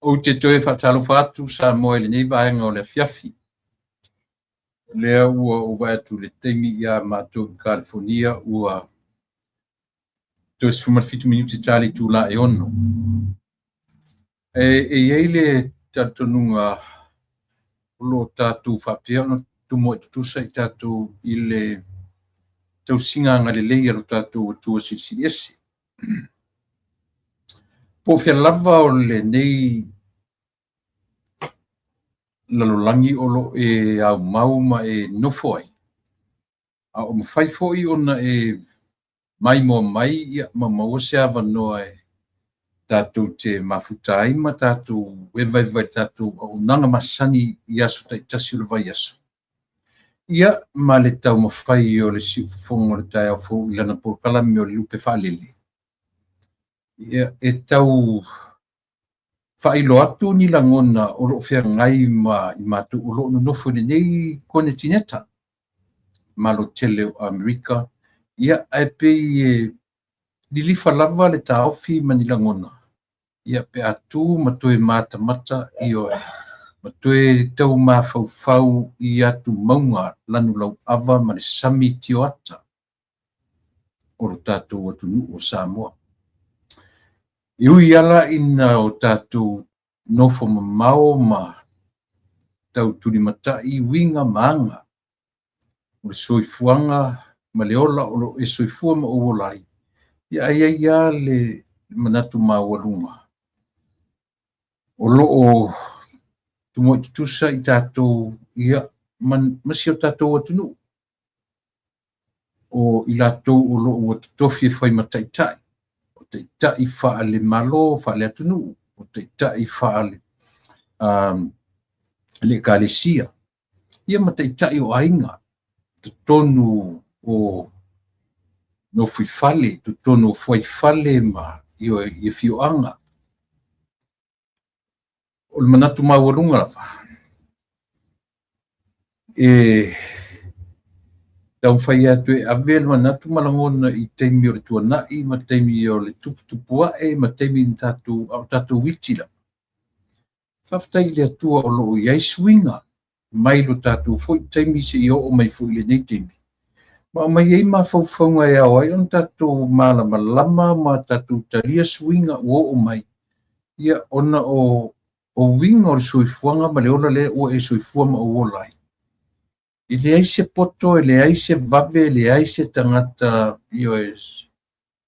Ou te toe faatalofa atu Samoa i lenei vaega o le afiafi. O lea ua ou vaai atu i le taimi ia matou i Kalifonia ua toe 17 minute ta le itula e 6. E i ai le talitonuga o lo o tatou faapea ona tumuai tutusa i tatou i le tausiga agalelei a lo tatou Atua Silisili Ese. Po o fea lava o lenei lalolagi o lo o e aumau ma e nofo ai, a o mafai foi ona e maimoa mai ma maua se avanoa e tatou te mafuta ai ma tatou evaeva i le tatou auaunaga masani i aso taitasi o le vaiaso. Ia, ma le taumafai o le siufofoga o le taeao fou i lana polokalame o le Lupe Faalele, ia, e tau faailoa atu ni lagona o lo o feagai ma i matou o lo o nonofo i lenei konetineta, Malo tele o Amerika, ia, ae pei e lilifa lava le taofi ma ni lagona, ia, pe a tu ma toe matamata, ioe, ma toe tau mafaufau i atumauga lanulauava ma le sami tioata o lo tatou atunuu o Samoa. E ui lava ina o tatou nofo mamao ma tau tulimatai uiga ma aga o le soifuaga ma le ola o lo o e soifua ma ou ola ai, ia ae i ai lava le manatu maualuga o lo o tumuai tutusa i tatou ia, ma si o tatou atunuu, o i latou o lo o ua totofi e fai ma taitai, o taitai faale-Malo, faale-atunuu, o taitai faale le ekalesia, ia ma taitai o aiga, totonu o nofoifale, totonu o fuaifale ma i afioaga. O le manatu maualuga lava, e taumafai atu e ave le manatu ma lagona i taimi o le tuanai ma taimi o le tuputupu ae ma taimi na tatou, a o tatou iti lava. Faafetai i le Atua o lo o i ai suiga mai lo tatou foi taimi seia oo mai foi i lenei taimi. Ma aumai ai mafaufauga e ao ai ona tatou malamalama ma tatou talia suiga ua oo mai, ia, ona o uiga o le soifuaga ma le ola lea ua e soifua ma ou ola ai. E leai se poto, e leai se vave, e leai se tagata, ioe,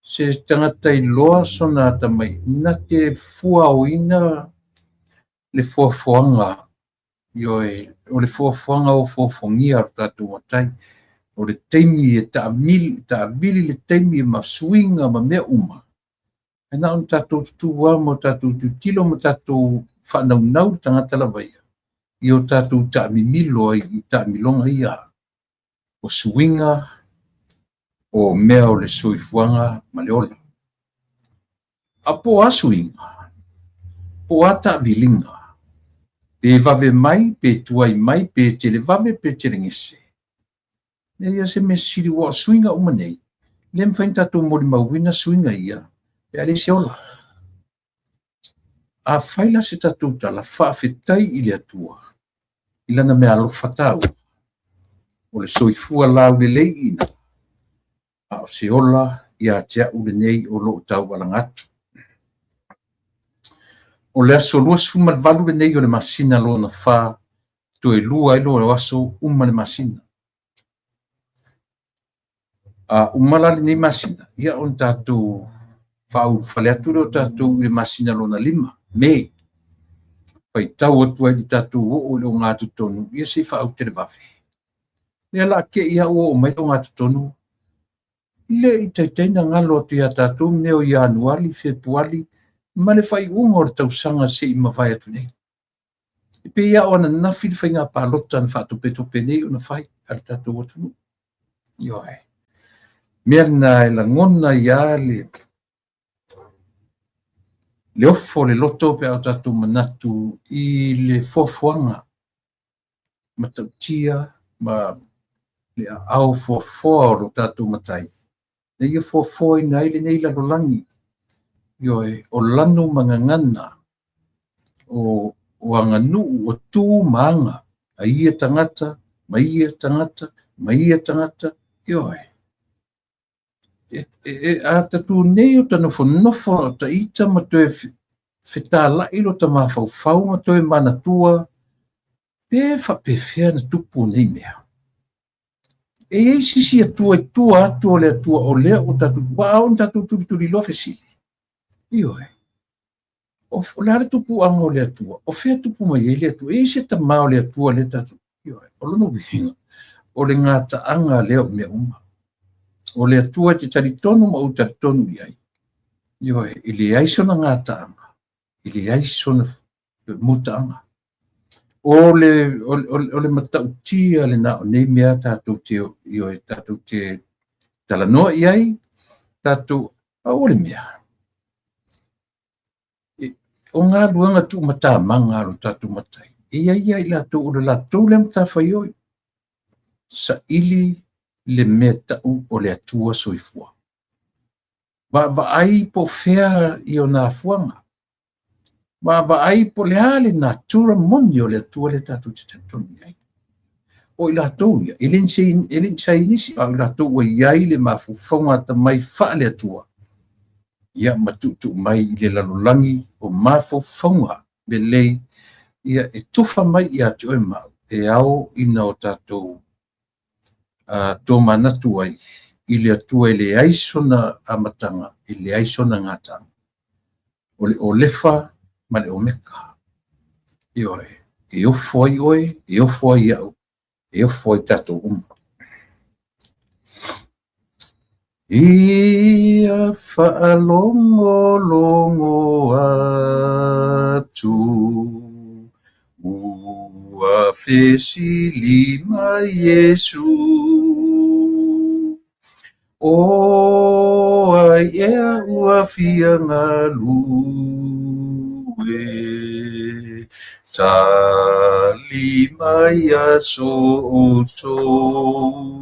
se tagata iloa sona atamai, na te fuaoina le foafoaga, ioe, o le foafoaga ofoofogia a lo tatou Matai, o le taimi e taamili le taimi ma suiga ma mea uma, e na ona tatou tutū lava ma tatou tilotilo ma tatou faanaunau le tagata lava ia, i o tatou taamimilo ai i taamiloga ia o suiga o mea o le soifuaga ma le ola. A po o a suiga, po o a taamiliga, pe vave mai, pe tuai mai, pe televave, pe telegese. Leai lava se mea sili, aua o suiga uma nei, e le mafai ona tatou molimauina suiga ia pe a leai se ola. Afai la se tatou tala, faafetai i le Atua i lana meaalofa taua, o le soifua lauleleiina, a o se ola ia te au lenei o lo o taualaga atu. O le aso 28 lenei o le masina lona fa, toe lua ai loa o aso uma le masina. A uma la lenei masina, ia ona tatou faaulufale atu lea o tatou i le masina lona lima, Me. Faitau atu ai i le tatou oo i le ogatotonu, ia se i faaute le vave. Lea o le a te i lava ua oo mai le ogatotonu, le i taitai ona galo atu ia tatou mea o Ianuari, Fepuari ma le faaiuga o le tausaga se i mavae atu nei. E pei lava o ananafi le faiga palota na faatopetope nei ona fai a le tatou atunuu. Ioe. Mea lena e lagona ai lava le ofo o le loto pe a o tatou manatu i le foafoaga matautia ma le aao foafoa o lo tatou Matai, na ia foafoaina ai lenei lalolagi, ioe, o lanu ma gagana. o aganuu, o tu ma aga a ia tagata ma ia tagata ma ia tagata, ioe. A tatou nei o ta nofonofo o ta ita ma toe fetalai lo ta mafaufau ma toe manatua pe faapefea na tupu nei mea. E i ai se isi Atua i tua atu o le Atua o lea ua tatou, ua ao ona tatou tulituliloa fesili. Ioe. O le a le tupuaga o le Atua? O fea tupu mai ai le Atua? E i ai se tamā o le Atua lea tatou. Ioe. O lona uiga, o le gataaga lea o mea uma. O le Atua e te talitonu ma ou talitonu i ai. Ioe, e leai sona gataaga, e leai sona mutaaga. O le matautia lena o nei mea tatou te, ioe, tatou te talanoa i ai, tatou, pau o le mea. O galuega tuumatamaga a lo tatou matai, e i ai ia i latou o le latou lea matafaioi, saili le mea tau o le Atua soifua. Vaavaai po o fea i ona afuaga. Vaavaai po o le a le natura moni o le Atua lea tatou te talitonu i ai. O i latou ia, e le ni saienisi, a o i latou ua i ai le mafaufauga atamai faale-Atua, ia ma tuutuu mai i le lalolagi o mafaufauga lelei, ia e tufa mai ia te oe ma au, e ao ina o tatou tomanatu ai i le Atua e leai sona amataga, e leai sona gataaga. O le Olefa ma le Omeka. Ioe, e ofo ai oe, e ofo ai au, e ofo ai tatou uma. Ia faalogologo atu, ua fesili mai Iesu, o ai ea ua fia galue, tali mai ia so outou.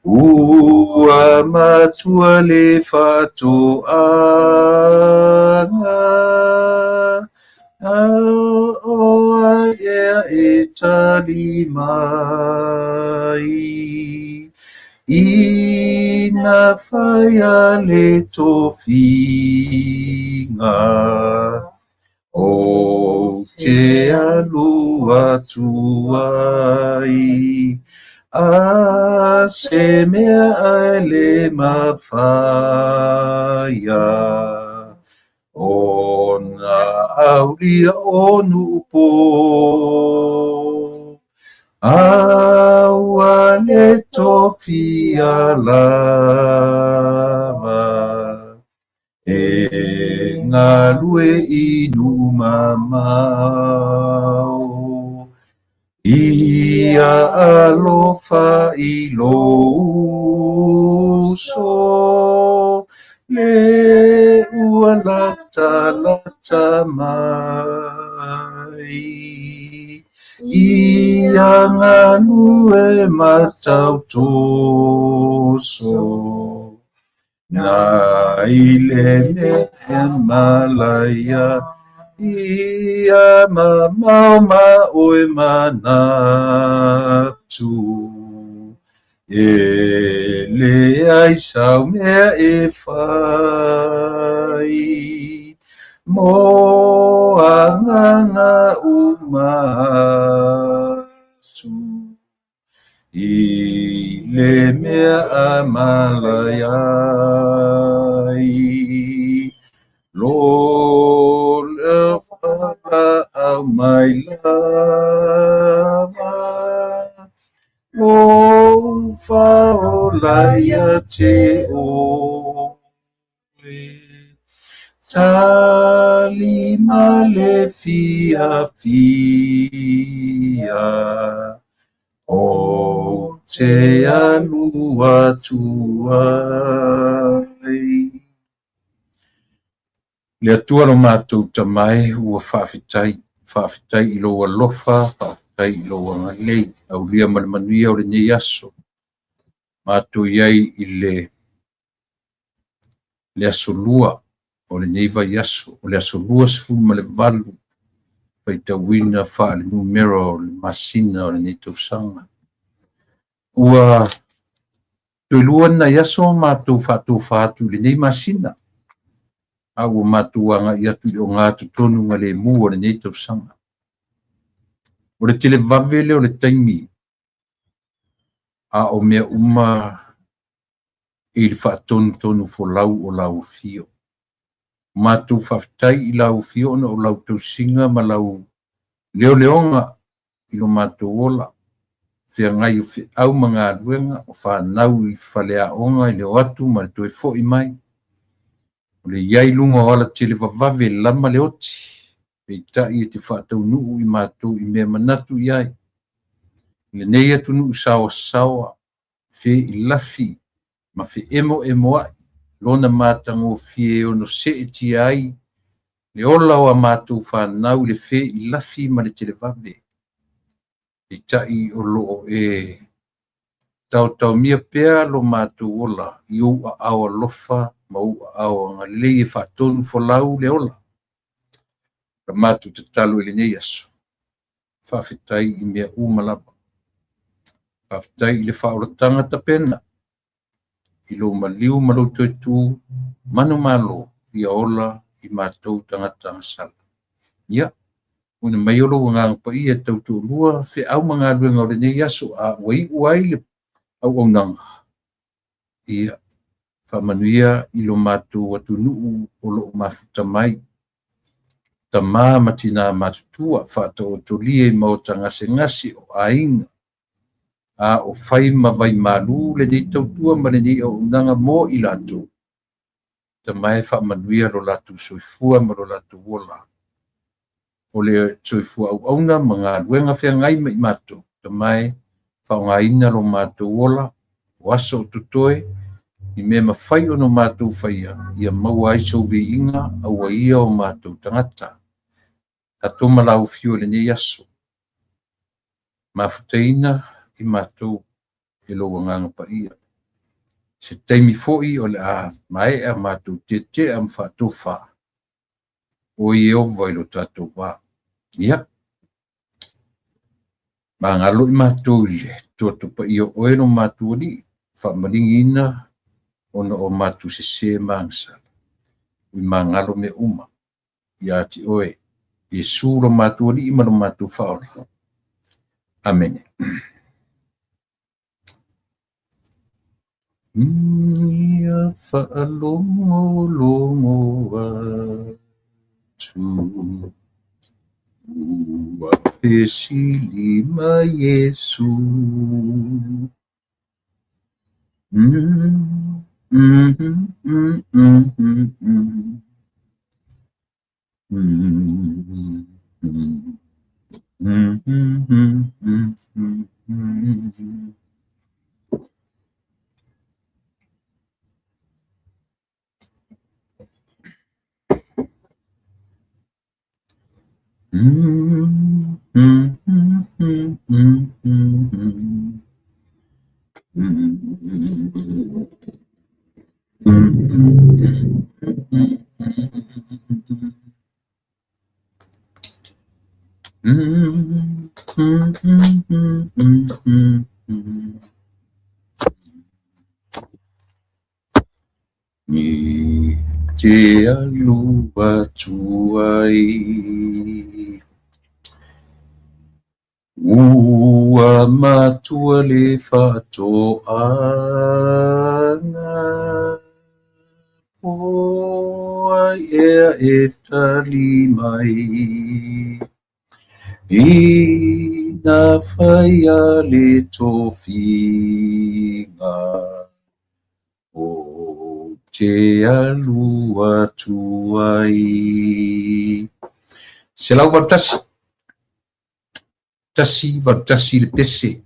Ua matua le faatoaga, o ai ea e tali mai, ina faia le tofiga, ou te alu atu ai, a se mea e le mafaia, ona aulia o nuu po, a ua le tofia lava, e galue i nuu mamao. Ia alofa i lou uso, le ua latalata mai. Ia galue ma tautoso, nai le mea malaia, ia mamao ma oe manatu, e leai sau mea e fai, mo agaga uma atu, i le mea a malaia ai. Lo le whalaau mai lava, lou faaola ia te oe. Tali ma le fiafia, ou te alu atu ai. Le Atua lo matou Tama e, ua faafetai, faafetai i lou alofa, faafetai i lou agalelei, aulia ma le manuia o lenei aso. Matou i ai i le aso lua o lenei vaiaso, o le aso 28 Faitauina faale-numera o le masina o lenei tausaga. Ua toe lua ni nai aso matou faatofa atu i lenei masina, a ua matou agai atu i le ogatotonugalemu o lenei tausaga. O le televave lea o le taimi a o mea uma i le faatonutonufolau o lau afio. Matou faafetai i lau afio ona o lau tausiga ma lau leoleoga i lo matou ola, feagai o feau ma galuega, o fanau i faleaoga i le o atu ma le toe foi mai. O le i ai i luga o alatelevavave lama le oti, peitai e te faataunuu i matou i mea manatu i ai. I lenei atunuu saoasaoa, feilafi ma feemoemoai lona matagofie e ono seetia ai le ola o a matou fanau i le feilafi ma le televave. Peitai o lo o e taotaomia pea lo matou ola i ou aao alofa ma ou aao agalelei e faatonufolau le ola. La matou tatalo i lenei aso, faafetai i mea uma lava. Faafetai i le faaolataga tapena, i lou maliu ma lou toe tu manumalo ia ola i matou tagata agasala. Ia, tuuina mai o lou Agaga Paia e tautoalua feau ma galuega o lenei aso a ua iu ai le auaunaga. Ia, faamanuia i lo matou atunuu o lo o mafuta mai, tama ma tina matutua, faataotolia i maota gasegase o aiga, a o fai ma vaimalu lenei tautua ma lenei auaunaga mo i latou. Tama e, faamanuia lo latou soifua ma lo latou ola. O le soifua auauna ma galuega feagai ma i matou, Tama e, faaaogaina lo matou ola, o aso o totoe, i mea mafai ona matou faia, ia maua ai sou viiga, aua ia o matou tagata. Tatou ma lau afio i lenei aso, mafutaina i matou e lou Agaga Paia. Se taimi foi o le a maea matou tietea ma faatofa, o Ieova i lo tatou va. Ia, magalo i matou i le toto paia o oe lo matou Alii, faamaligiina ona o matou sesē ma agasala. Ui magalo mea uma ia te oe, Iesu lo matou Alii ma lo matou Faaola. Amene. Ia faalogologo atu, ua fesili mai Iesu. I te alu atu ai. Ua matua le faatoaga, po o ai ea e tali mai. Ina faia le tofiga, ou te alu atu ai. 181, 181 le pese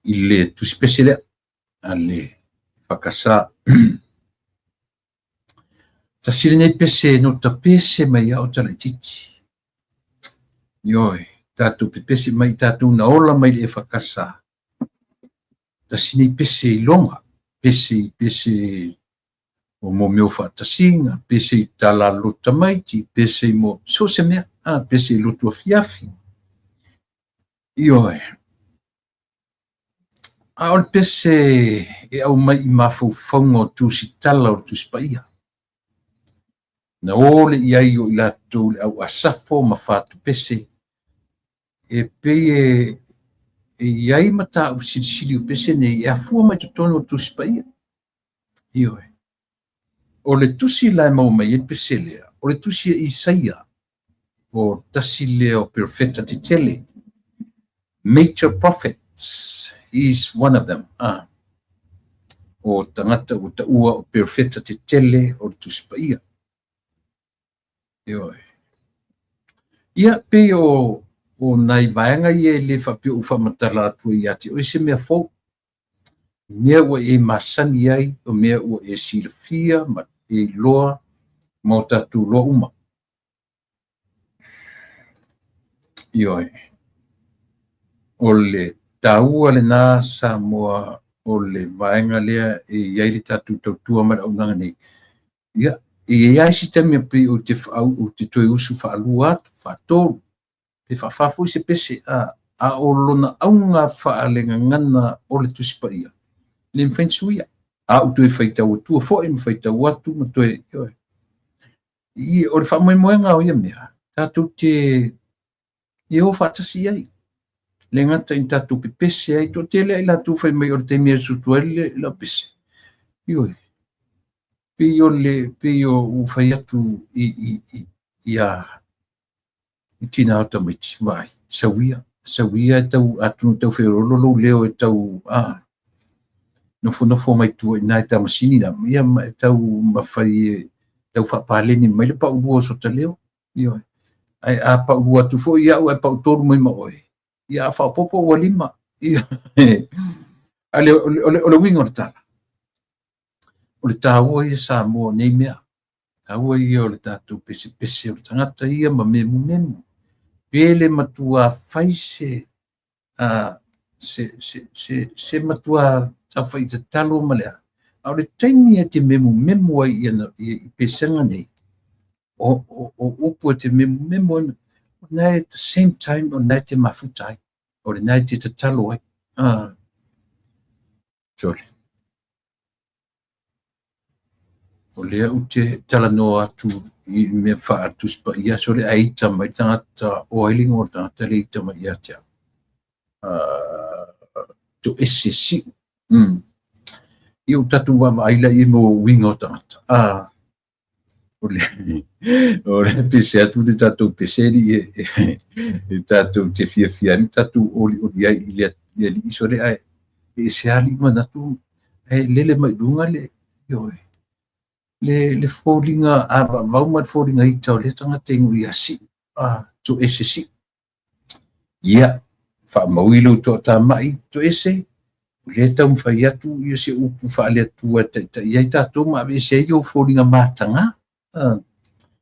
i le tusipese lea a le EFKS. Tasi lenei pese no tapese mai a o talaititi. Ioe, tatou pepese mai tatou na ola mai le EFKS. Tasi nei pese i loga, pese i pese o mo mea o faatasiga, pese i tala lalo tamaiti, pese i mo so se mea. A, pese i lotu afiafi. Ioe. A o le pese e aumai i mafaufauga o tusitala o le Tusi Paia. Na o le i ai o i latou le au Asafo ma Fatupese, e pei e i ai mataupu silisili o pese nei e afua mai totonu o le Tusi Paia. Ioe. O le tusi la e maua mai ai le pese lea, o le tusi a Isaia, o tasi lea o perofeta tetele, major prophets, he is one of them. Ah. O tagata ua taua o perofeta tetele o le Tusi Paia. Ioe. Ia, pei o, o nai vaega ia e le faapea ua faamatala atu ai ia te oe se mea fou. Mea ua e masani ai, o mea ua e silafia ma e iloa ma o tatou iloa uma. Ioe. O le taua lena Samoa o le vaega lea e i ai le tatou tautua ma le auaunaga nei. Ia, e i ai lava isi taimi e pei ou te, ou te toe usu faalua atu, faatolu, pe faafa foi se pese, a, a o lona auga faalegagana o le Tusi Paia, e le mafai ona suia. A ou toe faitau atua foi ma faitau atu ma toe, ioe. I, o le faamoemoega o ia mea, tatou te e o faatasi i ai. Le gata ina tatou pepese ai, toatele lava i latou fai mai o le taimi e sutu ai le lau pese. Ioe. Pei o le, pei o ua fai atu i, i, i, ia, i tina o tamaiti, vaai, sau ia, sau ia e tau, atonu tau feoloolo lou leo e tau, a, nofonofo mai tua i nai ta masini na, ia ma e tau mafai e tau faapaleni mai le paulua o sota leo. Ioe. Ae a paulua atu foi ia'u ae pautolu mai ma oe, ia a faaopoopo ua lima. Ioe. A le, o le, o le, o le uiga o le tala, o le taua ia Samoa o nei mea, taua ia o le tatou pesepese o le tagata ia ma memumemu. Pe le matua fai se, se, se, se, se matua taufai tatalo ma le a. A o le taimi e te memumemu ai i, ana, i, i pesega nei, o, o, o upu e te memumemu ai, o lena at the same time o lena e te mafuta ai, o lena e te tatalo ai. Sorry. O lea ou te talanoa atu i mea faa-Tusi Paia, sole a ita mai le tagata, o ai le igoa o le tagata lea e ita mai ia te au. Toese Siu. Ia ua tatou vaavaai laia mo uiga o tagata. O le, o le pese atu le tatou pese alii e, e tatou te fiafia ai ma tatou olioli ai i le, le alii sole ae e ese alii manatu ae lele mai luga le, ioe, le, le foliga avavau ma le foliga ita o lea tagata i igoa ia Siu, a, Toese Siu. Ia, faamaui lou toatamai, Toese, o lea e taumafai atu ia se upu faale-Atua e taitai ai tatou ma aveese ai ou foliga mataga.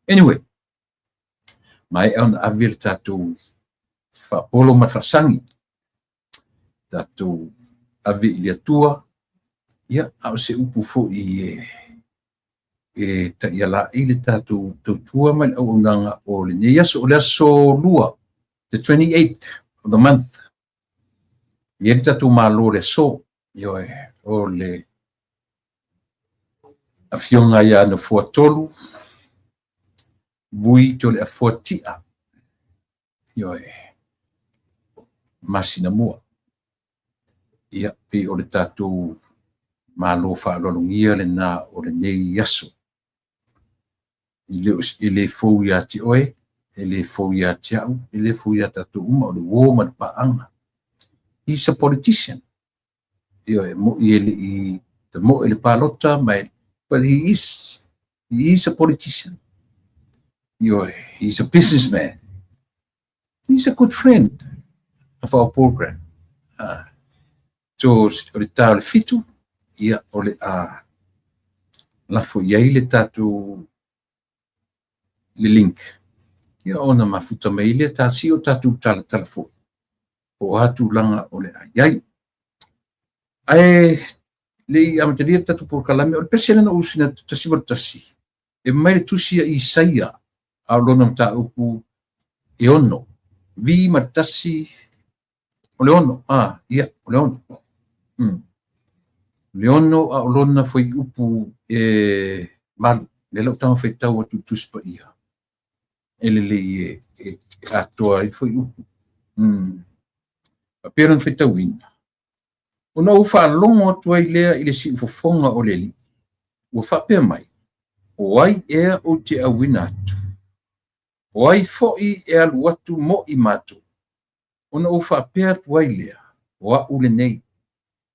Anyway, maea ona ave le tatou faapolo ma le faasagi, tatou ave i le Atua, ia, a o se upu foi e e taiala ai le tatou tautua ma le auaunaga o lenei aso. O le aso lua, the 28th of the month, e i ai le tatou Malo i le aso, ioe, o le Afioga ia Nofoatolu Vui Toleafoa Tia, ioe, masina mua. Ia, pei o le tatou Malo faaaloalogia lena o lenei aso. E le, e le fou ia te oe, e le fou ia te au, e le fou ia tatou uma, o le uō ma le paaga. He's a politician. Ioe, mo'i e le i tamoe le palota, ma e, but he is a politician. Ioe, he's a businessman. He's a good friend of our program. So, o le tā o le 7, ia, o le a lafo i ai le tatou le link. Ia, ona mafuta mai lea tā si o tatou talatala foi. Po o a tulaga o le a i ai. Ae le i amatalia le tatou polokalame, o le pese lea na ou usuina 181, e mai le tusi a Isaia, a o lona mataupu e 6. V ma le 1, o le 6, a, ia, o le 6. O le 6 a o lona fuaiupu e 8, lea la ua tago faitau atu i le Tusi Paia, e lelei e atoa ai fuaiupu. Faapea lona faitauina, ona ou faalogo atu ai lea i le siufofoga o le Alii, ua faapea mai, o ai ea ou te auina atu? O ai foi e alu atu mo i matou? Ona ou faapea atu ai lea, o a'u lenei,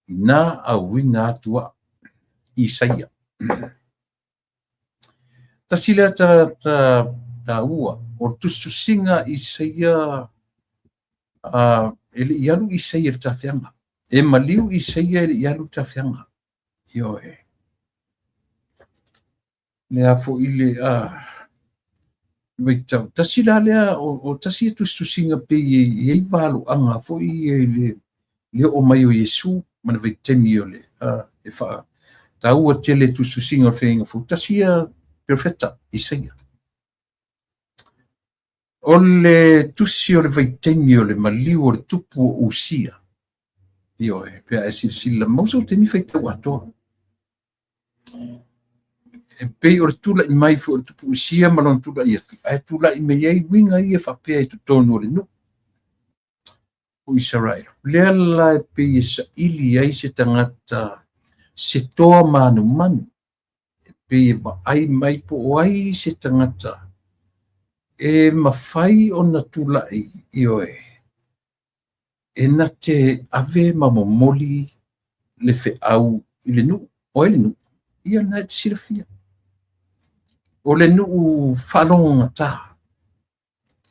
ina auina atu a'u. Isaia. Tasi lea taua o le tusitusiga Isaia, e le i alu Isaia i le tafeaga. E maliu Isaia e le i alu i le tafeaga. Ioe. Le a foi le vaitau. Tasi la lea o tasi e tusitusiga pei e i ai valoaga foi i le oo mai o Iesu ma le vaitaimi o le e faataua tele tusitusiga o le Feagaiga Fou. Tasi ia profeta Isaia. O le tusi o le vaitaimi o le maliu o le tupu o Usia. Ioe, pe a e silasila mau sau taimi faitau atoa. E pei o le tula'i mai foi o le tupu Usia ma lona tula'i atu, ae tula'i mai ai uiga ia faapea i totonu o le nuu o Isaraelu. Lea la e pei e saili ai se tagata se toa manumanu, e pei e vaai mai po o ai se tagata e mafai ona tula'i, ioe, e na te ave ma momoli le feau i le nuu. O ai le nuu? Ia na e te silafia. O le nuu faalogogata.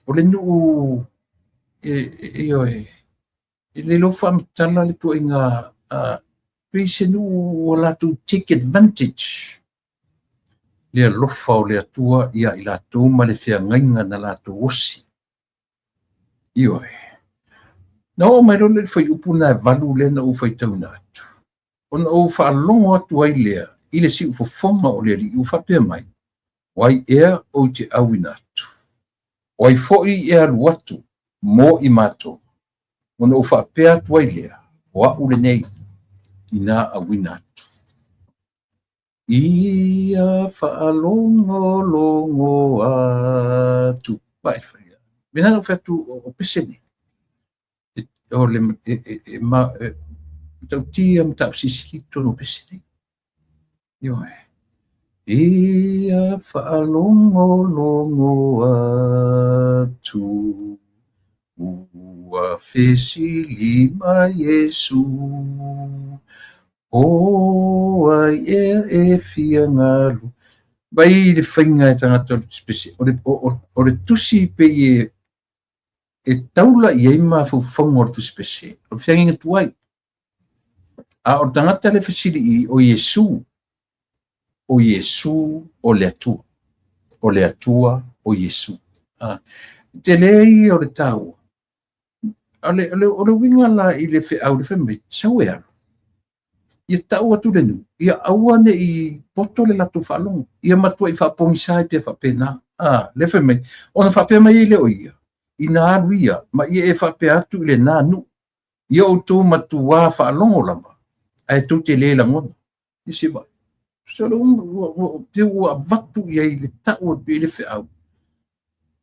O le nuu ioe, e le iloa faamatala le tuaiga, pei se nuu ua latou take advantage le alofa o le Atua ia i latou ma le feagaiga na latou osi. Ioe. Na oo mai loa le fuaiupu na e 8 lea na ou faitauina atu. Ona ou faalogo atu ai lea i le siufofoga o le Alii ua faapea mai, o ai ea ou te auina atu? O ai foi e alu atu mo i matou? Ona ou faapea atu ai lea, o a'u lenei, ina auina atu. Ia faalogologo atu. Vai, fai. Mena na fai atu o pese nei. O le e ma tautia ma ta'ufesilisili totonu o pese nei. Ioe. Ia faalogologo atu. Ua fesili mai Iesu. O ai ea e fia galu. Vai le faiga e tagata o le pese. O le tusi pei e taula i ai mafaufauga o le tusi pese. O le feagaiga tuai. A o le tagata le fesili i o Iesu. O Iesu o le Atua. O le Atua o Iesu. Te lea o le taua. O le uiga la i le feau le fai mai, sau e alu. Ia tau atu le nuu, ia aua ne'i poto le latou faalogo. Ia matuai faapogisa ai pea faapena. Le fai mai, ona faapea mai ai lea o ia, ina alu ia, ma ia e faapea atu i lena nuu. Ia outou matuā faalogo lava, ae tou te le lagona. Ia se vai. So le ua avatu i ai le tau atu i le feau.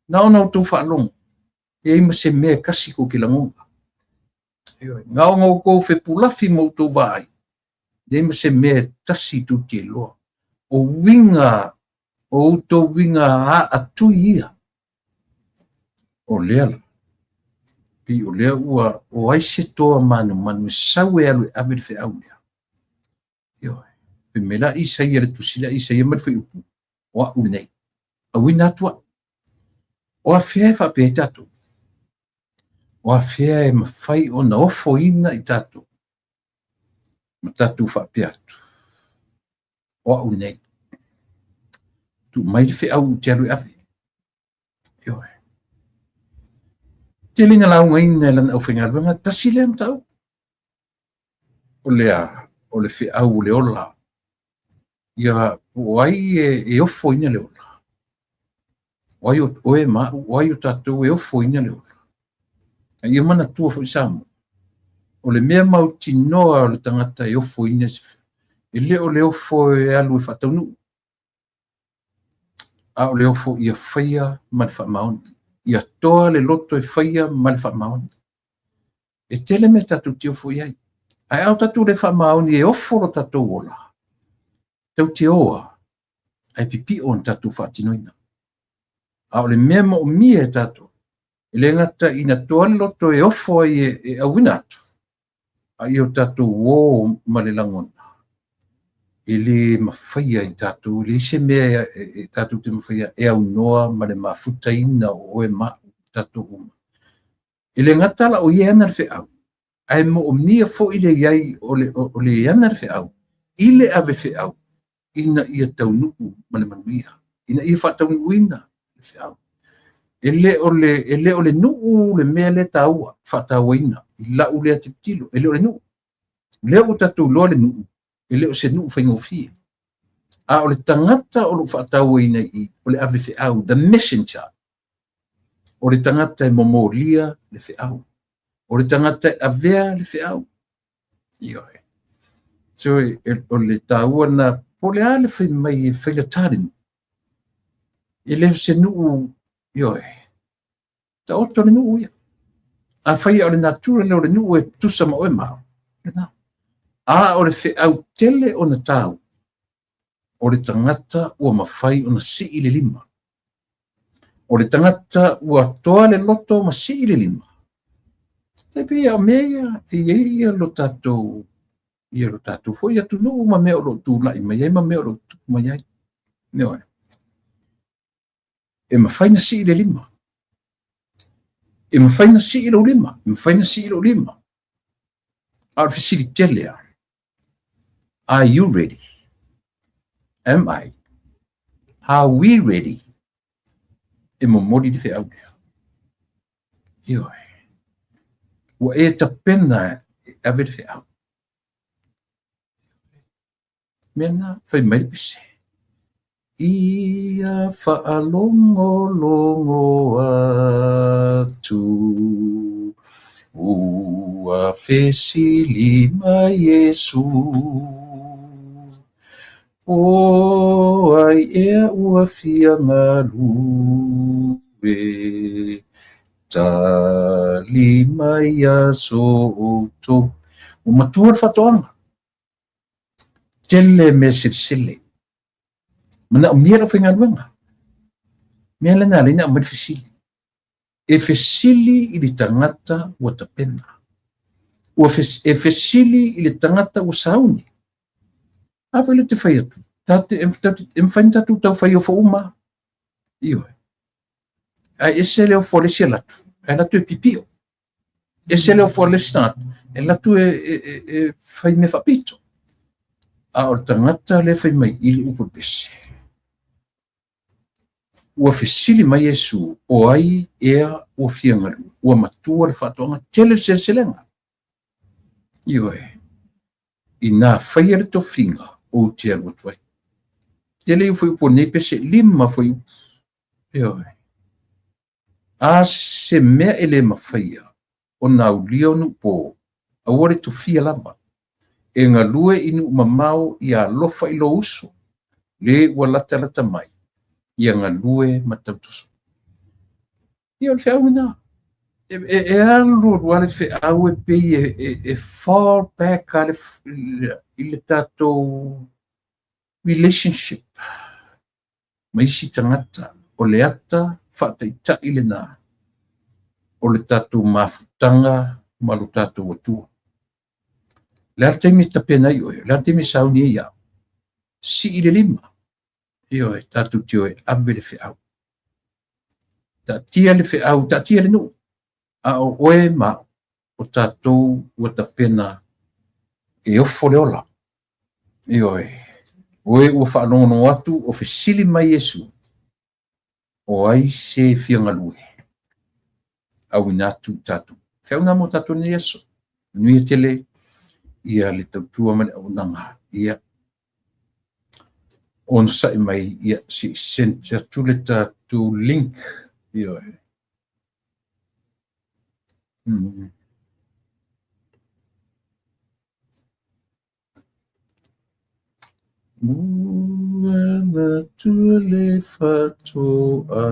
Na ona outou faalogo, e ai ma se mea e kasi tou te lagona. Na ona outou fepulafi ma outou vaai, e ai ma se mea e tasi tou te iloa. O uiga, o outou uiga aatui ia. O lea la, pei o lea ua o ai se toa manumanu e sau e alu e ave le feau lea. Ioe. Fai mai la Isaia le tusi lea Isaia ma le fuaiupu, o a'u lenei. Auina atu a'u. O afea e faapea ai tatou? O afea e mafai ona ofoina i tatou ma tatou faapea atu. O a'u lenei. Tuu mai le feau ou te alu e ave. Ioe. Tele ina laugaina e lana aufaigaluega, tasi lea mataupu. O lea, o le feau o le ola. Ia, po o ai e ofoina le ola. O ai o oe ma a'u, o ai o tatou e ofoina le ola? A ia manatua foi Samoa, o le mea mautinoa o le tagata e ofoina se feau, e le o le ofo e alu e faataunuu, a o le ofo ia faia ma le faamaoni, ia toa le loto e faia ma le faamaoni. E tele mea tatou te ofo i ai, ae a o tatou le faamaoni e ofo lo tatou ola, tatou te oa ae pipio ona tatou faatinoina. A o le mea moomia e tatou, e le gata ina toa le loto e ofo ai e auina atu, a ia o tatou o ma le lagona, e le mafaia i tatou, e leai se mea e tatou te mafaia e aunoa ma le mafutaina o oe ma a'u tatou uma. E le gata la o ia e ana le feau, ae moomia foi le i ai o le ana le feau i le ave feau ina ia taunuu ma le manuia, ina ia faataunuuina le feau. E le o le nuu le mea lea taua, faatauaina i lau lea tilotilo, e le o le nuu. Lea ua tatou iloa le nuu, e le o se nuu faigofie. A o le tagata o loo faatauaina i i, o le ave feau, the messenger. O le tagata e momolia le feau. O le tagata e avea le feau. Ioe. So, o le taua na, po o le a le fai mai e faigata le nuu. E le o se nuu, ioe, taoto le nuu ia. A fai o le natura lea o le nuu e tusa ma oe ma a'u, lena. A o le feau tele ona tau, o le tagata ua mafai ona sii le lima. O le tagata ua toa le loto ma sii le lima. Tai pei o mea ia, e i ai ia lo tatou, ia lo tatou foi atunuu ma mea o lo o tulai mai ai ma mea o lo o tutupu mai ai. Ioe. E mafai na sii le lima. E mafai na sii lou lima. E mafai na sii lou lima. A o le fesili tele a, are you ready? Am I? Are we ready? E momoli le feau lea. Ioe. Ua e tapena e ave le feau. Mea na, fai mai le pese. Ia faalogologo atu, ua fesili mai Iesu. O ai ea ua fia galue, tali mai ia so outou. Ua matua le faatoaga. Tele mea selesele. Manaomia le aufaigaluega. Mea lena lea na aumai le fesili. E fesili i le tagata ua tapena. Ua e fesili i le tagata ua sauni. A foi le te fai atu. E mafai na tatou tau fai ofo uma. Ioe. Ae ese le ofo a le isi alu atu. Ae alu atu e pipio. Ese le ofo a le isi tagata. E alu atu e fai mea faapito. A o le tagata le fai mai i le upu o le pese. Ua fesili mai Iesu, o ai ea ua fia galue, ua matua le faatoaga, tele le seleselega. Ioe. Ina faia le tofiga ou te alu atu ai. Tele i fuaiupu o lenei pese, 5 fuaiupu. Ioe. A se mea e le mafaia ona aulia o nuu po, aua le tofia lava. E galue i nuu mamao ia alofa i lou uso, le ua latalata mai, ia galue ma tautoso. Ia o le feau lena. E alu alu lava le feau e pei e fall back a i le tatou relationship ma isi tagata. O le ata faataitai lena o le tatou mafutaga ma lo tatou Atua. Le a le taimi e tapena ai oe, le a le taimi e sauni ai au. Sii le lima. Ioe, tatou te o e ave le feau. Taatia le feau, taatia le nuu. A o oe ma o tatou ua tapena e ofo le ola. Ioe, oe ua faalogologo atu o fesili mai Iesu, o ai se fia galue. Auina atu i tatou. Feau na mo tatou nei aso. Manuia tele ia le tautua ma le auaunaga. Ia. Onosai mai, ia, se i send atu le tatou link. Ioe. Ua matua le faatoaga.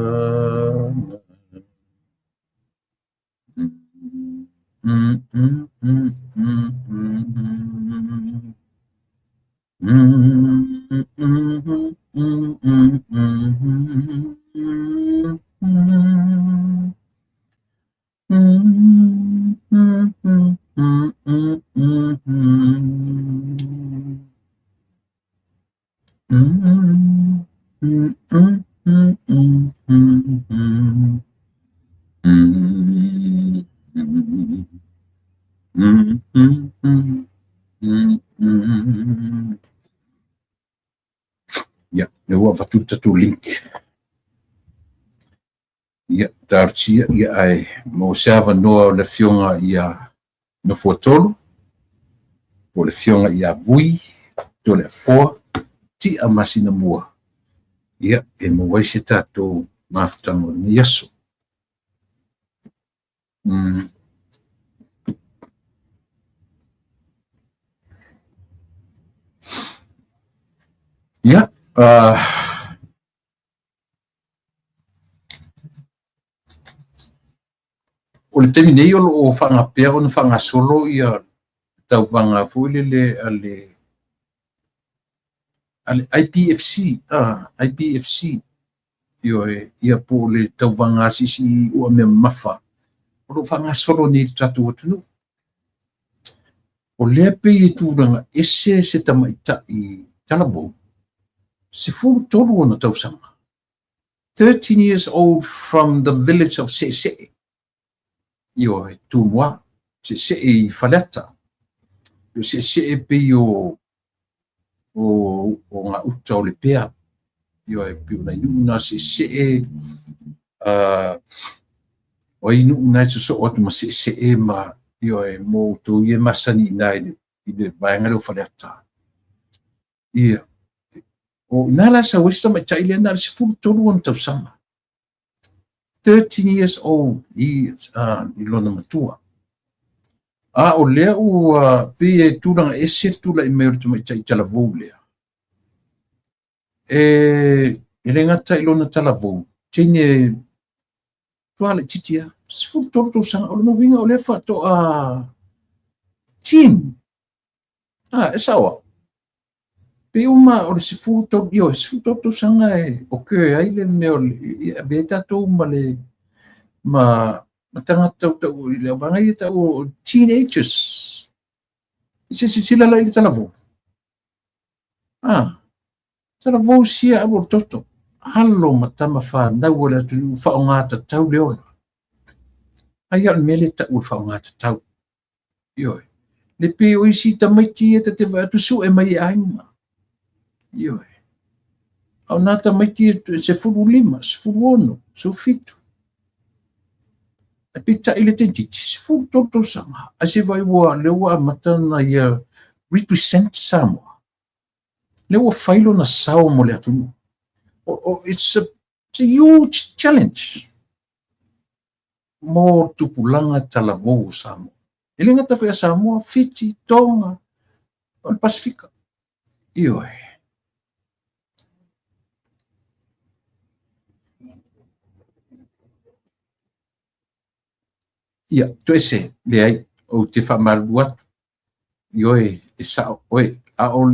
Ia, lea ua avatu le tatou link. Ia, talosia, ia ae maua se avanoa o le Afioga ia Nofoatolu, po o le Afioga ia Vui Toleafoa Tia Masinamua, ia, e maua ai se tatou mafutaga o lenei aso. Ia, o le taimi nei o lo o faagapea ona faagasolo ia tauvaga foi lele a le IPFC, IPFC, ioe, ia po o le tauvaga asiasi ua mea mamafa o lo o faagasolo nei i le tatou atunuu. O lea pei e tulaga ese se tamaitai talavou, 13 ona tausaga, 13 years old from the village of Se'ese'e, ioe, Tumua, Se'ese'e i Faleata. O Se'ese'e pei o ngā uta o Lepea, ioe, pei o nai nuu na Se'ese'e, o ai nuu na e sosoo atu ma Se'ese'e ma, ioe, mo outou ia e masani i ina i le vaega lea o Faleata. Ia, o ina la sau ai se tamaitai lea na o le 13 ona tausaga. 13 years old i lona matua. A o lea ua pei e tulaga ese le tulai mai o le tamaitai talavou lea. E le gata i lona talavou, teine tua laitiiti lava, 13 tausaga, o lona uiga o lea faatoa teen. E sao au. Pei uma o le 13, ioe, 13 tausaga e occur ai le mea o le, e avea ai tatou ma le, ma tagata tautau i le auvaega ia tau o teenagers. I se silasila la i le talavou. Talavou sia alu o le toto. Alo ma tama whanau o le atunuu whaongatatau le ola. Ai a o le mea lea e tau o le whaongatatau. Ioe. Le pei o isi tamaiti ia ta te vaai atu sue mai e aiga. Ioe. A o nā tamaiti e 15, 16, 17. E peitai le tentiti, 13 tausaga. Ai se vai ua lea ua amata na ia represent Samoa. Lea ua fai lona sao mo le atunuu. It's a huge challenge mo tupulaga talavou o Samoa. E le gata foi a Samoa, Fiti, Tonga, o le Pasifika. Ioe. Ia, toese, leai, ou te faamalulu atu. Ioe, e sao, oe, a o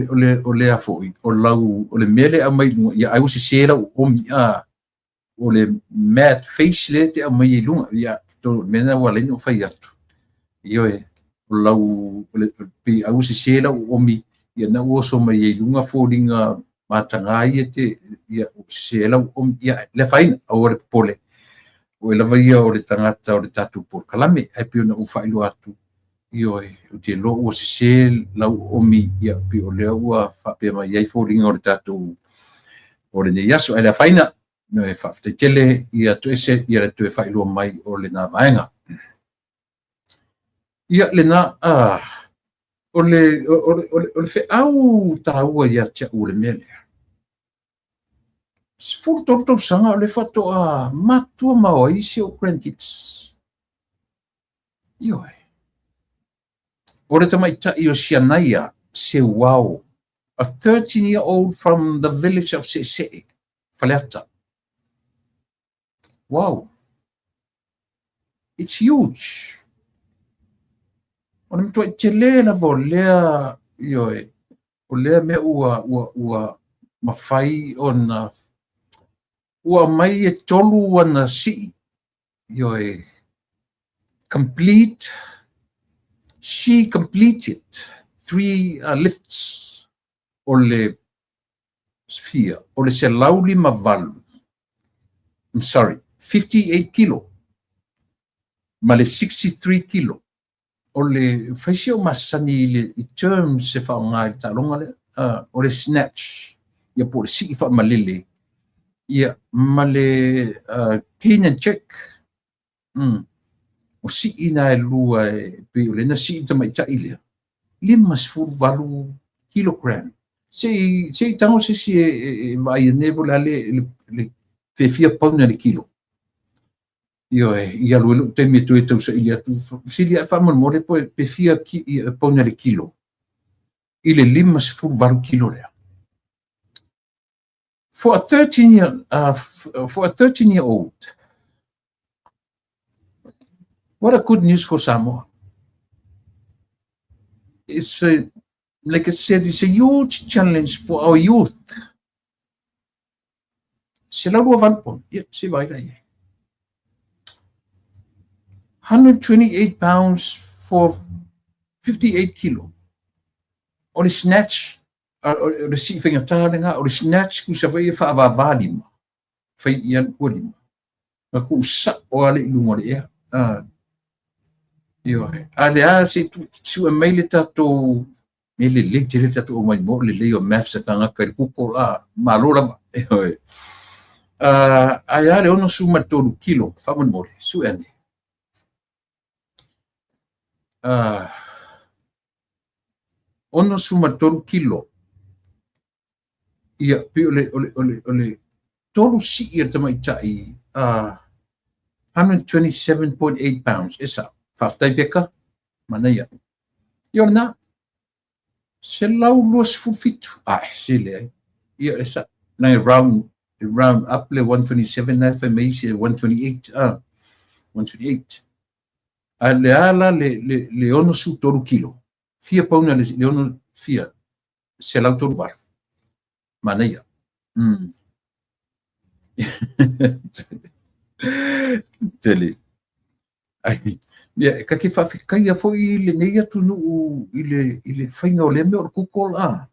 le a foi, o lau, o le mea le aumai i luga, ia, ai ua sese lau oomi, a, o le mad face le te aumai i luga, ia, to mea na ua ala ai ona ou fai atu. Ioe, o lau, o le, pei ai ua sese lau oomi, ia na ua oso mai ai i luga foliga mataga ia te, ia, ua sese ai lau oomi, ia, le afaina, aua le popole. O e lava ia o le tagata o le tatou polokalame, ae pei ona ou faailoa atu, ioe, ou te iloa ua sese lau oomi, ia, pei o lea ua faapea mai ai foliga o le tatou, o lenei aso. Ae le afaina, ioe, faafetai tele ia toese, ia le toe faailoa mai o lena vaega. Ia, lena, o le feau taua ia te au o le mea lea. 13 tausaga o lea faatoa matua ma o ai si ou grandkids. Ioe. O le tamaitai o Shania Seuao, a 13-year-old from the village of Se'se'e, Faleata. Wow. It's huge. O le matuai tele lava o lea, ioe, o lea mea ua, ua, ua mafai ona, ua aumai e tolu ana sii, ioe, complete, she completed three lifts o le fia, o le 158, I'm sorry, 58 kilo ma le 63 kilo. O le fai si o masani i le i terms e faaaoga i le taaloga lea, o le snatch, ia po o le sii faamalele, ia ma le clean and jerk. O sii na e lua e pei o lena sii tamaitai lea, 58 kilogram. Se i, se i tago se isi e vaai ane po o le a le fefia pauna le kilo. Ioe, i alu ai lou taimi e toe tausaili atu. Sili ae faamolemole po pe fia pauna le kilo i le 58 kilo lea. For a 13 year, for a 13 year old, what a good news for Samoa. It's a, like I said, it's a huge challenge for our youth. 128 pauna, ia, se vaai la i ai. 128 pounds for 58 kilo. O le snatch, o le sii faigata lena, o le snatch kusa foi e faavavā lima, fai i alu ua lima. Na tuu sao lava le i luga o le ea. Ioe. A le a se sue mai le tatou e lelei tele le tatou aumai mo lelei o maths a tagata i le Google a malo lava. Ioe. Ae a le 63 kilo faamolemole, sue ane. 63 kilo. Ia, pei o le, o le, o le, o le tolu sii a le tamaitai, 127.8 pounds. E sao. Faafetai Beka. Manaia. Ia o lena. 127. Ai, se leai. Ia, e sao. Nai round, round up le 127 na e fai mai isi e 128. 128. A le a la le 63 kilo. Fia pauna le ono fia. 138. Manaia. Tele. Ai, ia, e kake faafetaia foi lenei atunuu i le faiga o lea mea o le Google a.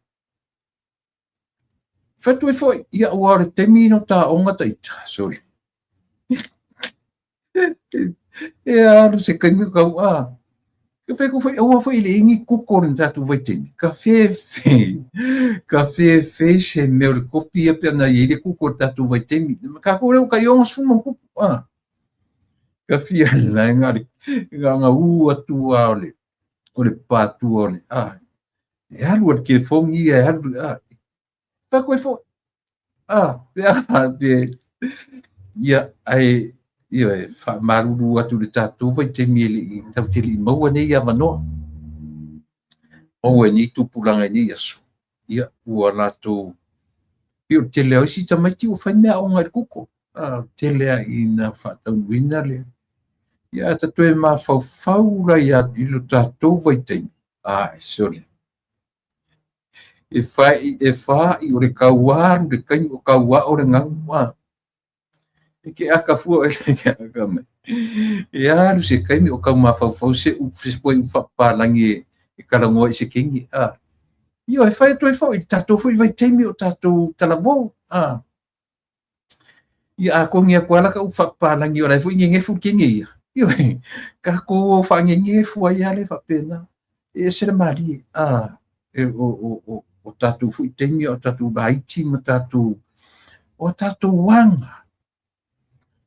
Fai atu ai foi, ia aua o le taimi na taoga taita, sorry. E alu se kaimi o kau a. Ka whai ko whai aua whai le ingi kuko le tātou vaitaimi. Ka whewhe, ka whewhe se mea o le kopi e pea na i le kuko le tātou vaitaimi. Ka kore o ka ionga suma kupu. A. Ka whia la ngā le, ngā ngā ū atu a o le, o le pātua o le, a. E alu a le telefongi e alu, a. Ka koe fo, a, pe a, pe, ia, ai, ia, e faamalulu atu le tatou vaitaimi e le i tatou te le i maua nei avanoa. Maua e nei tupulaga i nei aso. Ia, ua latou, pei o le tele o isi tamaiti ua fai meaaoga i le kuko. A, tele a ina faataunuuina le, ia, a ta toe mafaufau la i lo tatou vaitaimi. Ai, sole. E whai, e whai o le kaualu, le kaimi o kauā o le gau. A, e ke aka fua e le ke aka mai. E alu se kaimi o kau mafaufau se u se foi u faapapalangi e kalagoa i se kenge. A, ioe, e fai atu ai foi i le tatou foi vaitaimi o tatou talavou. A, ia akogi atu lava la ka u faapapalangi o la e foi gegefu le kenge ia. Ioe, tatou o faagegefu ai lava le faapena. E ese le malie. A, e, o, o, o, o tatou foi taimi o tatou laiti ma tatou, o tatou aga,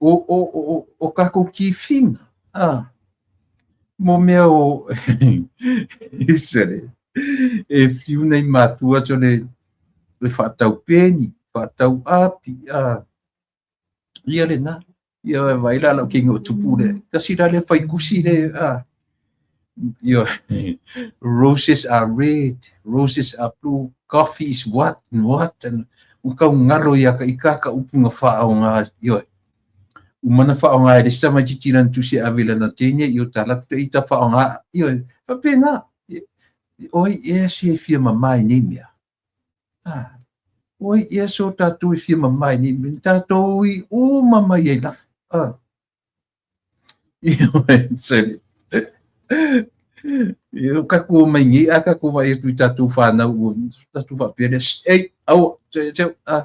o tatou tifiga, a, mo mea o, sole, e fiu nei matua sole, e faatau peni, Faatau api, a ia lena. Ia vai la lau kingo tupu le. Tasi la le fai kusi le a. Ia roses are red, roses are blue, coffee is what and what and ua kau ngalo ia ka ika ka upu nga whaonga ioe. Umana whaonga e le tamaititi lana tusi e ave lana teine i o ta latu te ita whaonga ioe. Whapena, oi ea se fia mamae nei mea. Ah, oi ea so tātou e fia mamae nei mea. Tātou i o mama i ei lava. Ah. Ioe, sele. Io ka ko mai ngi a ka ko vai atu i tātou whānau ua tātou whapea lea, ei, aua, te, te, a,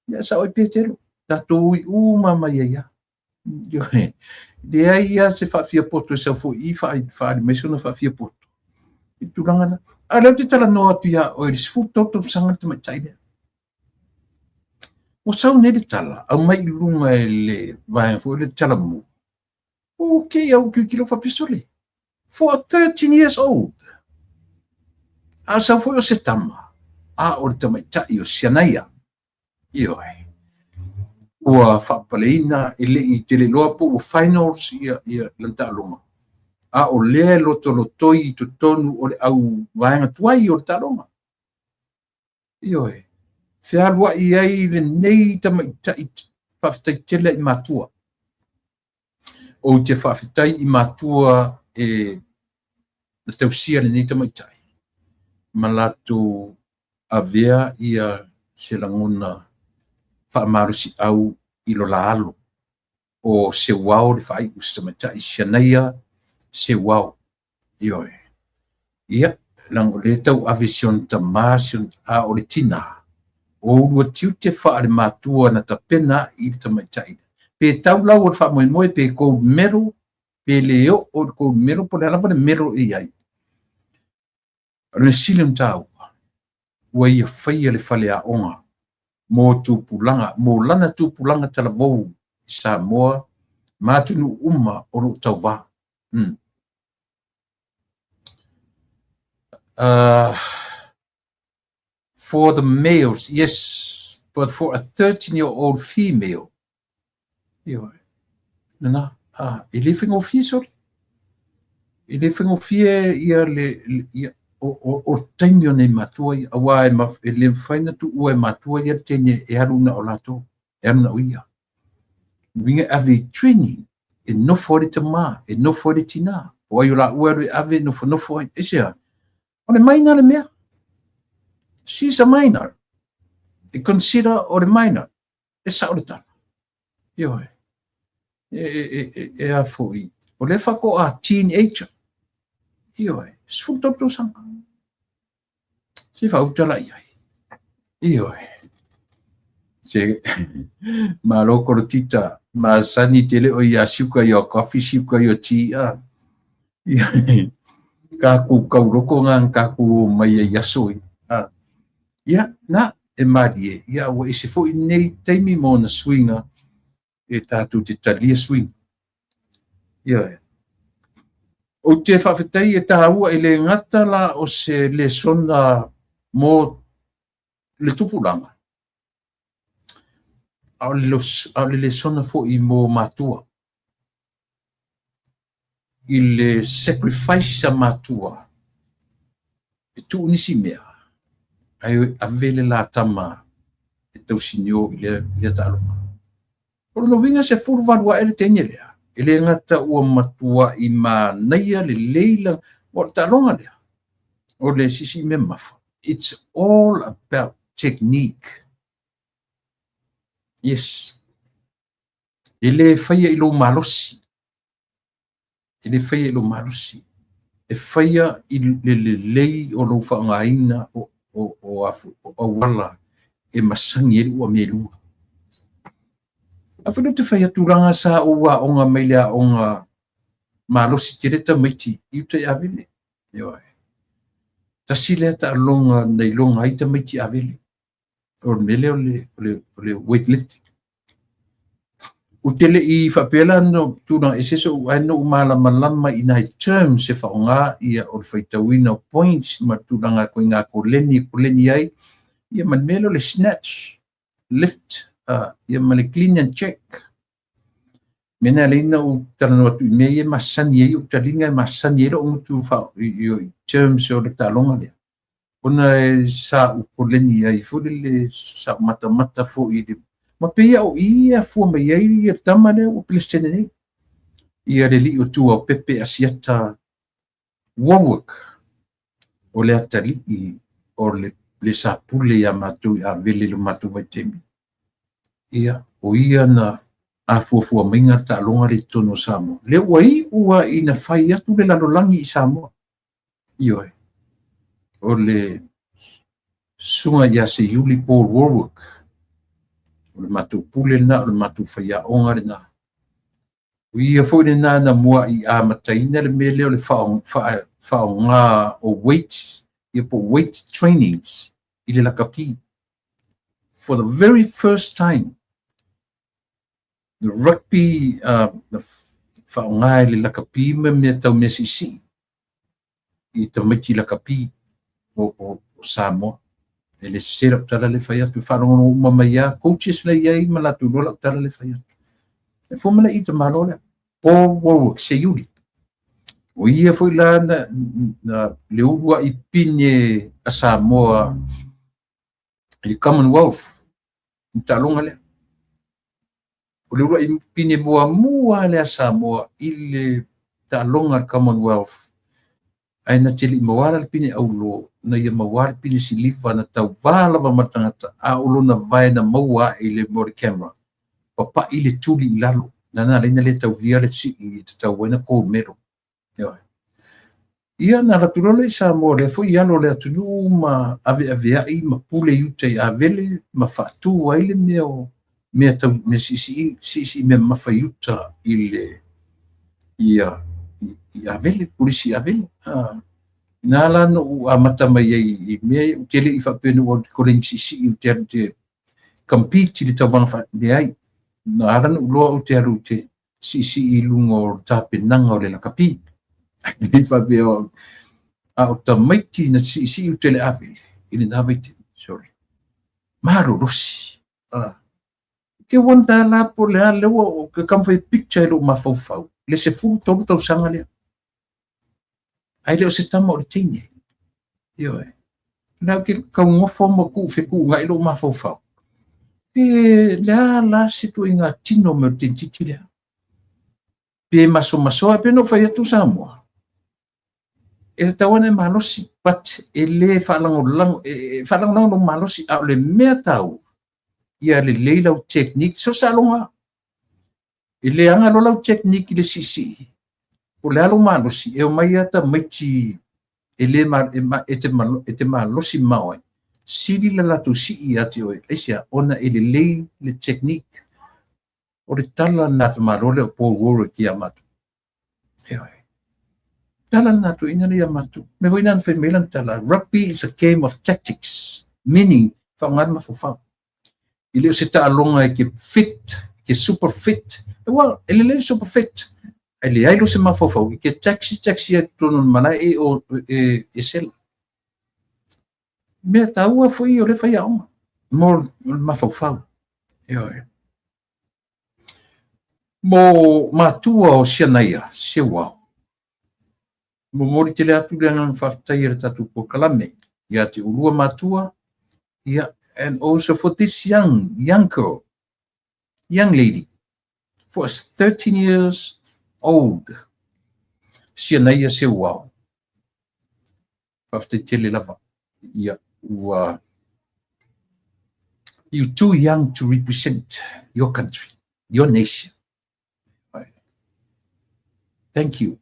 ia sa oi Petero, tātou i uma mai ai a. Ioe, leai ia se whaafia poto e sau fo i whaali mai sona whaafia poto. I tūranga na. A leo te tala noa atu ia oe, le sifu toto sanga te mai tai lea. Ua sau nei le tala, au mai i lunga e le vaega foi le tala mu. Ok, au ki kilo whapisole. For a 13 years old. A sau foi o se tama, a o le tamaitai o Sianaia. Ioe. Ua faapaleina e le i tele loa po ua finals ia, ia lana taaloga. A o lea e lotolotoi i totonu o le au vaega tuai o le taaloga. Ioe. Fealuai ai lenei tamaitai faafetai tele i matua. Ou te faafetai i matua e na tausia lenei tamaitai ma latou avea ia se lagona faamalosiau i lo la alo o Seuao le faaiu se tamaitai Shanaia Seuao. Ioe. Ia, leaga o lea e tau ave si ona tamā, si ona, a o le tinā, o ulua tiute faa le matua na tapena i le tamaitai lea. Pe tau lau o le faamoemoe, pe gold medal, pe le oo i le gold medal, po o le a lava le medal e i ai. O le mea sili ona taua, ua ia faia le faleaoga mo tupulaga, mo lana tupulaga talavou i Samoa ma atunuu uma o lo o tauvā. For the males, yes, but for a 13-year-old female, ioe, nana, ah, e le faigofie sole. E le faigofie ia le, ia, o taimi o nei matua ia, auā e, e le mafai na tuua e matua ia le teine e alu na o latou, e alu na o ia. Uiga e ave i training, e nofo ai le tamā, e nofo ai le tinā. O ai o laua e alu e ave e nofonofo ai. Aisea? O le minor le mea. She's a minor. E consider o le minor. E sao le tala. Ioe. E, e, e, e, e a foi. O le faatoa teenager. Ioe. 13 tausaga. Se faautala i ai. Ioe. Se malo korotita masani tele o ia siuka i o coffee siuka i o tea a. Kākou kauloko ngā kākou o mai ai aso i. A. Ia, na, e malie. Ia, ua ese foi nei taimi ma ona suiga e tātou te talia suiga. Ioe. Ou te faafetai e tāua e le gata la o se lesona mo le tupulaga, a o le, a o le lesona foi mo matua. I le sacrifice a matua e tuu nisi mea ae ave le la tama e tausinio i lea, lea taaloga. O lona uiga 18 ae le teine lea, e le gata ua matuai manaia lelei la, o le taaloga lea, o le sisi mea mamafa. It's all about technique. Yes. E le faia i lou malosi. E le faia i lou malosi. E faia i le lelei o lou faaaogaina o, o, o, o, o auala e masani ai le ua mea i luga. Afai ou te fai atu leaga sa ou aoga mai le aoga malosi tele tamaiti i uta i Avele. Ioe. Tasi lea taaloga na iloga ai tamaiti Avele. O le mea lea o le, o le, o le weightlifting. Ou te le i faapea la no tulaga eseese ou ae na ou malamalama i nai terms e faaaoga ia o le faitauina o points ma tulaga koe ngā koleni e koleni ai ia ma le mea lea o le snatch. Lift, ia ma le clean and jerk. Mea na ala ai ona ou talanoa atu i mea ia e masani ai ou taliga, e masani ai lou gutu i terms o le taaloga lea. Ona e sa ou koleni ai foi lele, sa ou matamata foi i le ma pei a o i e afua mai ai le tama lea ua Peresetene nei. Ia le alii o Tuaopepe Asiata Warwick, o le atalii o le le sa pule iā matou i Avele i lo matou vaitaimi. Ia, o ia na afuafua maiga le taaloga lea i totonu o Samoa. Lea ua iu lava ina fai atu le lalolagi i Samoa. Ioe. O le susuga ia Seiuli Paul Warwick, o le matou pule lena, o le matou faiaoga lena. O ia foi lena na mua'i amataina le mea lea o le faaaoga o weights, ia po o weight trainings i le lakapi. For the very first time, the rugby na faaaoga e le lakapi ma mea tau mea siisii i tamaiti lakapi o Samoa. E le sese lau tala lea e fai atu, e faalogologo uma mai lava coaches la e i ai ma latou iloa lau tala lea e fai atu. E fua mai i tamaloa lea, Paul Warwick Seiuli. O ia foi la na le uluai pine a Samoa i le Commonwealth i le taaloga lea. O le uluai pine muamua lea a Samoa i le taaloga a le Commonwealth, ae na te le i maua la le pine auro, na ia maua le pine siliva, na tauvā lava ma le tagata, a o lona vae na maua ae i le mea o le camera, papa'i le tuli i lalo, na na ala ai ona le taulia le sii e tatau ai ona gold medal. Ioe. Ia na alu atu loa lea i Samoa, lea foi i alo o le atunuu ma aveaveai ma pule i uta i Avele ma faatu ai le mea o mea tau mea siisii, siisii mea mamafa i uta i le ia i Avele, kolisi i Avele. Na la na ou amata mai ai i mea ia, ou te le i faapea na ou alu i te koleni siisii, ou te alu i te compete i le tauvaga faa, leai. Na ala ona ou iloa ou te alu i te siisii i luga o le tapenaga o le lakapi. E le faapea o au, a o tamaiti na siisii i uta i le Avele i lena vaitaimi, sorry, malolosi. Ke wonder la po o le a lea ua ke taumafai e picture i lou mafaufau le 13 tausaga lea. Ae le o se tama o le teine. Ioe. La ou te taugofo ma tuu fetuunai lou mafaufau. Pe le a la se ituaiga tino mai o le teinititi lea. Pe masomasoa, pe na ou fai atu Samoa. E tatau lava ona e malosi, but e le faalagolago, e faalagolago lou malosi, a o le mea taua, ia lelei lau technique, so saaloga. E le aga loa lau technique i le siisii, po o le a lou malosi, e omai lava tamaiti e le ma, e, ma, e, te, malo, e te malosi mamao ai, sili le latou sii ia te oe, aisea? Ona e lelei le technique. O le tala lena a te Malo lea o Paul Warwick ia matou. Ioe. Tala lena toeaina lea ia matou. Mea foi lena na fai mai lana tala, rugby is a game of tactics, meaning faaaoga le mafaufau. E le o se taaloga e ke fit, e ke super fit. Well, e lelei le super fit, ae leai loa se mafaufau, e ke taxi taxi ai i totonu o le malae e, o, e, e sela. Mea taua foi o le faiaoga mo le mafaufau. Ioe. Mo matua o Sianaia, Seuao, momoli tele atu le agaga faafetai a le tatou polokalame ia te ulua matua, ia, and also for this young, young girl, young lady, for 13 years old, Sianaia Seuao. Faafetai tele lava. Ia, ua you too young to represent your country, your nation. Thank you.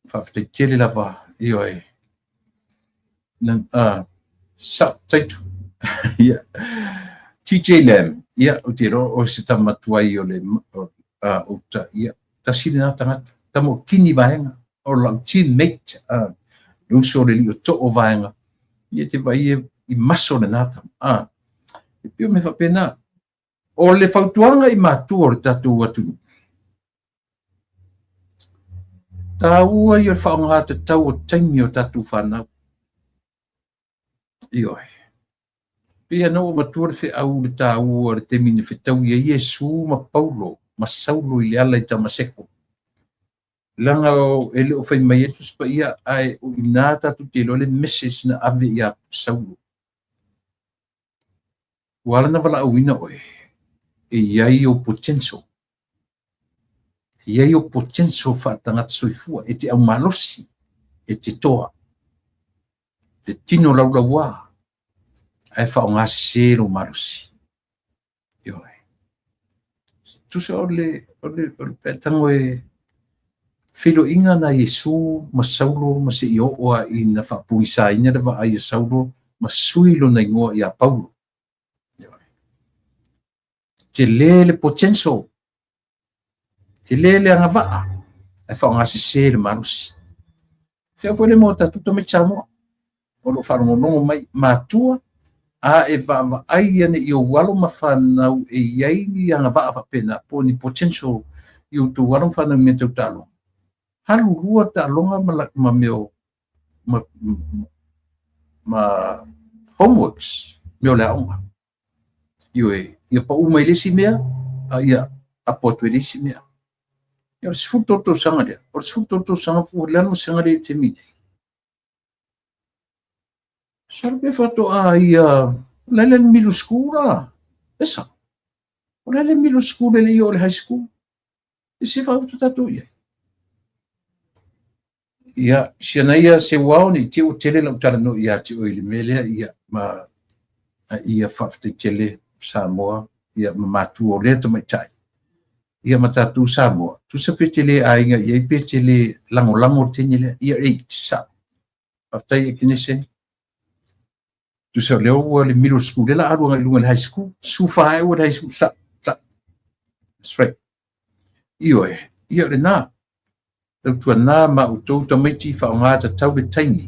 Faafetai tele lava. Ioe. Sa taitu. Ia. TJ Lam. Ia, ou te iloa o se tama tuai o le o ta, ia, tasi lena tagata. Tama o kini vaega. O lau teammate, le uso o le alii o too vaega. Ia te vaai e i maso lena tama. E pei o mea faapena. O le fautuaga i matua o le tatou atunuu, taua ia o le faaaoga tatau o taimi o tatou fanau. Ioe. Pei ona ou avatua le feau i le taua o le taimi na fetaui ai Iesu ma Paulo ma Saulo i le ala i Tamaseko. Leaga e le o fai mai ai le Tusi Paia, ae o i ina tatou te iloa le message na ave ia Saulo. Ua ala ona valaauina oe, e i ai ou potential. E i ai ou potential faatagata soifua, e te aumalosi, e te toa, te tino laulauā, ae faaaoga sese lou malosi. Ioe. Tusa o le, o le, o le peatago e feiloaiga na Iesu ma Saulo ma seia oo lava ina faapugisaina le vaai a Saulo ma sui lona igoa ia Paulo. Ioe. Tele le potential, tele le agavaa, ae faaaoga sese le malosi. Fea foi le mo tatou tamaiti Samoa o lo o faalogologo mai, matua a e vaavaai ane i ou alo ma fanau e i ai ni agavaa faapena po o ni potential i outou alo ma fanau i mea tau taaloga. Alu lua taaloga ma, ma mea ma, ma homeworks, mea o le aoga. Ioe, ia pau mai le isi mea, a ia apo atu i le isi mea. Ia o le 13 tausaga lea, o le 13 tausaga ua le alu vasega lea i le taimi nei. Masalo pe faatoa ia, o la e le middle school la, esa. O la e le middle school e le i oo i le high school. E se faauta tatou i ai. Ia, si ana ia se wao ne i te ua tele lau talanoa ia te oe i le mea lea, ia, ma a ia faafetai tele Samoa, ia, ma matua o lea tamaitai, ia ma tatou Samoa. Tusa pe te le aiga i ai pe te le lagolago le teine lea, ia eight, sa. Faafetai e Kenese. Tusa o lea ua le middle school, lea la alu agai i luga i le high school, sufa e ua le high school, sa, sa. That's right. Ioe, ia o lena. Tautuana ma outou tamaiti faaaoga tatau le taimi,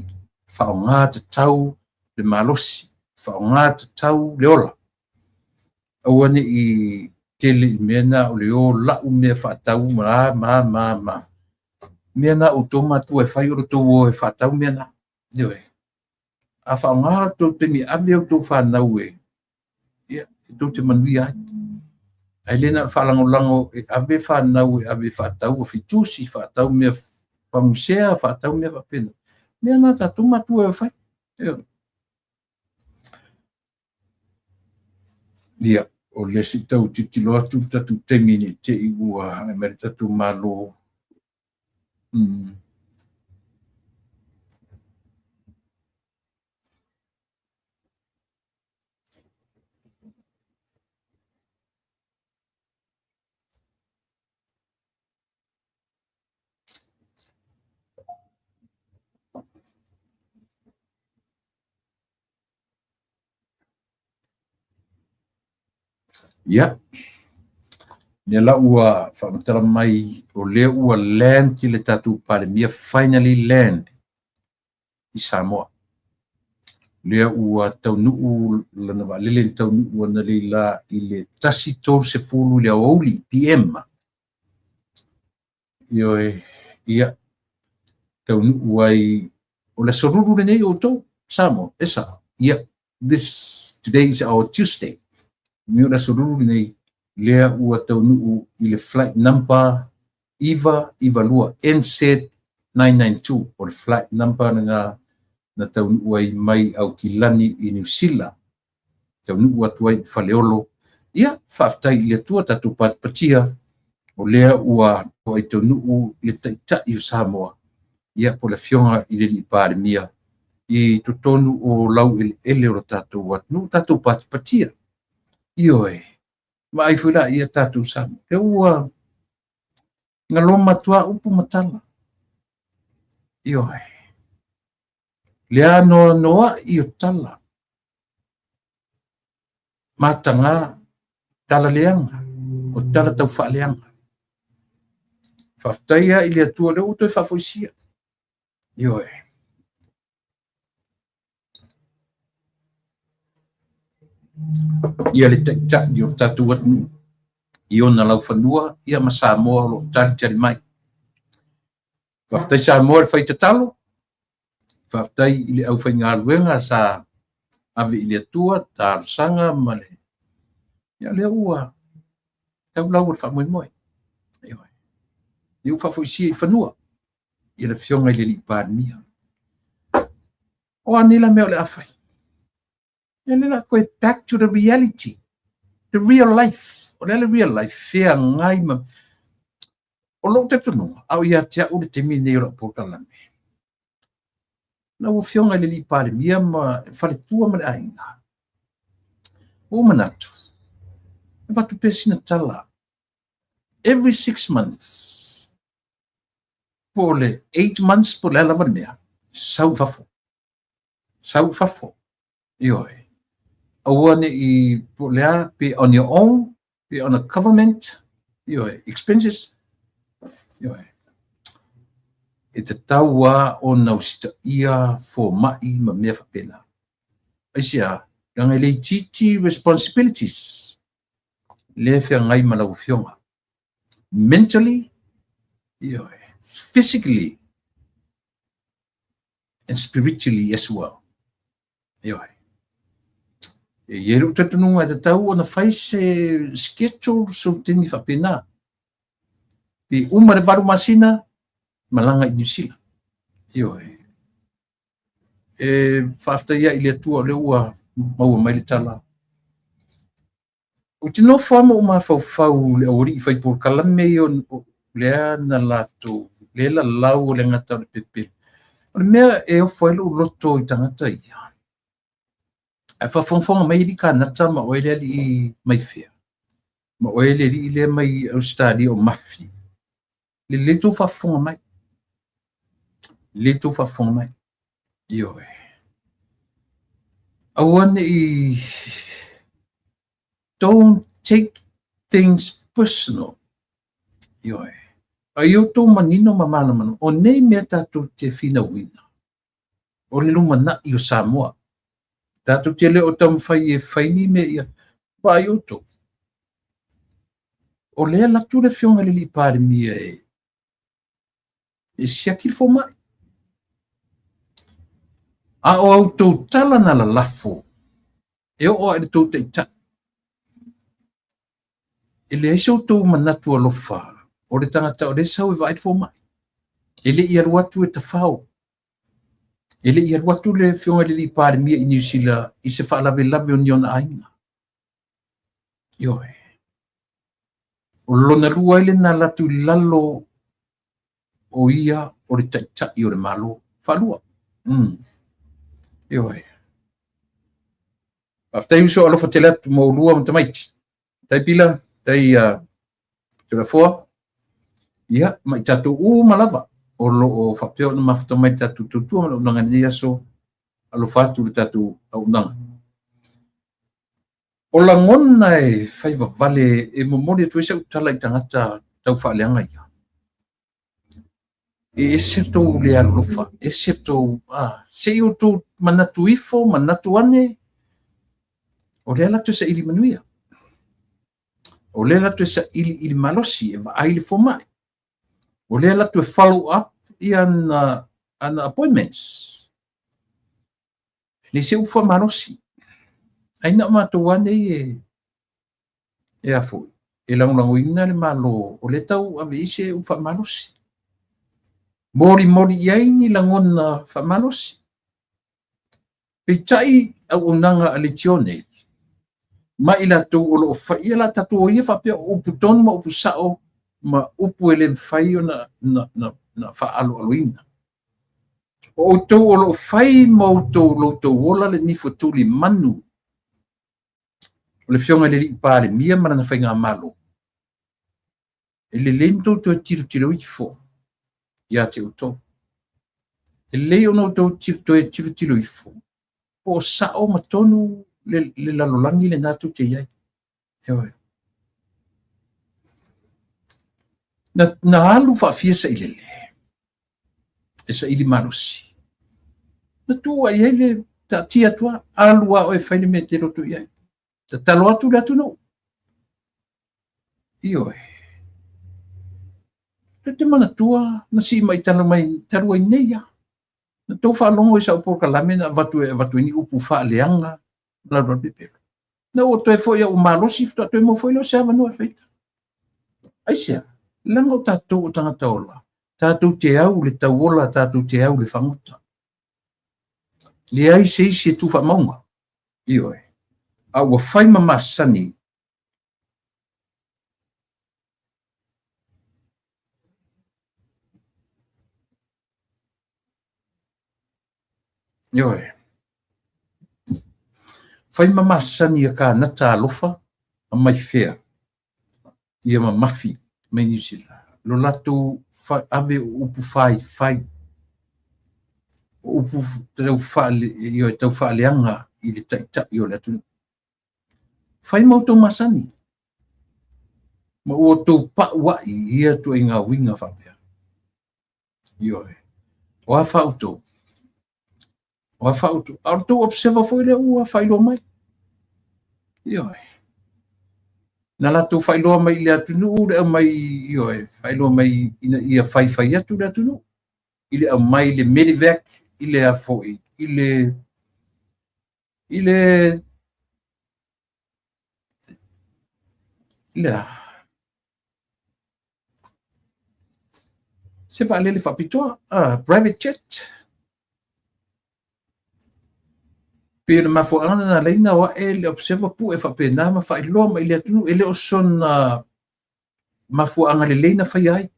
faaaoga tatau le malosi, faaaoga tatau le ola. Aua ne i tele i mea na o le o lau mea faatau ma ma ma ma. Mea na outou matua e fai o le tou o e faatau mea na. Ioe. A faaaoga outou taimi e ave outou fanau e, ia, e tou te manuia ai. Ae le na o le faalagolago e ave fanau e ave e faatau afitusi, faatau mea famusea, faatau mea faapena. Mea na tatou matua e fai. Ioe. Ia, o le se i tau tilotilo atu le tatou taimi ne i te i ua agai mai le tatou Malo. Ia, lea la ua faamatala mai o lea ua land le tatou Palemia, finally land i Samoa. Lea ua taunuu lana vaalele na taunuu analeila i le 1:30 i le aoauli PM. Ioe, ia, taunuu ai, o le aso Lulu lenei outou, Samoa, e sao. Ia, this, today is our Tuesday. Mi o le aso Lulu lenei, lea ua taunuu i le flight number 992, NZ 992, o le flight number lena na taunuu ai mai Aukilani i Niu Sila. Taunuu atu ai i Faleolo. Ia, faafetai i le Atua tatou patipatia, o lea ua toai taunuu le Taitai o Samoa, ia, po o le Afioga i le Alii Palemia, i totonu o laueleele o le tatou atunuu, tatou patipatia. Ioe, vaai foi laia tatou Samoa, lea ua galoma atu lava upu ma tala. Ioe, le anoanoai o tala, mataga, tala leaga, o tala taufaaleaga. Faafetai lava i le Atua o lea ua toe faafoisia. Ioe. Ia le Taitai o le tatou atunuu i ona laufanua ia ma Samoa o lo o talitali mai. Faafetai Samoa i le fai tatalo, faafetai i le aufaigaluega sa Ave i le Atua, talosaga ma le ia lea ua tau lau o le faamoemoe. Ioe. Lea ua faafoisia i fanua i le Afioga i le Alii Palemia. O a nei la mea o le a fai? Ia lea la toe back to the reality, the real life. O le a le real life? Feagai ma o lou talitonuga, a o ia te au le taimi lenei o lau polokalame. Lau Afioga i le Alii Palemia ma faletua ma le aiga, ua ou manatu, e avatu pea sina tala every 6 months, po o le 8 months, po o le a lava le mea, sau i fafo, sau i fafo. Ioe. Aua ne i po o le a, pe on your own, pe on a government, ioe, expenses. Ioe. E tatau lava ona usitaia fomai ma mea faapena. Aisea? Leaga e le itiiti responsibilities lea e feagai ma lau Afioga. Mentally, ioe, physically and spiritually as well. Ioe. E i ai lou talitonuga e tatau ona fai se schedule so taimi faapena. Pe uma le 8 masina, malaga i Niu Sila. Ioe. E faafetai ai i le Atua o lea ua maua mai le tala. Ou te nofo lava ma ou mafaufau le aualii fai polokalame ia lea na latou lea lalau o le gata o le pepelo. O le mea e ofo ai lou loto i tagata ia. Ae faafogafoga mai alii Kanata ma oe le alii mai fea. Ma oe le alii lea mai Ausetalia o Mafi. Lelei tou faafofoga mai. Lelei tou faafofoga mai. Ioe. Aua ne i, don't take things personal. Ioe. A ia outou manino ma malamalama, o nei mea tatou te finauina, o le lumanai o Samoa. Tatou te le o taumafai e fai ni mea ia. Vaai outou. O lea alu atu le Afioga i le Alii Palemia e siaki le fomai. A o outou tala na lalafo, e oo lava i le tou taitai, e leai so outou manatu alofa o le tagata o lea e sau e vaai le fomai. E le i alu atu e tafao. E le i alu atu le Afioga i le Alii Palemia i Niu Sila i se faalavelave o ni ona aiga. Ioe. O lona lua ai lena alu atu i lalo o ia o le taitai o le Malo. Faalua. Ioe. Faafetai uso, alofa tele atu mo ulua ma tamaiti. Tai pila, tai Tulafoa. Ia, ma i tatou uma lava o lo o faapea ona mafuta mai le tatou tautua ma le auaunaga i lenei aso, alofa atu le tatou auaunaga. O lagona e fai vavale e momoli atu ai sau tala i tagata tau faaleaga ia. E ese tou le alolofa, ese tou, se i outou manatu ifo, manatu ane, o lea latou e saili manuia. O lea latou e saili i le malosi, e vaai le fomai. O lea latou e follow up ia ana appointments. Le se upu faamalosi. Ai na o matou lava nei e a foi, e lagolagoina le Malo o lea tau ave i se upu faamalosi. Molimoli i ai ni lagona faamalosi. Peitai auaunaga a leitio nei, ma i latou o lo o fai, ia la tatou o ia faapea o upu tonu ma upu sao ma upu e le mafai ona na faaaloaloina. O outou o lo o fai ma outou loutou ola le nifo tuli manu o le Afioga i le Alii Palemia ma lana faigamalo, e lelei ona outou toe tilotilo ifo ia te outou. E lelei ona outou toe tilotilo ifo po o sao ma tonu le lalolagi lena tou te i ai. Ioe. Na alu faafia sailele e saili malosi. Na tuu ai ai le taatia atu lava, alu lava oe e fai le mea e te loto i ai. Tatalo atu le atunuu. Ioe. E te manatua na sii mai talu mai talu ai nei lava. Na tou faalogo i sau polokalame na avatu e avatu ai ni upu faaleaga. Ma le pepelo. Na ua toe foi au malosi, faatoa toe maua foi lea o se avanoa e faita. Aisea? Leaga o tatou o tagata ola, tatou te au i le tauola, tatou te au i le fagota. Leai se isi e tu faamauga. Ioe. A ua fai ma masani Ioe. Fai ma masani a kānata alofa ma mai fea ia mamafi mai Niu Sila. Lo latou ave o upu faifai, o upu tau faale, ioe, tau faaleaga i le taitai o le atunuu. Fai ma outou masani, ma ua outou pa'u a'i i ia tuaiga uiga faapea. Ioe. O a fa outou? O a fa outou? A o le tou observer foi lea ua faailoa mai. Ioe. Na latou faailoa mai i le atunuu, le aumai, ioe, faailoa mai ina ia faifai atu le atunuu. I le aumai le Medivac, i le a foi, i le i le i le a se vaalele faapitoa, private jet. Pei o le mafuaaga lena na ala ai ona o ae le observer pue faapena ma faailoa mai i le atunuu, e le o sona mafuaaga lelei na faia ai.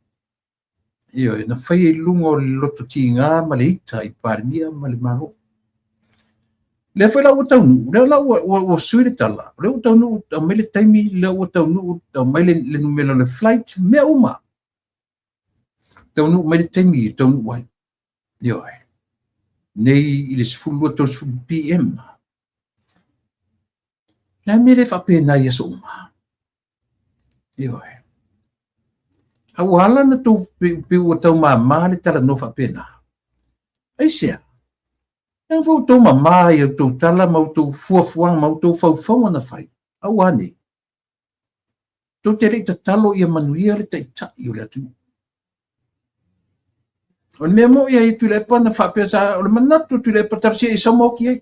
Ioe, na faia i luga o le loto tiga ma le ita i Palemia ma le Malo. Lea foi la ua taunuu, lea la ua sui le tala, o lea ua taunuu, aumai le taimi, lea ua taunuu, aumai le numera o le flight, mea uma. Taunuu mai le taimi e taunuu ai. Ioe. Nei i le 12:30 PM. Le a mea le faapena i aso uma? Ioe. A ua ala na tou pe ua tau māmā le talanoa faapena. Aisea? Leaga foi ua outou mamā i a outou tala ma outou fuafuaga ma outou faufauga na fai. A ua a nei? Tou te le i tatalo ia manuia le taitai o le atunuu. O le mea moni ai Tuilaepa na faapea sa o le manatu o Tuilaepa talosia ia sau ma oki ai.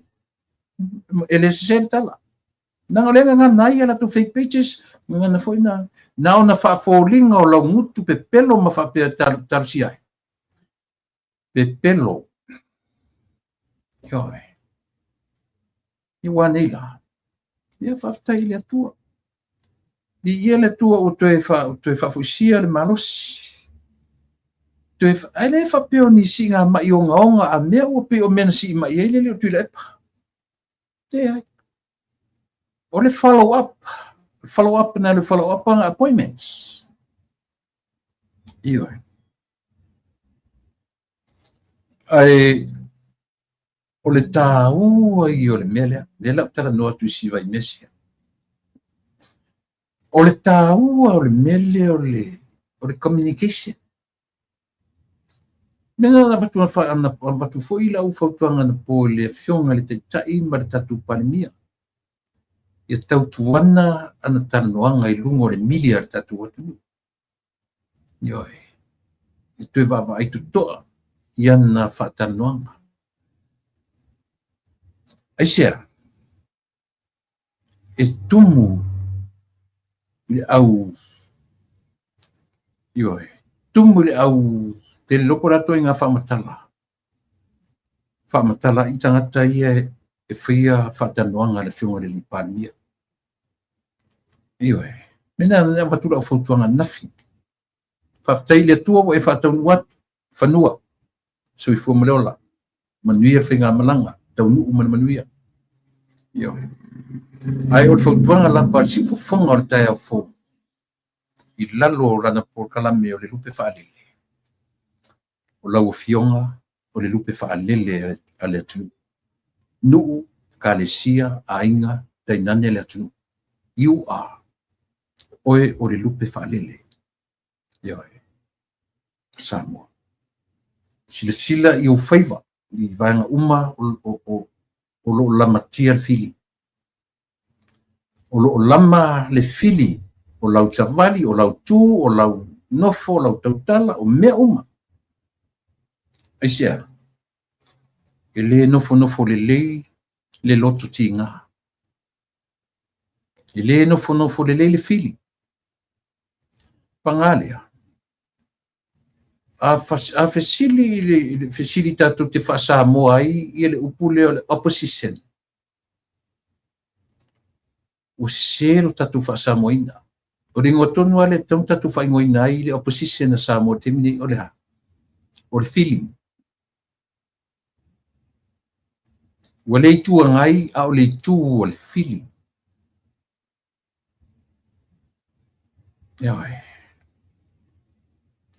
E le sese le tala. Leaga o lea e gagana ai a latou fake pages, gagana foi na na ona faafoliga o laugutu pepelo ma faapea talosia ai. Pepelo. Ioe. Ia ua nei la. Ia faafetai i le Atua. Viia le Atua ua toe toe faafoisia le malosi. Toe ae le faapea o ni siigamai ogaoga a mea ua pei o mea na sii mai ai le alii o Tuilaepa. Leai. O le follow up. Follow up na le follow up ang appointments. Ioe. Ae o le taua ia o le mea lea, lea la ou talanoa atu i si Vaimesi. O le taua o le mea lea o le communication. Mea na avatu, avatu foi lau fautuaga anapo i le Afioga i le Taitai ma le tatou Palemia. Ia tautuana ana talanoaga i luga o le media a le tatou atunuu. Ioe. E toe vaavaai totoa i ana faatalanoaga. Aisea? E tumu i le au, ioe, tumu i le au te loko latou i ngā faamatala. Faamatala i tagata ia e faia faatalanoaga a le Afioga i le Palemia. Ioe. Mena na avatu lau fautuaga ananafi. Faafetai i le Atua ua e faataunuu atu fanua, soifua ma le ola, manuia le faigamalaga, taunuu ma le manuia. Ioe. Ae o le fautuaga lava a le siufofoga o le taeao fou i lalo o lana polokalame o le lupe faalele, o lau Afioga o le lupe faalele a le atunuu. Nuu, ekalesia, aiga, tainane le atunuu. You are oe o le lupe faalele. Ioe. Samoa. Silasila i ou faiva i vaega uma o lo o lamatia le fili. O lo o lama le fili o lau savali, o lau tu, o lau nofo, o lau tautala, o mea uma. Aisea? E le nofonofo lelei le loto tiga. E le nofonofo lelei le fili. Paga lea, a fesili i le fesili tatou te faa-Samoa ai ia le upu lea o le opposition, ua sese lo tatou faa-Samoaina. O le igoa tonu lava lea e tatau ona tatou faaigoaina ai le opposition a Samoa i le taimi nei, o le a? O le fili. Ua le Itu Agai, a o le itu o le fili. Ioe.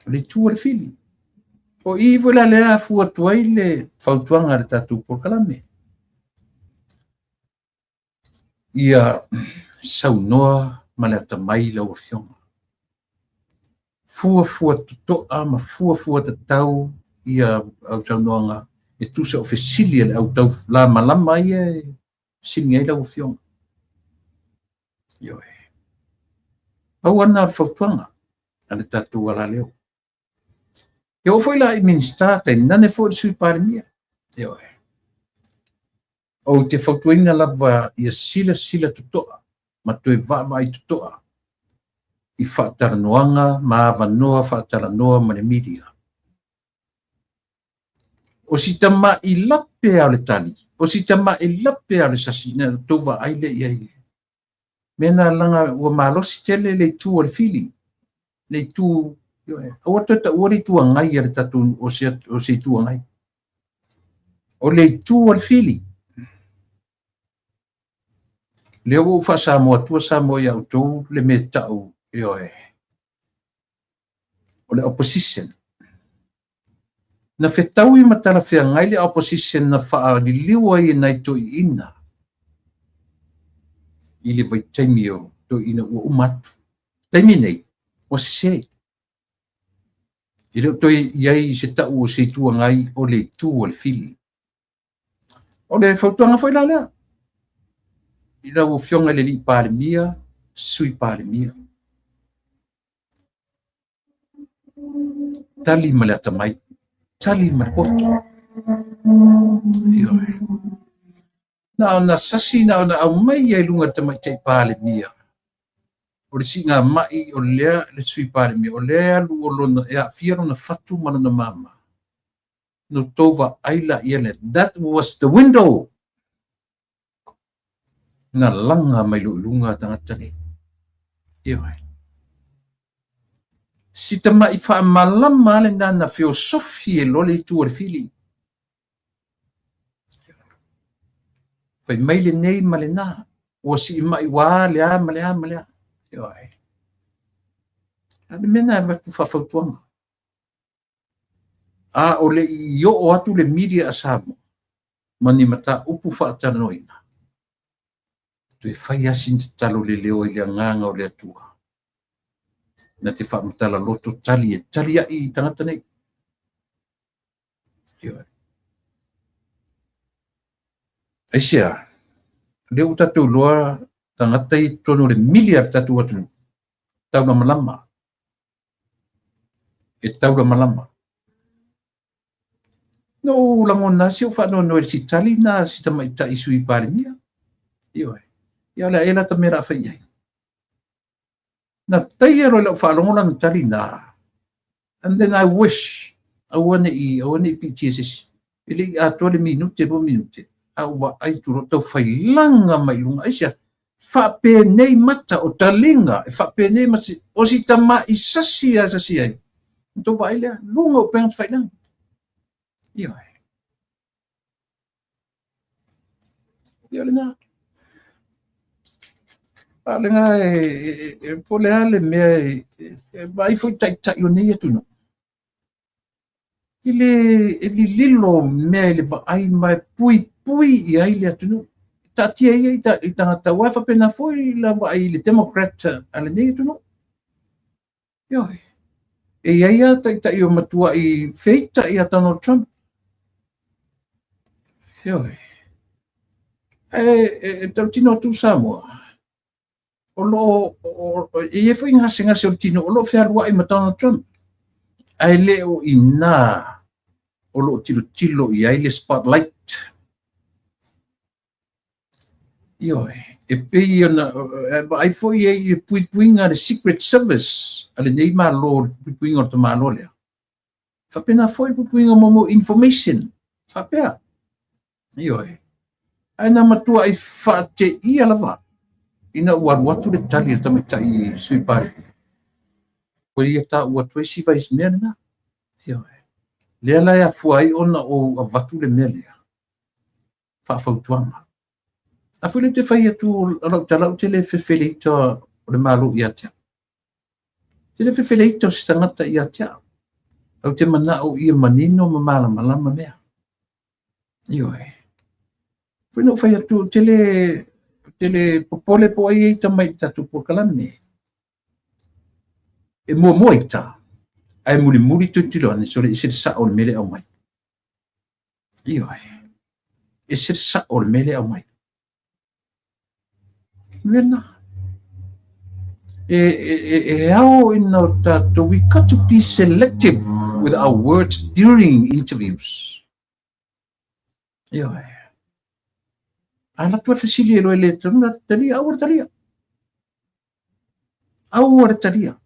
O le itu o le fili. O i foi la lea afua atu ai le fautuaga a le tatou polokalame. Ia saunoa ma le atamai lau Afioga. Fuafua totoa ma fuafua tatau ia au saunoaga e tusa o fesili a le au tau lamalama ia e fesiligia ai lau Afioga. Ioe. Pau lava lena o le fautuaga a le tatou alaleo. E oo foi la i Minisita, tainane foi le Sui Palemia. Ioe. Ou te fautuaina lava ia silasila totoa ma toe vaavaai totoa i faatalanoaga ma avanoa faatalanoa ma le media. O si tamai lape lava o le tali, o si tamai lape lava o le sasi, na outou vaai lea i ai. Mea na laga ua malosi tele le itu o le fili, le itu, aua toe taua le Itu Agai a le tatou, o se Itu Agai. O le itu o le fili. Lea ua ou faa-Samoa atua Samoa ia outou le mea ta'u, ioe, o le opposition. Na fetaui ma talafeagai le opposition na faaliliu ai e nai toeaiina i le vaitaimi o toeaiina ua uma atu. Taimi nei, ua sese. E le o toe i ai se ta'u o se Itu Agai, o le itu o le fili. O le fautuaga foi la lea i lau Afioga i le Alii Palemia, Sui Palemia. Tali ma le atamai, tali ma le poto. Ioe. Na ona sasi, na ona aumai ia i luga le Tamaitai Palemia. O le siigamai o lea le Sui Palemia, o lea e alu o lona, e aafia lona fatu ma lona mama. Na outou vaai laia lea. That was the window. Na laga mai loa i luga tagata nei. Ioe. Si tamai faamalama lava lena na feosofi ai loa le itu o le fili. Fai mai lenei ma lena. Ua siimai ua a le a ma le a ma le a. Ioe. A o le mea lena e avatu faafautuaga. A o le i oo atu le media a Samoa ma ni mataupu faatalanoaina, toe fai lava sina tatalo leleo i le agaga o le Atua na te faamatala loto tali e tali ai i tagata nei. Ioe. Aisea, lea ua tatou iloa tagata ia i totonu o le mili a le tatou atunuu, taulamalama, e taulamalama. Na ou lagona lava si ou faanoanoa i le sitali na si tamaitai Sui Palemia. Ioe. Ia o le a ea la ta mea o le a fai i ai? Na taia loa i lau faalogo lana tali na. And then I wish, aua ne i, aua ne i piitia se isi. E le i atoa le minute, 2 minute, a ou vaai atu loa tau failaga mai i luga. Aisea? Faapenei mata o taliga, e faapenei mata, o si tamai sasi lava e sasi ai. Ona tou vaai lea, luga o upega tafailagi. Ioe. Ia o lena. A o lena e, po o le a le mea e vaai foi taitai o nei atunuu. E le e lililo mea i le vaai ma e puipui i ai le atunuu. Taatia ia i tagata, aua e faapena foi la vaai i le Democrat a lenei atunuu. Ioe. E i ai lava taitai o matuai feita ia Donald Trump. Ioe. Ae e tautino atu Samoa, o lo o e i ai foi gasegase o le tino o lo o fealuai ma Donald Trump. Ae le o i ina o lo o tilotilo i ai le spotlight. Ioe. E pei ona e vaai foi i ai i le puipuiga a le Secret Service a lenei Malo, le puipuiga o le tamaloa lea. Faapena foi le puipuiga mo information faapea. Ioe. Ae na matuai faateia lava ina ua alu atu le tali a le tamaitai Sui Palemia. Ua ia taua atu ai si vai mea lena. Ioe. Lea la e afua ai ona ou avatu le mea lea faafautuaga. A foi lea ou te fai atu o lau tala ou te le fefeleita o le Malo ia te au. Te le fefeleita o se tagata ia te au. Ou te manao ia manino ma malamalama mea. Ioe. Foi na ou fai atu, ou te le popole po o ai e ita mai i le tatou polokalame. E muamua ita, ae mulimuli tilotilo ane, sole ese le sao o le mea lea e aumai. Ioe. Ese le sao o le mea lea e aumai. Mea lena. E ao ina o tatou, we got to be selective with our words during interviews. Ioe. A alu atu le fesili e loe le tonu na talia, aua le talia. Aua le talia.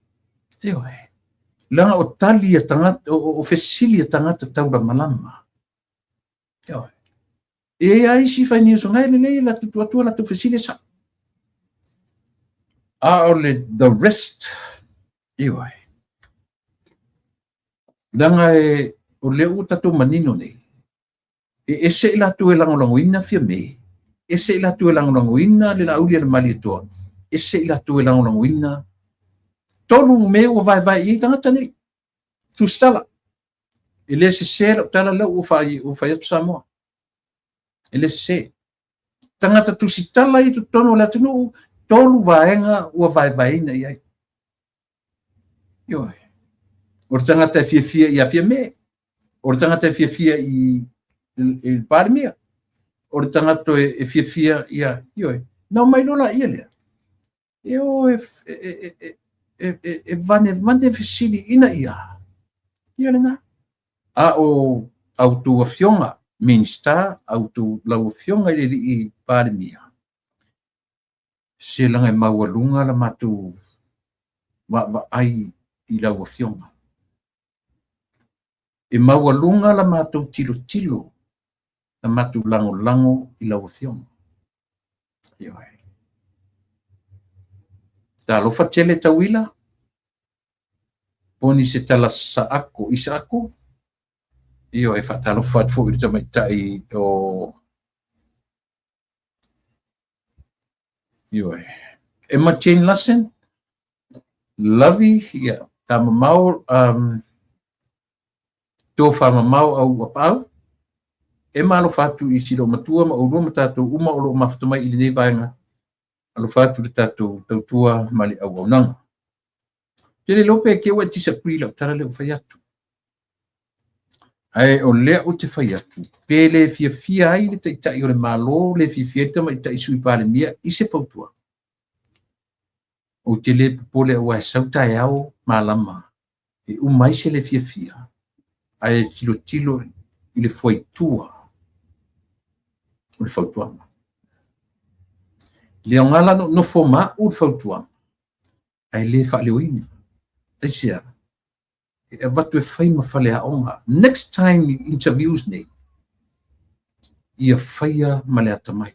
Ioe. Leaga o tali a tagata, o fesili a tagata taulamalama. Ioe. E i ai isi fai news ngai lelei la tutu atu la tu fesili sa. A o le the rest. Ioe. Leaga e o lea ua tatou manino nei, e ese i latou e lagolagoina Fiamē, ese i latou e lagolagoina le Laauli a le Malietoa, ese i latou e lagolagoina tolu mea ua vaevae i ai tagata nei. Tusitala. E le sese lau tala lea ua fai atu Samoa. E le sese. Tagata tusitala i totonu o le atunuu, tolu vaega ua vaevaeina i ai. Ioe. O le tagata e fiafia ia Fiamē, o le tagata e fiafia i le Palemia, o le tagata e fiafia ia, ioe. Na omai loa laia lea, e o e vanevane fesili ina ia, ia lena. A o a outou afioga Minisita, a outou lau afioga i le alii Palemia, se leaga e maualuga la matou vaavaai i lau afioga. E maualuga la matou tilotilo, la matou lagolago i lau afioga. Ioe. Talofa tele tauila, poni se tala saako isaako. Ioe, faatalofa atu foi i le tamaitai o Ioe. Emma Jane Larsen, Lavi, ia, tamamao, tofa mamao au apaau. Emma alofa atu i si loomatua ma oulua ma tatou uma o loo mafuta mai i lenei vaega. Alofa atu le tatou tautua ma le auaunaga. Te le iloa pe te ua e disagree lau tala lea ua fai atu. Ae o lea ou te fai atu, pe le fiafia ai le Taitai o le Malo, le fiafia ai le tamaitai Sui Palemia i se fautuaga. Ou te le popole aua e sau taeao malama e uma ai se le fiafia, ae tilotilo i le fuaitua o le fautuaga. Le aoga la ona ou nofo ma au le fautuaga, ae le faaleoina. Aisea? E avatu e fai ma faleaoga. Next time i interviews nei, ia faia ma le atamai.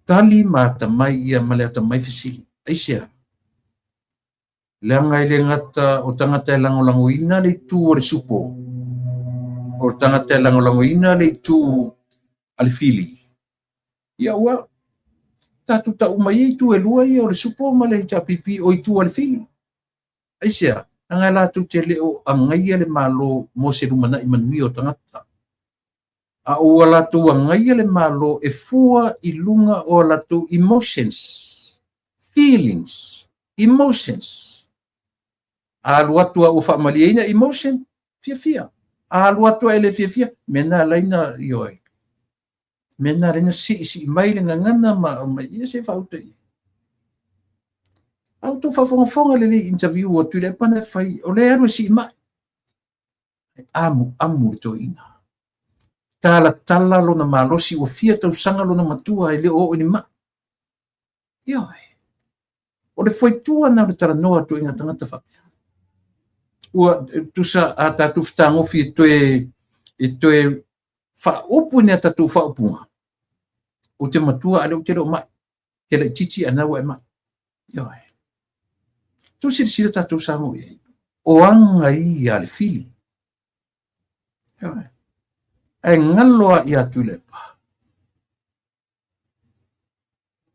Tali ma atamai ia ma le atamai fesili. Aisea? Leaga e le gata o tagata e lagolagoina le itu o le supo, o tagata e lagolagoina le itu a le fili. Ia ua tatou tau mai ai itu e lua ia o le supo ma le HRPP o itu a le fili. Aisea? Leaga e latou te le o agaia le Malo mo se lumanai manuia o tagata. A ua latou agaia le Malo e fua i luga o a latou emotions, feelings, emotions. A alu atu a ua faamalieina emotion, fiafia. A alu atu a e le fiafia, mea na ala ai na ioe. Mea na ala ai na siisii mai le gagana ma aumai ia se faauta i ai. A outou faafogafoga lelei i interview a Tuilaepa na e fai, o lea e alu e sii mai. E amuamu le toeaina. Talatala lona malosi ua fia tausaga lona matua e le o oo i ni mai. Ioe. O le foitua na o le talanoa atu i ngā tagata faapea. Ua tusa a tatou fetagofi e toe faaupu i ni a tatou faaupuga, ou te matua a lea ou te le o mai. Te laitiiti a na ua e mai. Ioe. Tu silasila tatou Samoa i ai. O aga ia a le fili. Ioe. Ae galo a ia Tuilaepa.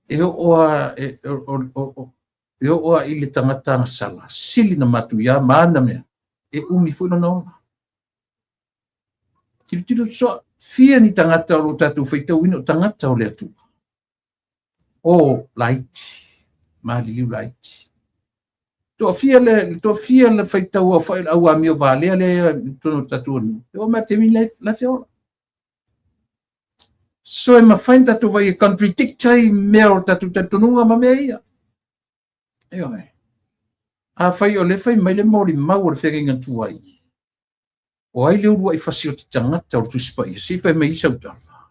E oo a, e, o, o, o, e oo a i le tagata agasala, sili na matuia ma ana mea, e umi foi lona ola. Tilotilo totoa, fia ni tagata o lo o tatou faitauina o tagata o le Atua. O laiti, maliliu laiti. Toafia le, toafia le faitau au whai au amio valea le tonu tatou atunuu. E oo mai taimi le la fia ola. So e mafai ona tatou vaai e contradict ai mea o tatou talitonuga ma mea ia. Ioe. Afai o lea fai mai le molimau o le feagaiga tuai, o ai le uluai fasioti tagata o le Tusi Paia? Se i fai mai i sau tala.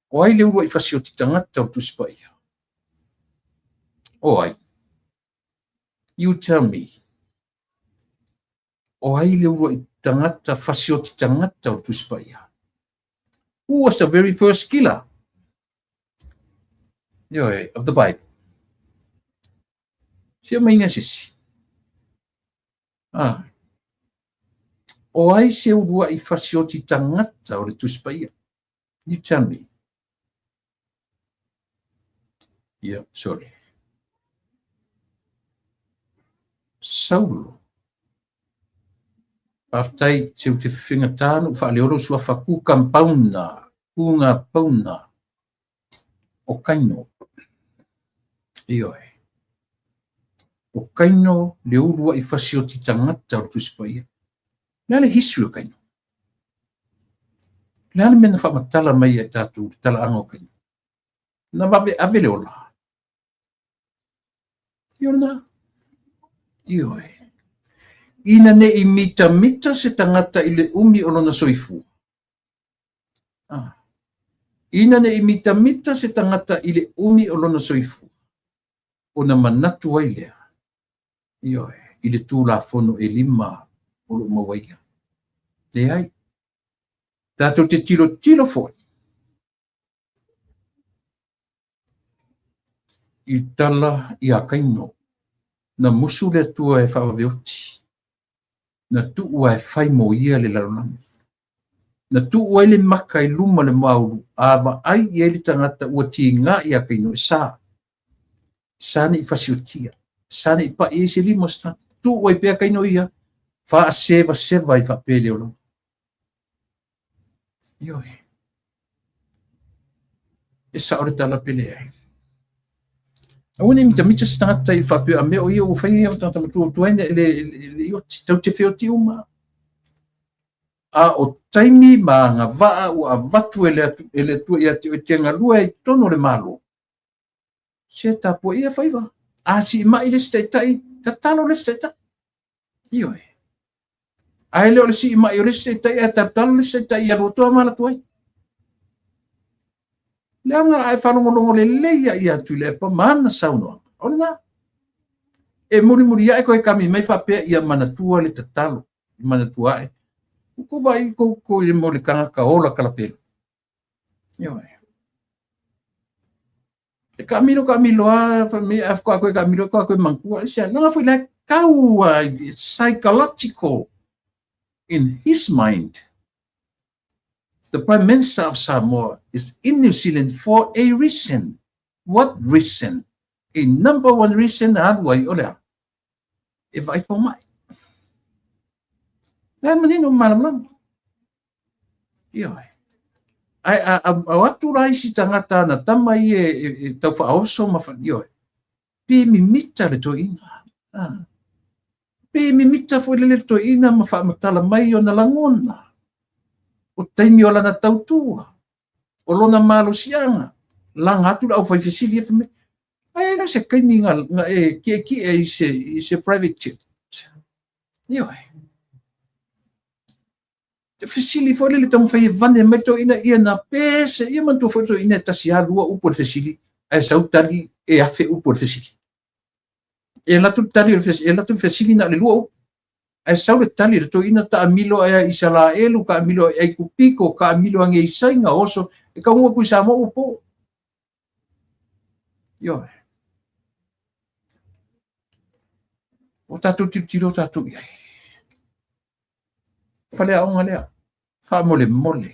O ai le uluai fasioti tagata o le Tusi Paia? O ai? You tell me. O ai le uluai tagata fasioti tagata o le Tusi Paia? Who was the very first killer? Ioe, of the Bible. Sia mai nga sisi. Ah. O ai se uluai fasioti tagata o le Tusi Paia? You tell me. Yeah, sorry. Saulo. Faafetai se u te whiwhinga tānu whaaleolo suafa ku kampauna, ku ngā pauna o Kaino. Ioe. O Kaino le ulua i fasioti tagata o le Tusi Paia. Le a le history o Kaino? Le a le mea na faamatala mai ai tatou le talaaga o Kaino? Na vave ave le ola. Ioe lena. Ioe. Ina ne i mitamita se tagata i le umi o lona soifua. Ah. Ina ne i mitamita se tagata i le umi o lona soifua, ona manatu ai lea, ioe, i le Tulafono e lima o lo o maua ia. Leai. Tatou te tilotilo foi i tala ia Kaino, na musu le Atua e faavaveoti, na tuu e fai mo ia le lalolagi. Na tuu ai le maka i luma le maulu, a vaai i ai le tagata ua tiga ia Kaino e sa. Sa ne i fasiotia, sa ne i pai ai se lima o se tagata. Tuu ai pea Kaino ia, faasevaseva ai faapea i le olaga. Ioe. E sao le tala pe leai. Aua ne i mitamita se tagata i faapea a mea o ia ua fai ia o tagata matua tuai ne le, le, le ioti, tau te feoti uma. A o taimi ma agavaa ua avatu e le, e le Atua ia te oe te galue ai totonu o le Malo. Se tapuaia faiva. A siimai le isi taitai, tatalo le isi taitai. Ioe. Ae le o le siimai o le isi taitai, ae tatalo le isi taitai ia lotoa ma ala tuai. Leaga a e faalogologo lelei ia ia Tuilaepa ma ana saunoaga, o lena. E mulimuli ae koe kami mai faapea ia manatua le tatalo, i manatua ae. Ko vai ko ko i mo le tagata ola kalapelo. Ioe. E kaamilo kaamilo a me a ko koe kaamilo ko koe mangkua e sia langa foi la kau psychological in his mind. The Prime Minister of Samoa is in New Zealand for a reason. What reason? A number one reason na alu ai o le a? E vaai fomai. La manino malamalama. Ioe. Ai a, a, a atu la isi tagata ana tama ia e, e, e tau whaoso ma wha, ioe. Pe mimita le toeaina. Ah. Pe mimita foi le le toeaina ma whaamatala mai ona lagona. O taimi o lana tautua. O lona malosiaga. Laga atu le aufai fesili e fai mai, Ai e le o se kaimi nga, nga e kiekie i se, i se private jet. Ioe. Fesili foi lele taumafai e vane mai toeaina ia na pese, ia manatua foi toeaina e tasi lava lua upu o le fesili, ae sau tali e afe upu o le fesili. E alu atu le tali o le fesili, e alu atu le fesili na o le lua upu. Ae sau le tali le toeaina taamilo ae i Isalaelu, taamilo i Aikupito, taamilo ane i Saina, oso, e taunuu atu i Samoa ua po. Ioe. Ua tatou tilotilo tatou i ai. Faleaoga lea, faamolemole,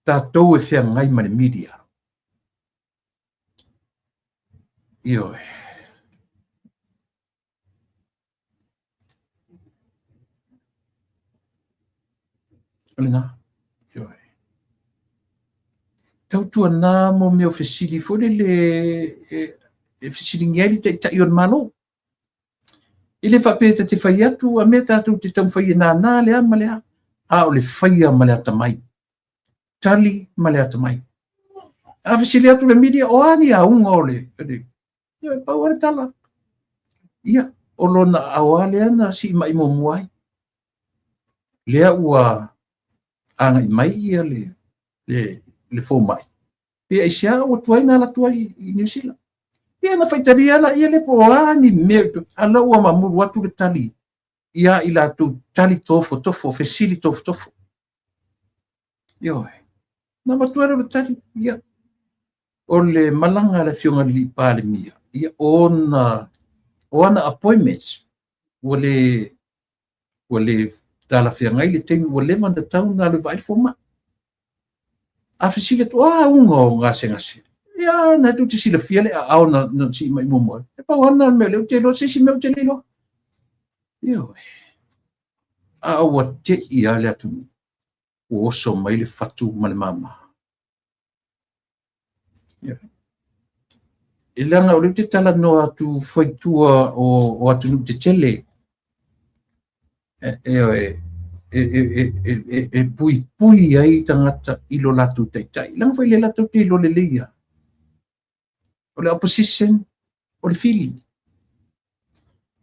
tatou e feagai ma le media. Ioe. O lena. Ioe. Tautuana mo mea o fesili foi lele e fesiligia ai le taitai o le Malo. E le faapea ta te fai atu a mea tatou te taumafai e nānā le a ma le a, a o le faia ma le atamai. Tali ma le atamai. A fesili atu le media, o a ni auga o le, ia, pau le tala. Ia, o lona aao lava lea na siimai muamua ai. Lea ua agai mai ia le fomai. Pe aisea ua tuai na alu atu ai i Niu Sila. Ia na faitalia la ia le po o a ni mea, a la ua mamulu atu le tali ia i latou tali tofotofo, fesili tofotofo. Ioe. Na matua le tali, ia, o le malaga a le afioga i le alii Palemia, ia, o ana appointments, ua le talafeagai le taimi ua leva ona tatau ona alu e vaai le fomai. A fesili atu, o a auga o gasegase? Ia, na tou te silafia le aao na siimai muamua. E pau lava lena o le mea o lea ou te iloa, se isi mea ou te le iloa. Ioe. A ua tei lava le atunuu, ua oso mai le fatu ma le mama. E leaga o lea ou te talanoa atu faitua o atunuu tetele. E puipui ai tagata i lo latou taitai. Leaga foi le latou te iloa lelei lava. O le opposition, o le fili.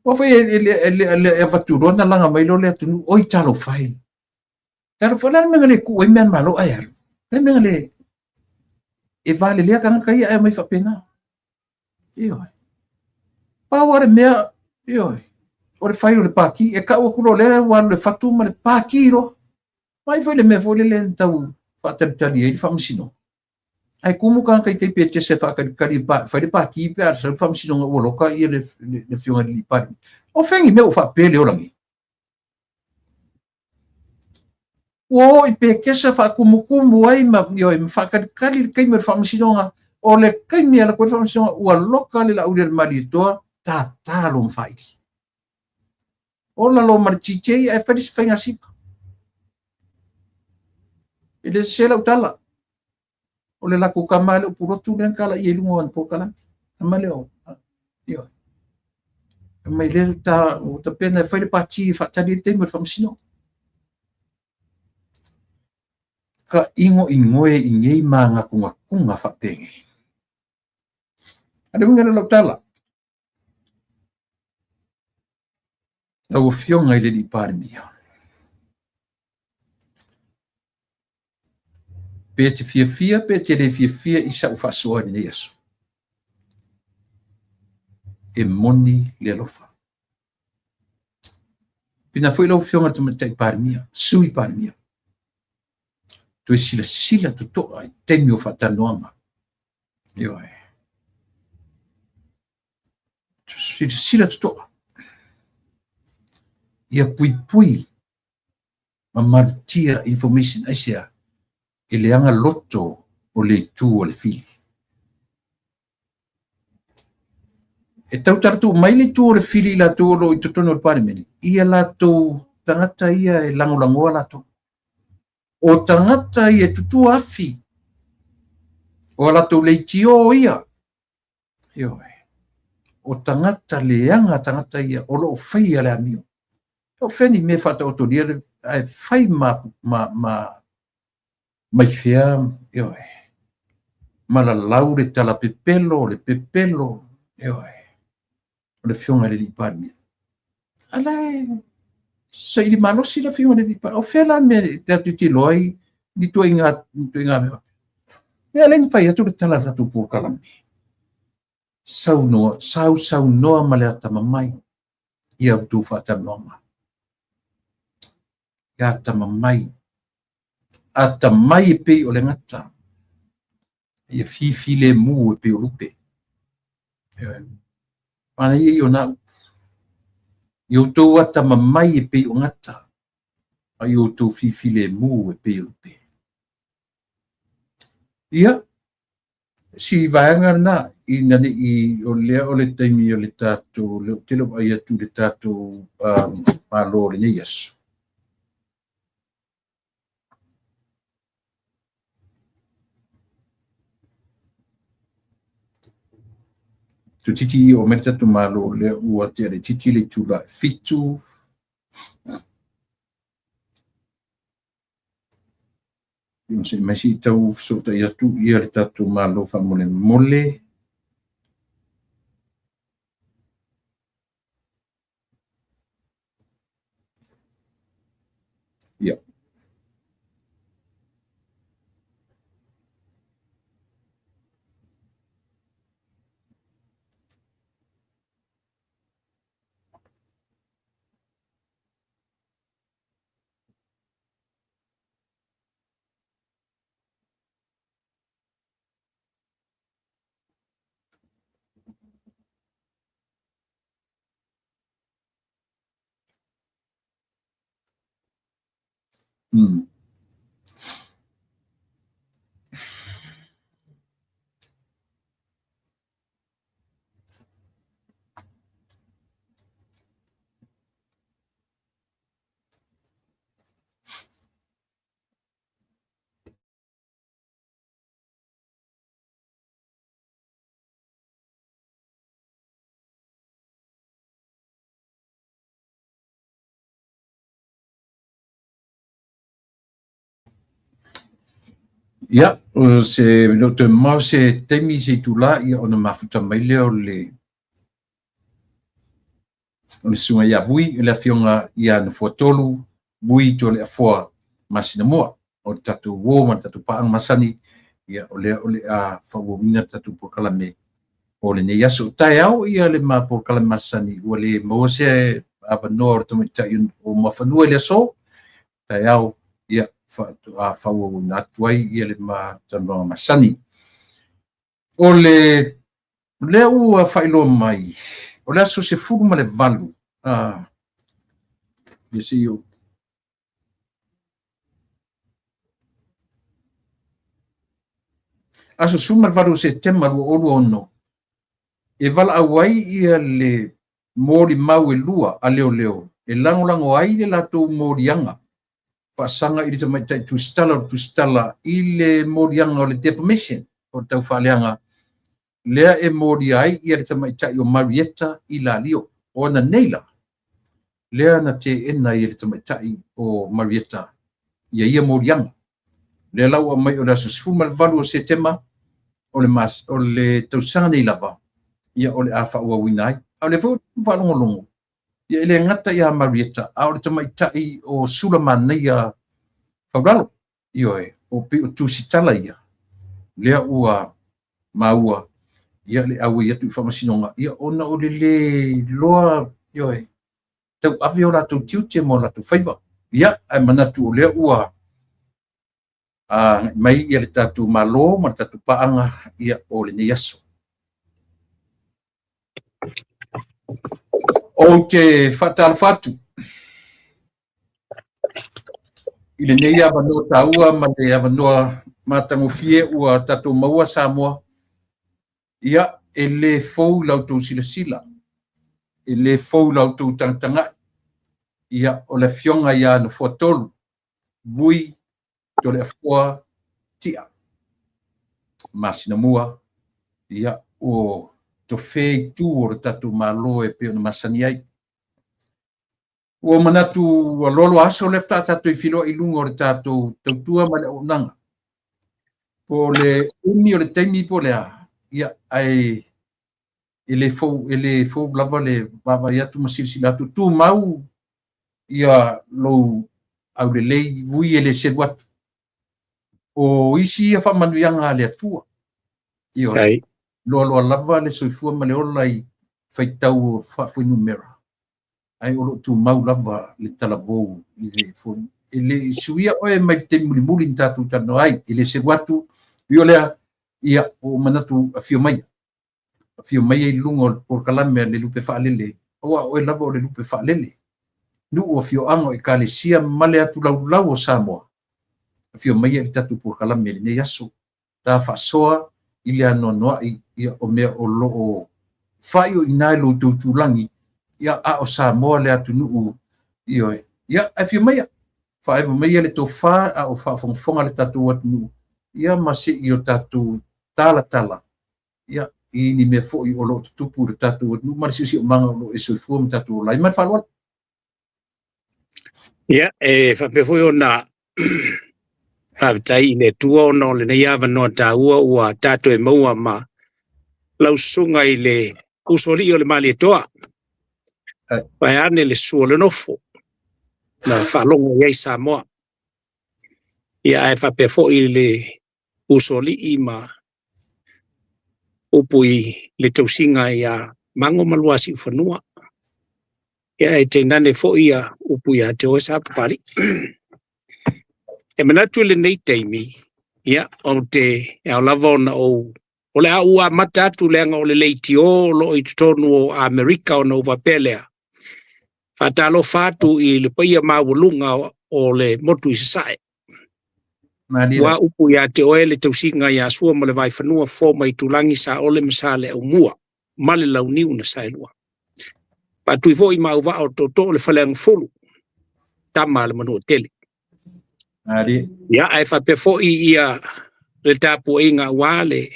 Ua foi e avatu loa na laga mai loa le atunuu, oi talofa e. Talofa, o le a le mea na le tuu ai mea a le Malo ae alu? O le a le mea na le... E valelea tagata ia ae omai faapena. Ioe. Pau lava le mea, ioe, o le fai o le pati, e tau atu loa lea ua alu le fatu ma le pati loa. Mai foi le mea foi lele na tau faatalitali ai le faamasinoga. Ae tumu tagata i tai petese e faatalitali e fai le pati pe a sau le faamasinoga ua loka ia le afioga i le alii Palemia. O fea ni mea ua faapea le ola nei? Ua o i Pekesa faatumutumu ai ma, ioe, ma faatalitali le taimi o le faamasinoga. O le taimi e alu atu ai le faamasinoga, ua loka le Laaulialemalietoa, tātā lona faili. Ola loa ma le TJ ae fai le isi faiga siva. E le sese lau tala. O le latou tama lea o Pulotu lea na talaia i luga o ana polokalame. Tama lea o, ioe. Mai lea ta, o tapena e fai le pati e faatali ai le taimi o le faamasinoga. Ka igoigoe i nei manatunatuga faapenei. A le uiga lea o lau tala. Lau Afioga i le alii Palemia, pe te fiafia pe te le fiafia i sau faasoa i lenei aso, e moni le alofa. Pina foi lau Afioga i le Tamaitai Palemia, Sui Palemia, toe silasila totoa i taimi o faatalanoaga. Ioe. Silasila totoa. Ia puipui ma malutia information aisea e leaga loto o le itu o le fili. E tau talatuu mai le itu o le fili i latou o lo o i totonu o le Palemene, ia latou tagata ia e lagolagoa latou. O tagata ia e tutua afi, o a latou leitio ia, Ioe. O tagata leaga tagata ia o lo o faia le amio. O fea ni mea faataotolia le ae fai ma mai fea, ioe, ma lalau le tala pepelo, le pepelo, ioe, o le afioga i le alii Palemia. A la e Saili malosi le Afioga i le Alii Palemia. O fea la le mea tatou te iloa ai ni ituaiga mea faapea? E ala ai ona fai atu le tala a le tatou polokalame. Saunoa, sausaunoa ma le atamamai ia outou faatalanoaga. Ia atamamai. Atamai e pei o le gata. Ia fifilemu e pei o lupe. Manaia ia o na upu. Ia outou atamamai e pei o gata, a ia outou fifilemu e pei o lupe. Ia, si vaega lena, ina ne i o lea o le taimi o le tatou, lea ou te le o vaai atu i le tatou Malo o lenei aso. Toeitiiti i oo mai le tatou Malo lea ua tea laitiiti le itula e 7. Onosai mai se i tau fesootai atu ia le tatou Malo faamolemole. Ia. Ia, o se le o toe mamao se taimi se itula ia ona mafuta mai lea o le susuga ia Vui, le Afioga ia Nofoatolu Vui Toleafoa Masinamua o le tatou uo ma le tatou paaga masani, ia o lea o le a faaauauina le tatou polokalame o lenei aso. Taeao ia le ma polokalame masani ua le maua se avanoa o le tamaitai o Muafanua i le aso. Taeao ia faatoa faaauauina atu ai ia le ma talanoaga masani. O le lea ua faailoa mai, o le aso 18, ia se i ou aso 18 o Setema 2026, e valaau ai ia le molimau e lua a leoleo e lagolago ai le latou moliaga faasaga i le tamaitai tusitala o le tusitala i le moliaga o le defamation o le taufaaleaga lea e molia ai ia le tamaitai o Marietta Ilalio. O ana nei la, lea na teena ai e le tamaitai o Marietta ia ia moliaga. Lea la ua aumai o le aso 18 o Setema o le, mas, o le tausaga nei lava, ia o le a faaauauina ai. A o lea foi ua faalogologo, ia e le gata ia Marietta, a o le tamaitai o Sulamanaia Faulalo. Ioe, o pei o tusitala ia, lea ua maua ia le auai atu i faamasinoga, ia ona o le le iloa, ioe, tauave o latou tiute ma o latou faiva. Ia, ae manatu o lea ua agai mai ia le tatou Malo ma le tatou paaga ia o lenei aso. Ou te faatalofa atu i lenei avanoa taua ma le avanoa matagofie ua tatou maua Samoa. Ia, e le fou i la outou silasila, e le fou i la outou tagatagai. Ia, o le Afioga ia Nofoatolu Vui Toleafoa Tia Masinamua, ia, ua tofe i tu o le tatou Malo e pei ona masani ai. Ua manatu ua loaloa aso lea faatoa tatou feiloai i luga o le tatou tautua ma le auaunaga. Po o le umi o le taimi po o le a, ia, ae e le fou, e le fou lava le vaavaai atu ma silasila atu. Tumau Ia lou aulelei ui e le selu atu. O isi ia faamanuiaga a le Atua. Ioe. Loaloa lava le soifua ma le ola i faitau o faafuainumera, ae o lo o tumau lava le talavou i le e le i suia oe mai le taimi mulimuli na tatou talanoa ai, e le selu atu. Ui o lea, ia, ua ou manatu afio maia. Afio maia i luga o le polokalame a le Lupe Faalele, aua o oe lava o le Lupe Faalele. Nuu, afioaga o Ekalesia ma le atulaulau o Samoa, afio maia i le tatou polokalame i lenei aso. Ta faasoa i le anoanoai ia o mea o lo o faaiuina i lo outou tulagi, ia a o Samoa le atunuu, ioe. Ia, afio maia, faaeva maia le tofa a o faafogafoga le tatou atunuu, ia ma se i o tatou talatala ia i ni mea foi o lo o tutupu i le tatou atunuu ma le siosiomaga o lo o e soifua ma tatou ola ai. Ma le faaaloalo. Ia, e faapea foi ona faafetai i le Atua ona o lenei avanoa taua ua tatou e maua ma lau susuga i le usoalii o le Malietoa. Vaeane le susu o le nofo na faalogo i ai Samoa. Ia, ae faapea foi le usoalii ma upu i le tausiga ia Mago ma Luasiufanua. Ia, ae tainane foi ia upu ia te oe Sapapalii. E manatu i lenei taimi, ia, ou te e ao lava ona ou o le a ou amata atu leaga o le leitio o lo o i totonu o Amerika ona ou faapea lea. Faatalofa atu i le paia maualuga o le motu i Sasae. Ua upu ia te oe le tausiga ia Sua ma le Vaifanua, Fofo ma Itulagi, Saole ma Saleaaumua ma le Launiu na Saelua. Faatui foi ma auvaa o tootoo o le Faleagafulu, tama a le Manuatele. Ia, ae faapea foi ia le tapuaiga aua le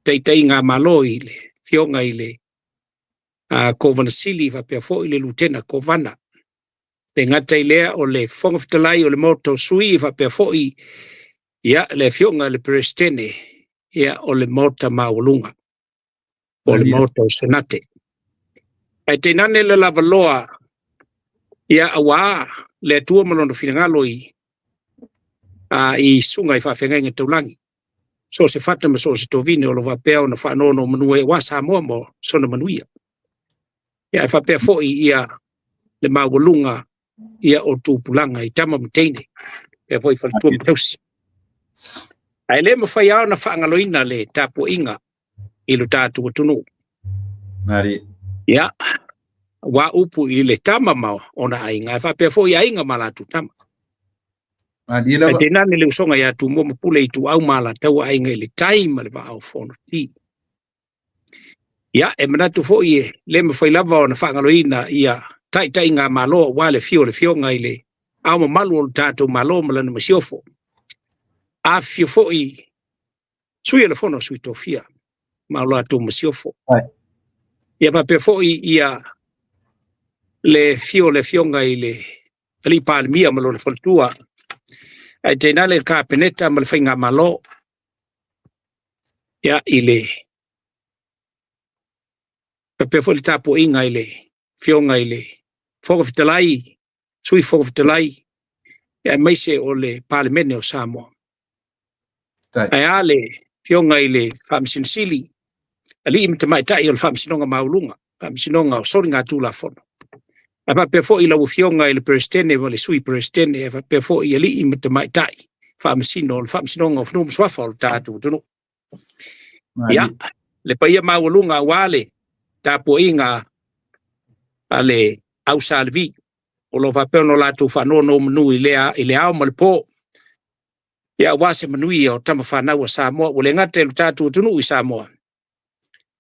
taitaiga a Malo i le afioga i le Kovana Sili, faapea foi le Lutena Kovana. Le gata i lea o le Fofoga Fetalai o le Maota o Sui, faapea foi ia le afioga i le Peresetene ia o le Maota Maualuga, o le Maota o Senate. Ae tainane le lavaloa ia aua le Atua ma lona finagalo i susuga i faafeagaiga taulagi, so o se fata ma so o se tovine o lo o faapea ona faanonomanu ai aua Samoa ma sona manuia. Ia, ae faapea foi ia le maualuga ia o tupulaga i tama ma teine, faapea foi faletua ma tausi. Ae le mafai lava ona faagaloina le tapuaiga i lo tatou atunuu. Ia, aua upu i le tama ma ona aiga, ae faapea foi aiga ma latou tama. Ae tainane le usoga ia Tumua ma Pule Ituau ma Alataua, Aiga i le Tai ma le Vaa o Fonoti. Ia, e manatu foi e le mafai lava ona faagaloina ia taitaiga Malo aua le afio o le afioga i le Ao Mamalu o le tatou Malo ma lana masiofo. Afifio foi Sui o le Fono a Sui Tofia ma o latou masiofo. Ia faapea foi ia le afio o le afioga i le Alii Palemia ma lona faletua, ae tainane le Kapeneta ma le Faigamalo. Ia, i le faapea foi le tapuaiga i le afioga i le Fofoga Fetalai, Sui Fofoga Fetalai, aemaise o le Palemene o Samoa. Ae a le afioga i le Faamasino Sili, alii ma tamaitai o le Faamasinoga Maualuga, Faamasinoga o Soligatulafono. Ae faapea foi lau afioga i le Peresetene ma le Sui Peresetene, ae faapea foi alii ma tamaitai faamasino o le Faamasinoga o Fanua ma Suafa o le tatou atunuu. Ia, le paia maualuga aua le tapuaiga a le au Sa Levi, o lo o faapea ona latou faanonomanu i le ao ma le po, ia aua se manuia o tama fanau a Samoa, ua le gata i lo tatou atunuu i Samoa,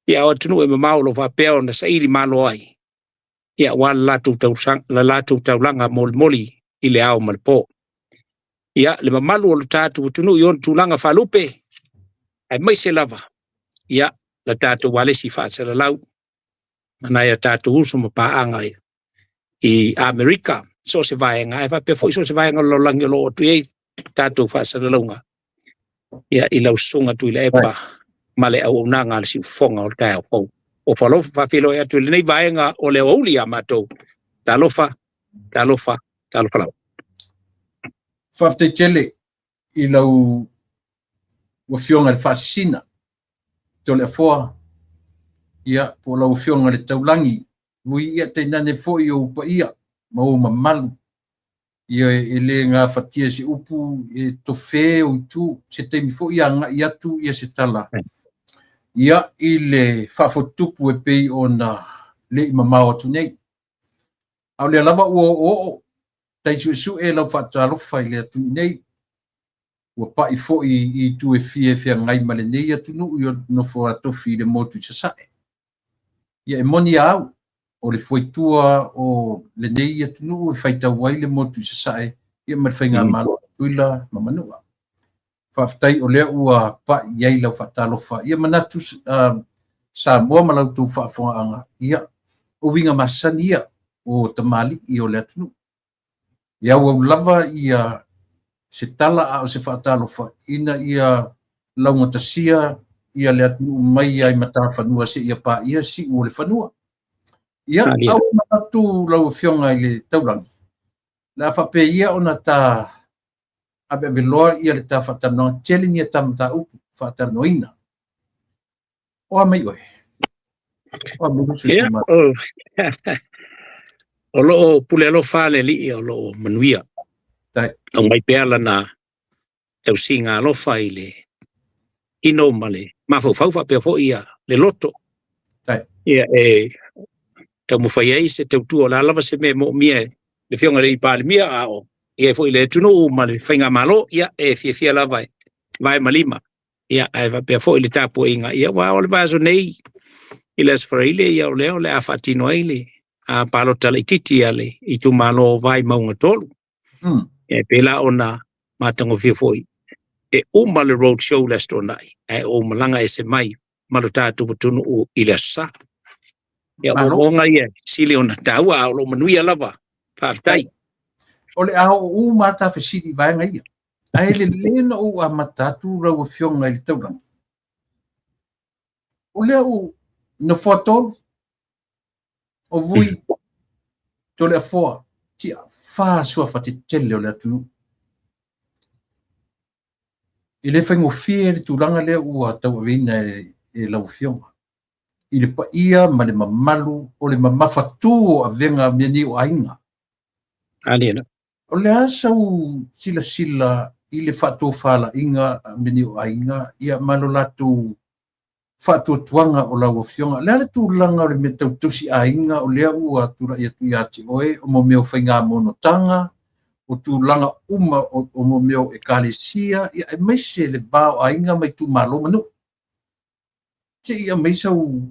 ia o atunuu e mamao o lo o faapea ona saili malo ai, ia aua le latou taulaga molimoli i le ao ma le po. Ia, le mamalu o lo tatou atunuu i ona tulaga faalupe, aemaise lava, ia, la tatou alesi faasalalau, ma nai a tatou uso ma paaga i Amerika, so o se vaega, ae faapea foi so o se vaega o le lalolagi o lo o atu i ai tatou faasalalauga, ia, i lau susuga Tuilaepa ma le auaunaga a le siufofoga o le taeao fou. O faalofa faafeiloai atu i lenei vaega o le aoauli ia matou. Talofa, talofa, Talofa lava. Faafetai tele i lau Afioga i le Faasisina, Toleafoa, ia, po o lau Afioga i le Taulagi, ui ia tainane foi ou paia ma ou mamalu, ia e le gafatia se upu e tofē ou itu, se taimi foi agai atu ia se tala ia i le faafotutupu e pei ona le i mamao atu nei. A o lea lava ua oooo tai suesue lau faatalofa i le atunuu nei, ua pai foi i itu e fia e feagai ma lenei atunuu i ona nofo a tofi i le motu i Sasae. Ia e moni a au, o le fuaitua o lenei atunuu e faitau ai le motu i Sasae ia ma le faigamalo a Tutuila ma Manua. Faafetai o lea ua pai i ai lau faatalofa. Ia manatu Samoa ma la outou faafofogaaga, ia, o uiga masani ia o tamalii o le atunuu. E auau lava ia se tala a o se faatalofa ina ia laugatasia ia le atunuu mai ai matafanua seia paia siu o le fanua. Ia, au manatu lau Afioga i le Taulagi, le a faapea ia ona ta aveaveloa ia le ta faatalanoaga, tele ni ta mataupu faatalanoaina. O a mai oe? O a mai oe? O lo o pule alofa le Alii o lo o manuia. Aumai pea lana tausiga alofa i le tino ma le mafaufau faapea foi ia le loto. Ia e taumafai ai se tautua o le a lava se mea e moomia e le Afioga i le Palemia a o i ai foi le atunuu ma le faigamalo, ia e fiafia lava e vae ma lima. Ia ae faapea foi le tapuaiga, ia aua o le vaiaso nei i le Aso Faraile, ia o lea o le a faatino ai le palota laitiiti a le itumalo o Vaimauga 3. E pei la ona matagofie foi, e uma le road show le Aso Toonai, ae ou malaga ese mai ma lo tatou atunuu i le Aso Sa. Ia o moomooga ia sili ona taua, a o lo o manuia lava. Faafetai. O le a oo uma ta fesili i vaega ia. Ae lelei ona ou amata atu lau Afioga i le Taulagi. O lea ua nofoa tolu, o Vui, Toleafoa, tia fa suafa tetele o le atunuu. E le faigofie le tulaga lea ua tauaveina e lau Afioga i le paia ma le mamalu o le mamafatu o avega mea nei o aiga. O le a sau silasila i le faatofalaiga a mea nei o aiga ia ma lo latou faatuatuaga o lau Afioga. O le a le tulaga o le mea tau tausi aiga o lea ua tulai atu ia te oe o mo mea o faigamonotaga, o tulaga uma o mo mea o ekalesia, ia aemaise le va o aiga ma itumalo ma nuu. Se i aumai sau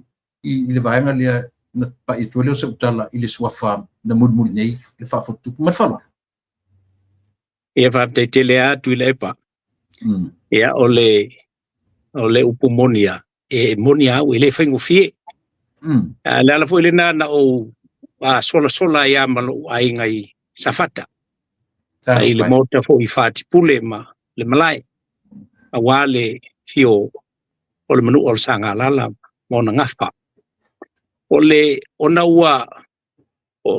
i le vaega lea na pai atu ai lea o sau tala i le suafa na mulimuli nei le faafotutupu. Ma le faaaloalo. Ia faafetai tele atu i le epa. Ia o le upu moni a, e moni a au e le faigofie. A le ala foi lena na ou solasola ai ma lou aiga i Safata. Sa i le maota foi i Whatipule ma le malae. Aua le fio o le manua o le Sagalala ma ona gafa. O le ona ua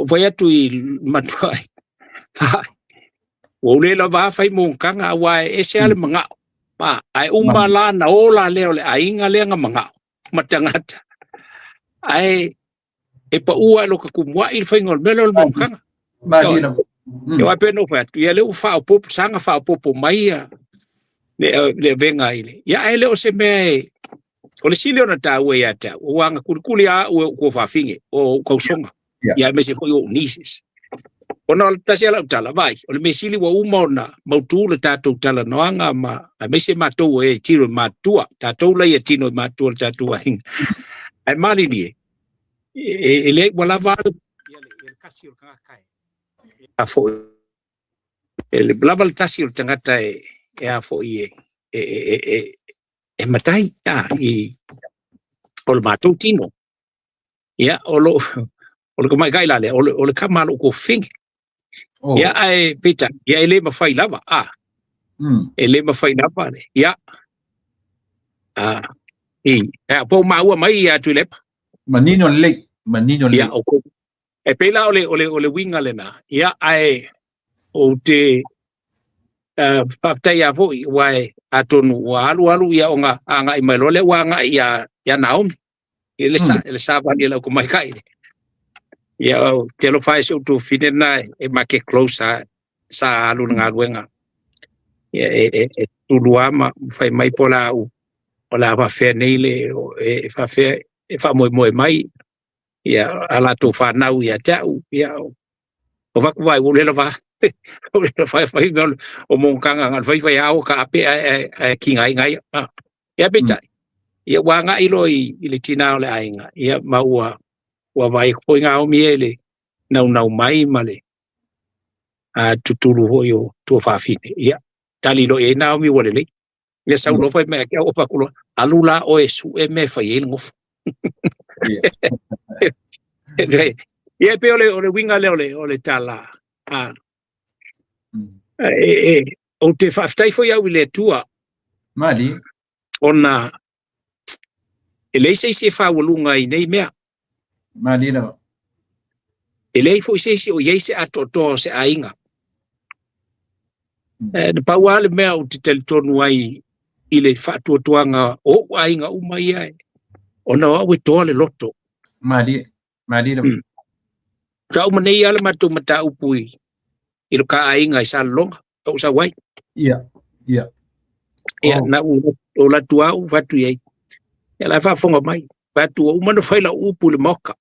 fai atu i matua ua ou le lava fai monotaga aua e ese lava le manao. Ae uma la na ola lea o le aiga lea na manao ma tagata. Ae e paua e lo ka kumuai le faiga o le mea lea o le monotaga. Ia aua pei ona ou fai atu, ia lea ua faaopoopo, saga faaopoopo mai ia le avega i le. Ia ae le o se mea e, o le sili ona taua ia te au, aua na kulikuli lava au e ou tuafafine, o ou tausoga, ia aemaise foi o ou nieces. Ona o le tasi lava lau tala, vaai, o le mea sili ua uma ona mautu le tatou talanoaga ma aemaise matou e tino i matutua, tatou laia tino i matutua o le tatou aiga. Ae malilie, e leai ua lava ia le tasi o le tagata e a foi e le lava le tasi o le tagata e a foi e matai i o le matou tino. Ia o lo o le tamaitai la lea o le tama a lou tuafafine. Ia ae peitai ia e le mafai lava e le mafai lava le ia i po o maua mai ia Tuilaepa. Manino lelei, manino lelei. Ia, e pei la o le uiga lena. Ia ae Ou te faafetai lava foi, aua atonu ua alu alu ia ona agai mai loa lea ua agai ia Naomi i le sa le savali a lau tamaitai. Ia, ou te alofa ai i si ou tuafafine lena e ma te close sa alu i le galuega. Ia e tulu lava ma fai mai po o le a faapefea nei le e faapefea e faamoemoe mai ia a latou fanau ia te au. Ia o avatu vaai ua le lava fai fai o monotaga na fai fai ao taape ae tigaina ai. Ia peitai ia ua agai loa i le tina o le aiga, ia ma ua vaai atu foi Naomi e le naunau mai ma le tutulu foi o tuafafine. Ia tali loa i ai Naomi ua lelei. Ia sau loa fai mai ake au fatu loa alu la oe sue mea e fai ai le nofo. Ia pei o le uiga lea o le tala. Ou te faafetai foi au i le Atua. Mali. Ona e leai se isi e faualuga i nei mea. Mali lava. E leai foi se isi o i ai se atoatoa o se aiga. Na pau lava le mea ou te talitonu ai i le faatuatuaga o ou aiga uma ia, ona o au e toa le loto. Mali. Mali lava. Sa uma nei lava le matou mataupu i lo ka aiga i Salelologa, ou sau ai. Ia. Ia. Ia, na ou alu atu au fatu i ai. Ia la e faafofoga mai. Fatu ua uma ona fai lau upu i le maoka.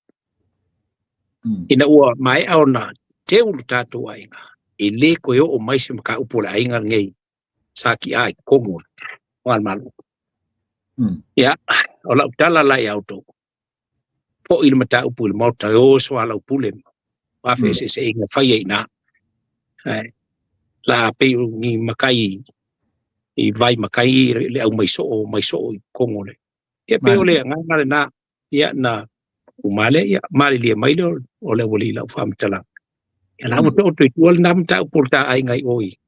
Ina ua maea ona teu lo tatou aiga, e le toe oo mai se mataupu o le aiga lenei sa ti'a i totonu o le Malo. Ia, o lau tala la ia outou, foi le mataupu i le maota e o soalaupule ma feeseeseaiga faia i ina. La pei o ni matai i vai matai le au mai soo mai soo i totonu o le. Ia pei o le agaga lena, ia na uma lea, ia malilie mai le o le aualii i lau faamatalaga. Ia la ua taoto i tua lena mataupu o le ta aiga i o i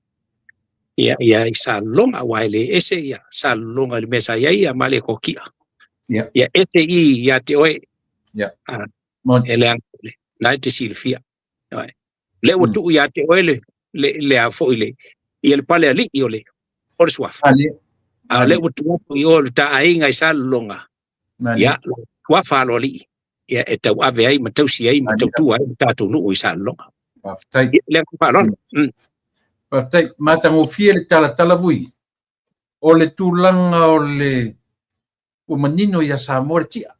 ia i Salelologa, aua e le ese ia Salelologa i le mea sa i ai ia Malietoa. Ia ese i ia te oe. E leaga na e te silafia. Lea ua tuu ia te oe le a foi le ia le pale alii o le suafa. A o lea ua tuu atu i o le ta aiga i Salelologa. Ia suafa aloalii ia e tauave ai ma tausi ai ma tautua ai le tatou nuu i Salelologa. Faafetai. Ia, le faaaloalo. Faafetai. Matagofie le talatala vui. O le tulaga o le ua manino ia Samoa le tia.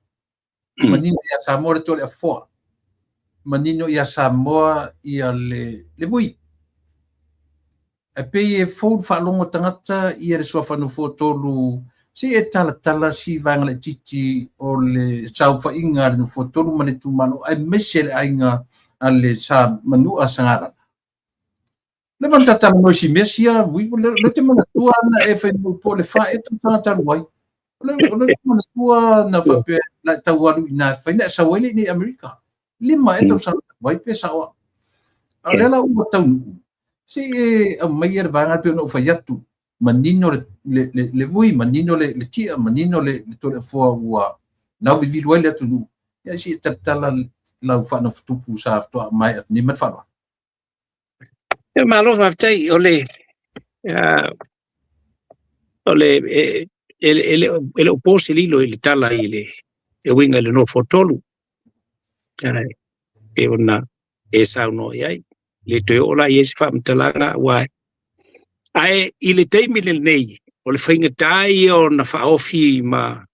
Manino ia Samoa le tole afoa. Manino ia Samoa ia le vui. E pei e fou le faalogo tagata ia le suafa nofoatolu se e talatala si vaega laitiiti o le saofaiga a le nofoatolu ma le itumalo aemaise le aiga a le Sa Manua Sagalala. Le man tatalanoa i si mea sia vui le te manatua na e fai mai po o le fa ea tausaga talu ai. O le manatua na faapea la e tau alu i ina e fai na e sau ai le i nei Amerika. 5 ea tausaga talu ai pe sao au. A o lea la ua taunuu se i e aumaia le vaega pei ona ou fai atu manino le vui, manino le tia, manino le toleafoa ua lauvivilu ai le atunuu. Ia se i e talatala lau faanofotupu sa faatoa maea atu nei ma le faaaloalo. Ia malo faafetai. O le e le o po se lilo i le tala i le e uiga i le nofoatolu. E ona e saunoa i ai. Le toe oo la i ai se faamatalaga aua ae i le taimi lenei o le faigata ia ona faaofi ma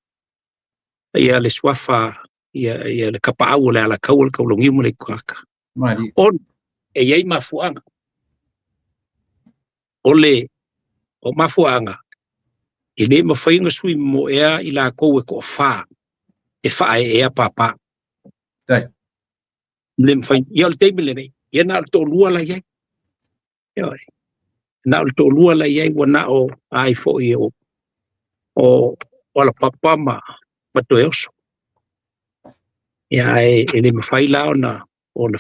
ia le suafa ia le kapaau o le Alataua, le Taulauniu ma le Aitutagata. Mali. Ona e i ai mafuaaga. O mafuaaga e le mafai ona sui momoea i latou e toafa e faaeaea papa. Tai. Le mafai. Ia o le taimi lenei, ia na o le toalua la i ai. Ioe. Na o le toalua la i ai ua na o ai foi o Alapapa ma Toeoso. Ia ae e le mafai la ona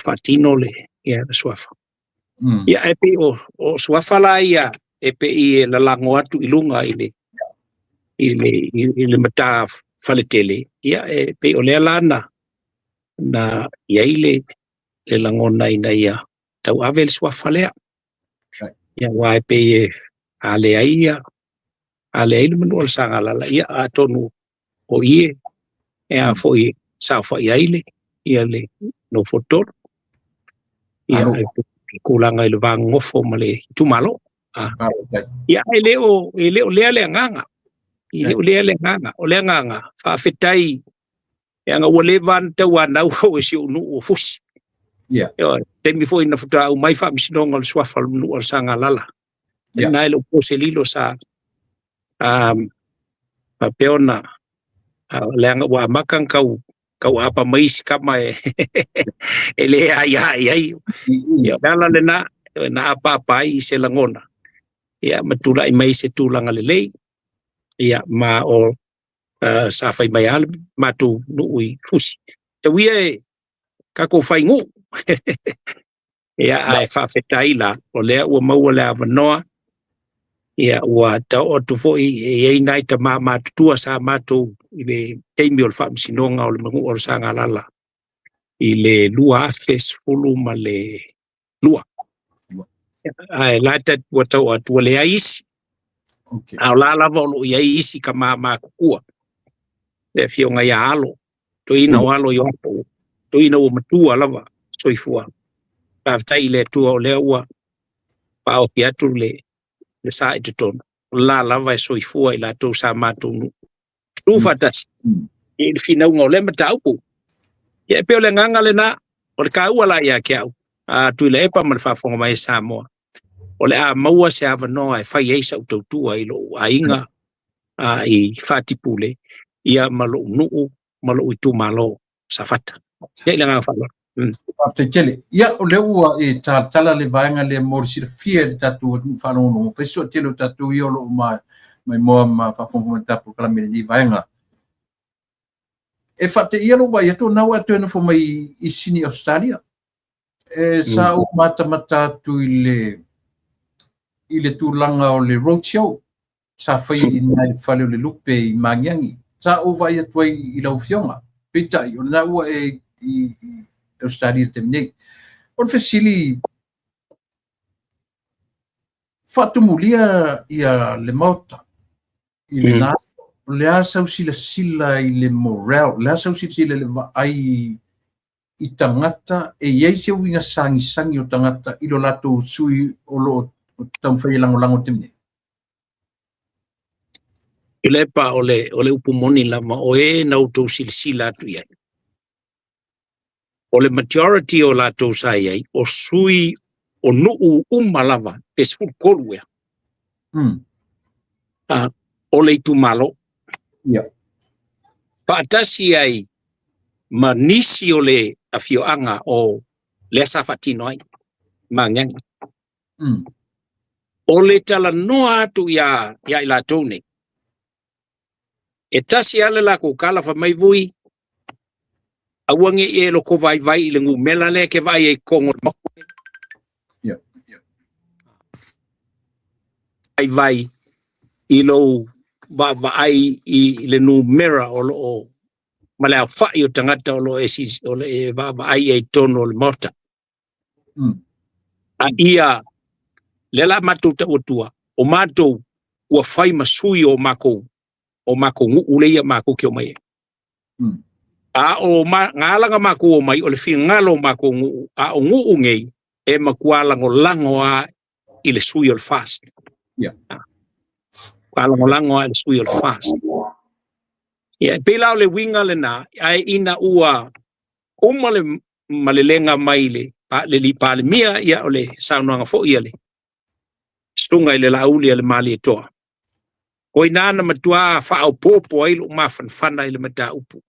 faatino le suafa. Ia ae pei o suafa la ia e pei e lalago atu i luga i le mata faletele, ia e pei o lea la na i ai le lagona ina ia tauave le suafa lea. Ia aua e pei e a leai ia, a leai le manua o le Sagalala, ia atonu o i e a foi saofai ai le ia le nofo tolu. Ia Alo. e tulaga i le vagogofo ma le itumalo. Ah. Faafetai. Ia e le o lea le agaga. E le o lea le agaga. O le agaga faafetai leaga ua leva ona tauanau foi e si ou nuu o Fusi. Ia. Ioe, taimi foi na faatoa aumai faamasinoga o le suafa o le manua o le Sagalala. Ia. Na e le o po se lilo sa faapea ona leaga ua amata ona tau tau aapa mai isi tama e e le aiai ai. Ia, o le ala lena na apaapa ai i se lagona. Ia, ma tulai mai se tulaga lelei. Ia, ma o sa fai mai lava le matou nuu i Fusi. Tau ia e tatou fai nuu. Ia, ae faafetai la, o lea ua maua le avanoa. Ia, ua taoo atu foi e i ai nai tama matutua sa matou i le taimi o le faamasinoga o le manua o le Sagalala i le 2012. Ae la ta ua tau atu ua leai isi. Okay. A o la lava o lo o i ai isi tama matutua. Le afioga ia Alo, toeaina o Alo Ioapo, toeaina ua matua lava soifua. Faafetai i le Atua o lea ua faaofi atu le le sa i totonu. O la lava e soifua i latou sa matou nuu. Tu faatasi i le finauga o lea mataupu. Ia e pei o le agaga lena, o le taua la ia te au, a Tuilaepa ma le faafofoga mai a Samoa, o le a maua se avanoa e fai ai sau tautua i lou aiga i Whatipule, ia ma lou nuu ma lou itumalo Safata. Ia i le agaga faaaloalo. Faafetai tele. Ia, o lea ua e talatala le vaega lea mo le silafia i le tatou atunuu faalogologo. Fai si toatele o tatou ia o lo o maimoa ma faafogafoga mai i le tatou polokalame i lenei vaega. E faateia lou vaai atu o lena ua e toe nofo mai i Sini Ausetalia. E sa ou matamata atu i le tulaga o le road show sa faia i ina i le fale o le lupe i Magiagi. Sa ou vaai atu ai i lau afioga. Peitai, o lena ua e i Ausetalia i le taimi nei. O le fesili, faatumulia ia le Maota i lena aso. O le a sau silasila i le morale, o le a sau silasila i le vaai i tagata, e i ai se uiga sagisagi o tagata i lo latou sui o lo o taumafai e lagolago i le taimi nei? Tuilaepa, o le, o le upu moni lava, o e na outou silasila atu i ai. O le majority o latou sa i ai, o sui o nuu uma lava, pe 13 ea. O le itumalo. Yeah. Faatasi ai ma nisi o le afioaga o lea sa faatino ai Magiagi. O le talanoa atu ia i latou nei, e tasi lava le latou tala fai mai Vui, aua ne i e loto vaivai i le numera lea e te vaai ai i totonu o le maota. Yeah. Vaivai i lou vaavaai i le numera o lo o ma le aofai o tagata o lo o e vaavaai ai i totonu o le Maota. A ia, lea la matou tau atua, o matou ua fai ma sui o makou, o makou nuu lea ia makou ke omai ai. A o ma, na ala na makou omai, o le finagalo o makou nuu, a o nuu nei, e matua lagolago lava i le sui o le FAST. Matua lagolago lava i le sui o le FAST. Ia, e pei la o le uiga lena, ae ina ua uma le malelega mai le le Palemia, ia o le saunoaga foi a le susuga i le Laauli a le Malietoa. O i ina na matua faaopoopo ai lou mafanafana i le mataupu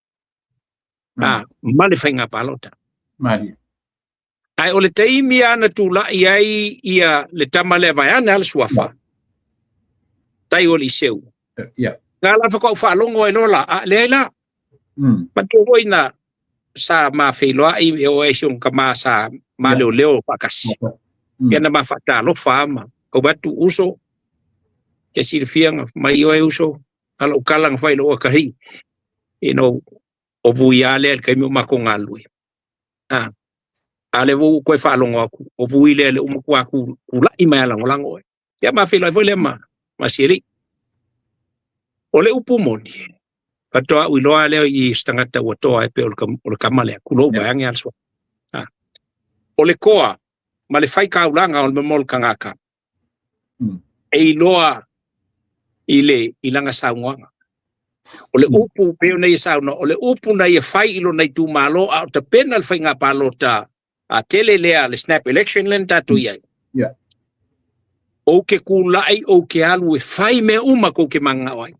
ma le faiga palota. Malie. Ae o le taimi lava na tulai ai ia le tama lea vaeane lava le suafa, tai o Eliseu. Na la faatoa ou faalogo ai loa la, a leai la. Manatua foi na sa ma feiloai e oo ai si ona tama sa ma leoleo faatasi. Ia na ma faatalofa lava ma tau atu uso, ke silafia na mai oe uso, na lou tala na fai i lou akahi, you know, o Vui lava lea i le taimi o matou galulue. A lea ua ou toe faalogo atu, o Vui lea lea ua matua tulai mai a lagolago oe. Ia ma feiloai foi lea ma ma Sialii. O le upu moni, faatoa ou iloa lea i se tagata ua toa ai pei o le tama lea, tulou vaeane lava le suafa. O le toa ma le faitaulaga o le mea o le tagata, e iloa i le i lana saunoaga. O le upu pei ona ia saunoa, o le upu na ia fai i lona itumalo a o tapena le faiga palota a tele lea, le snap election lea na tatou i ai. Ou te tulai, ou te alu e fai mea uma tou te mananao ai.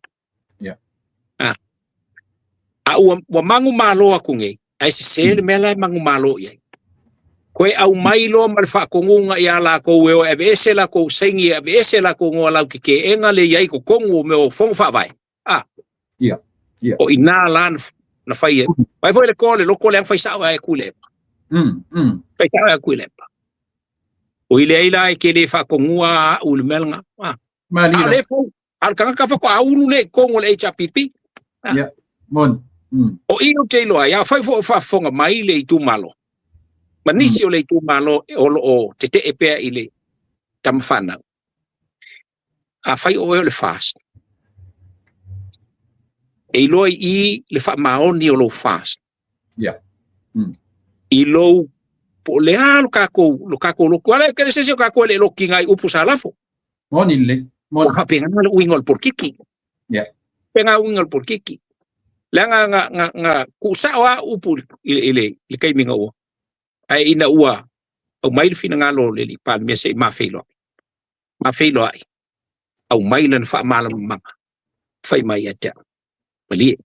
A ua manumalo atu nei, ae sese le mea la e manumalo i ai. Toe aumai loa ma le faatonuga ia latou e o e aveese latou saini, e aveese latou igoa lauteteega lea e i ai i totonu o mea o fono faavae. A. O i ina la na fai ai. Vaai foi le toa o le loto lea na fai sao ai Tuilaepa. Fai sao ai Tuilaepa. O i leai la e te le faatonua au i le mea lena. A. A o lea fou, a o le tagata faatoa ulu lea i totonu o le HRPP. Ia, moni. O i ou te iloa ai, afai foi o faafofoga mai le itumalo, ma nisi o le itumalo o lo o tetee pea i le tama fanau, afai o oe o le FAST, e iloa i i le faamaoni o lou FAST. I lou, po o le a lo tatou, lo tatou lotu. Ala, e se isi o tatou e le lotu i upu sa lafo. Moni lelei. Moni. Ua faapena le uiga o le polokiki. Faapena uiga o le polokiki. Leaga na tuusao lava upu i le taimi na ua. Ae ina ua aumai le finagalo o le alii Palemia se i ma feiloai. Ma feiloai, aumai lana faamalamalamaga, fai mai ia te au. Malie,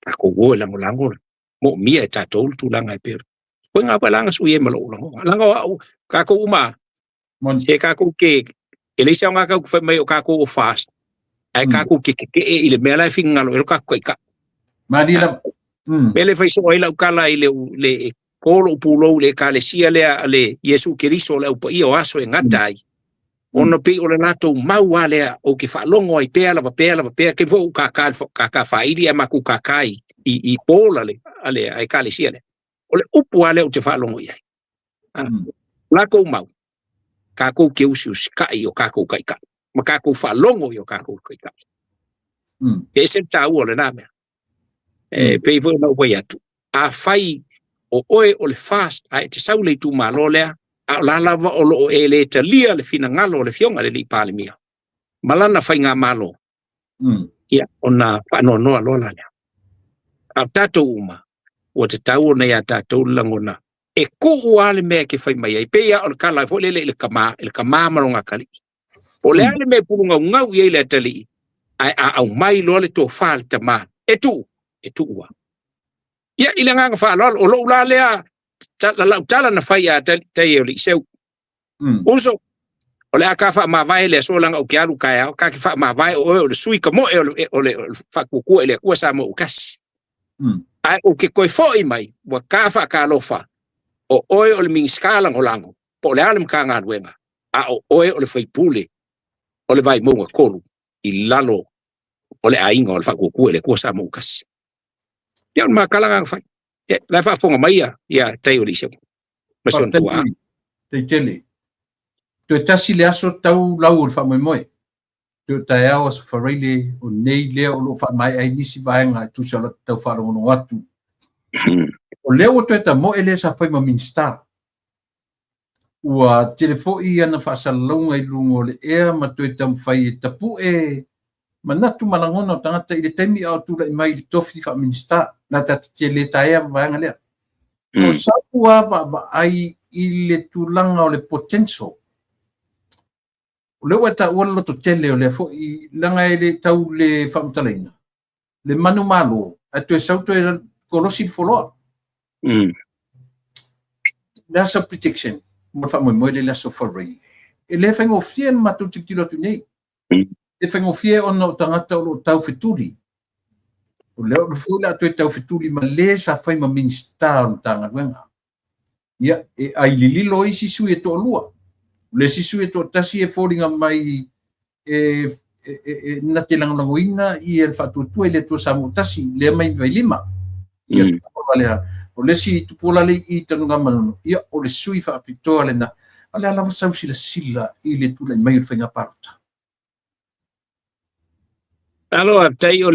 tatou o e lagolago moomia e tatou le tulaga e pei ona. Koe ngā pa langa sui e ma lou lagona. Langa o au, kākou uma, se kākou ke, e leai se aoga kākou te fai mai o kākou o FAST, ae kākou te tetee i le mea la e finagalo ai lo kākou taitai. Malie lava. Mea lea e fai soo ai lau tala i le, le ko lou pulou i le Ekalesia lea a le Iesu Keriso o le Au Paia o Aso e gata ai, ona pei o le latou mau lava lea ou te faalogo ai pea lava pea lava pea, kei foi ou kākā i le kākā faaili ae matou kākā i, i, i pola le, a le Ekalesia lea. O le upu lava lea ou te faalogo i ai. Latou mau, kākou te usiusikai i o kākou taitai, ma kākou faalogo i o kākou taitai. E ese le taua o lena mea. E pei foi ona ou fai atu, afai o oe o le FAST ae e te sau i le itumalo lea, a o la lava o lo o e le talia le finagalo o le Afioga i le Alii Palemia ma lana faigamalo, ia, ona faanoanoa loa la lea. A o tatou uma, ua tatau ona ia tatou le lagona e tuu lava le mea e te fai mai ai. Pei lava o le tala foi lele i le tama, i le tama ma lona atalii. Po o le a le mea e pulugaugau i ai le atalii, ae a aumai loa le tofa a le tama, e tuu, e tuu lava. Ia, i le agaga faaaloalo, o lou la lea lau tala na fai ia tai e o le Iseu. Uso, o le a ka faamavae le aso leaga ou te alu taeao, ka te faamavae o oe o le sui kamoe o le, o le, o le Faatuatua i le Atua Samoa ua tasi. Ae ou te toe foi mai, ua ta faatalofa, o oe o le Minisita Lagolago, po o le a le Matagaluega, a o oe o le faipule o le Vaimauga 3 i lalo o le aiga o le Faatuatua i le Atua Samoa ua tasi. Ia, o le ma tala lena na fai. Ia, la e faafofoga mai ia, ia tai o le Iseu. Ma si ona tuaa. Faafetai tele. Toe tasi le aso tau lau o le faamoemoe. Toe o taeao Aso Faraile o nei lea o lo o faamaea ai nisi vaega e tusa o la tau faalogologo atu. O lea ua toe tamoe lea sa fai ma Minisita. Ua tele foi ana faasalalauga i luga o le ea ma toe taumafai e tapue manatu ma lagona o tagata i le taimi a o tulai mai i le tofi faa-Minisita. La ta te le taea ma vaega lea. O sau lava vaavaai i le tulaga o le potential. O lea ua e taua le lototele o lea foi, leaga e le tau le faamatalaina le manumalo, ae toe sau toe kolosi le foloa. Le aso prediction mo le faamoemoe lea i le aso Faraile. E le faigofie le matou tilotilo atu nei. E faigofie ona o tagata o lo o taufetuli. O lea foi o le a toe taufetuli ma le sa fai ma Minisita o le Matagaluega. Ia, e ailililo isi sui e toalua. O le isi sui e toatasi e foliga mai e, e, e, e na te lagolagoina ia le faatuatua i le Atua Samoa tasi, lea mai Vailima. Ia, lea. O le isi tupuola lea i Tanugamanono, ia o le sui faapitoa lena. O le a lava sau silasila i le tulai mai o le faiga palota? Alo faafetai. O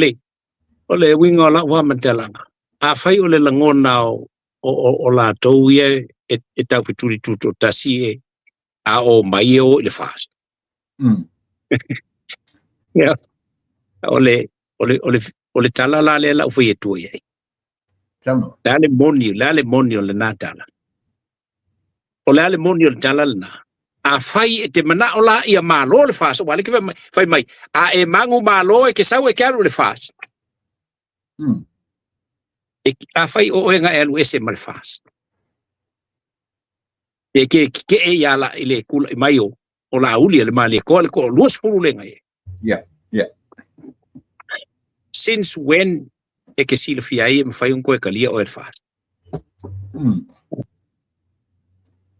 le uiga o lau faamatalaga, afai o le lagona o latou ia e taufetuli tutoatasi e a o mai e o i le FAST. Yeah. O le tala la lea lau fai atua i ai. Saunoa. Le a le moni, le a le moni o lena tala? O le a le moni o le tala lena? A fai e te manao la ia malo le FAST, ua le ke fai mai, a e magu malo e ke sau e ke alu le FAST. E, a fai o oe nga e alu ese ma le FAST. E ke e ia la i le kula i mai o la uli le mali ko le ko 20 le ngai. Since when e ke silafia ai e mawhai un koe kalia o e le FAST?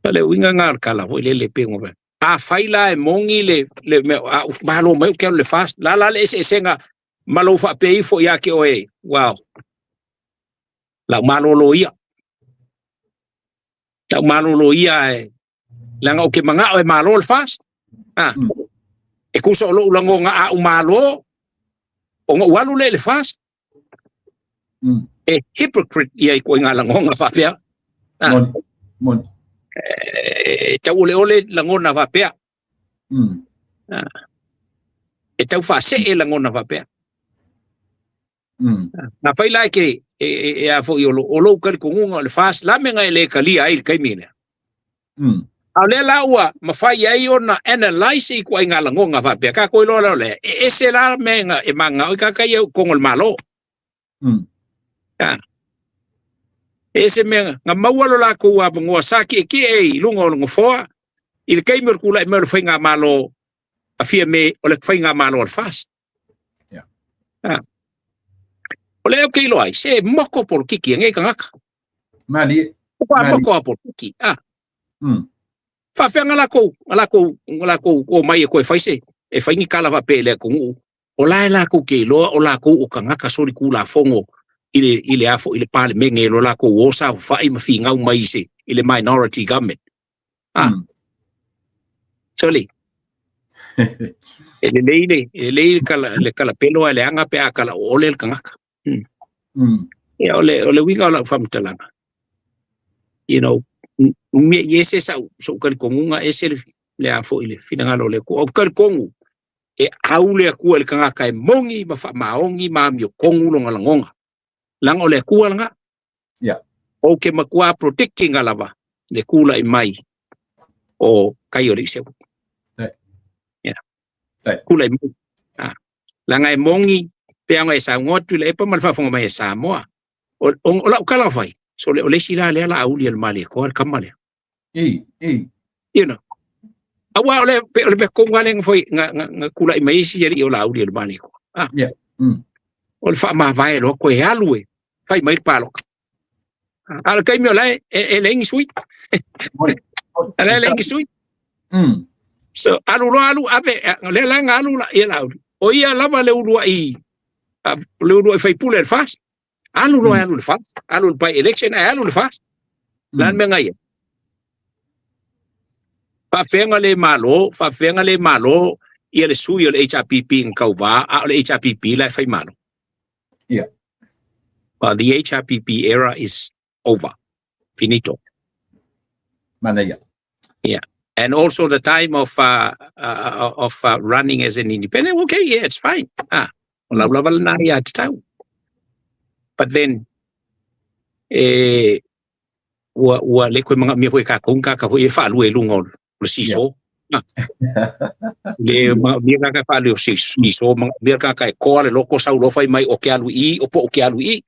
Le uiga ngā kala foi le le pengo pe. A fai la e mongi le me a malo mai o ke alu le FAST. La la le ese esenga malo fa pe ifo ia ke oe. Wow. La malolo ia. La malolo ia e langa o ke manga o e malo le FAST. Ah. E kusa o lou lagonga a u malo o ngau alu le le FAST. E hypocrite ia i ko ngā lagonga faapea. Ah. Moni. Moni. E tau ole ole lagona faapea. E tau faasee lagona faapea. Na fai la ke e a foi o lou talitonuga o le FAST la mea e le kalia ai le taimi lea. A o lea la ua mafai ai ona analyse i ituaiga lagoga faapea tatou iloa lea o lea e ese la mea e magao i tagata ia i totonu o le Malo. E ese mea na maua lo latou avanoa sa tietie i luga o le nofoa i le taimi o le tulai mai o le faigamalo a Fiame, o le faigamalo a le FAST. O lea ou te iloa ai, se moko polokiki e nei tagata. Malie. Ua moko a polokiki. Ah. Faafeaga lakou o mai e koe fai se e fai ni kala faapea i le atunuu o la e lakou ke iloa o lakou o tagata solitulafono i le afo i le palemene lo lakou o saofafai ma figau mai i se i le minority government. Ah. Soli. E lelei le e lelei le kalapelo a le aga pe a kala o ole le tagata. Ia o le uiga o lau faamatalaga. Me i ese sau sou talitonuga, ese le a foi le finagalo o le Atua. O talitonu e au le Atua i le tagata e moni ma faamaoni ma amiotonu lona lagoga. Leaga o le Atua lena. Ou ke matua protecting lava le tulai mai o kai o le iseu. Yeah. Tulai mai. Ah. Leaga e moni pe aga e saunoa atu i le epa ma le faafofoga mai e Samoa. O lau kala fai, so le o le isi la lea la auli e le malietoa le kama lea. Ei, ei. Aua o le mea konga le foi nga tulai mai isi alii o la auli e le malietoa. Ah. O le faamavae loa koe alu e fai mai le paloka. A le taimi o la e leai ni sui. A la e leai ni sui. So alu loa alu ave lea la nga alu la ia la auli. O ia lava le uluai faipule le FAST. Alu loa alu le FAST. Alu le by election ae alu le FAST. La le mea nga ia. Faafeaga le malo, faafeaga le malo ia le sui o le HRPP na tauva, a o le HRPP la e fai malo. Well, the HRPP era is over. Finito. Manaia. Yeah. And also the time of running as an independent, okay, yeah, it's fine. Ah, o lau lava lena ia te tau. But then, ua le koe manga mea foi kākou ka foi e whaalua e lunga o le siso. Ah. Le manga mea ka ka whaalua o siso, manga mea ka ka e koa le loko sau lo fai mai o ke alu i, o po o ke alu i.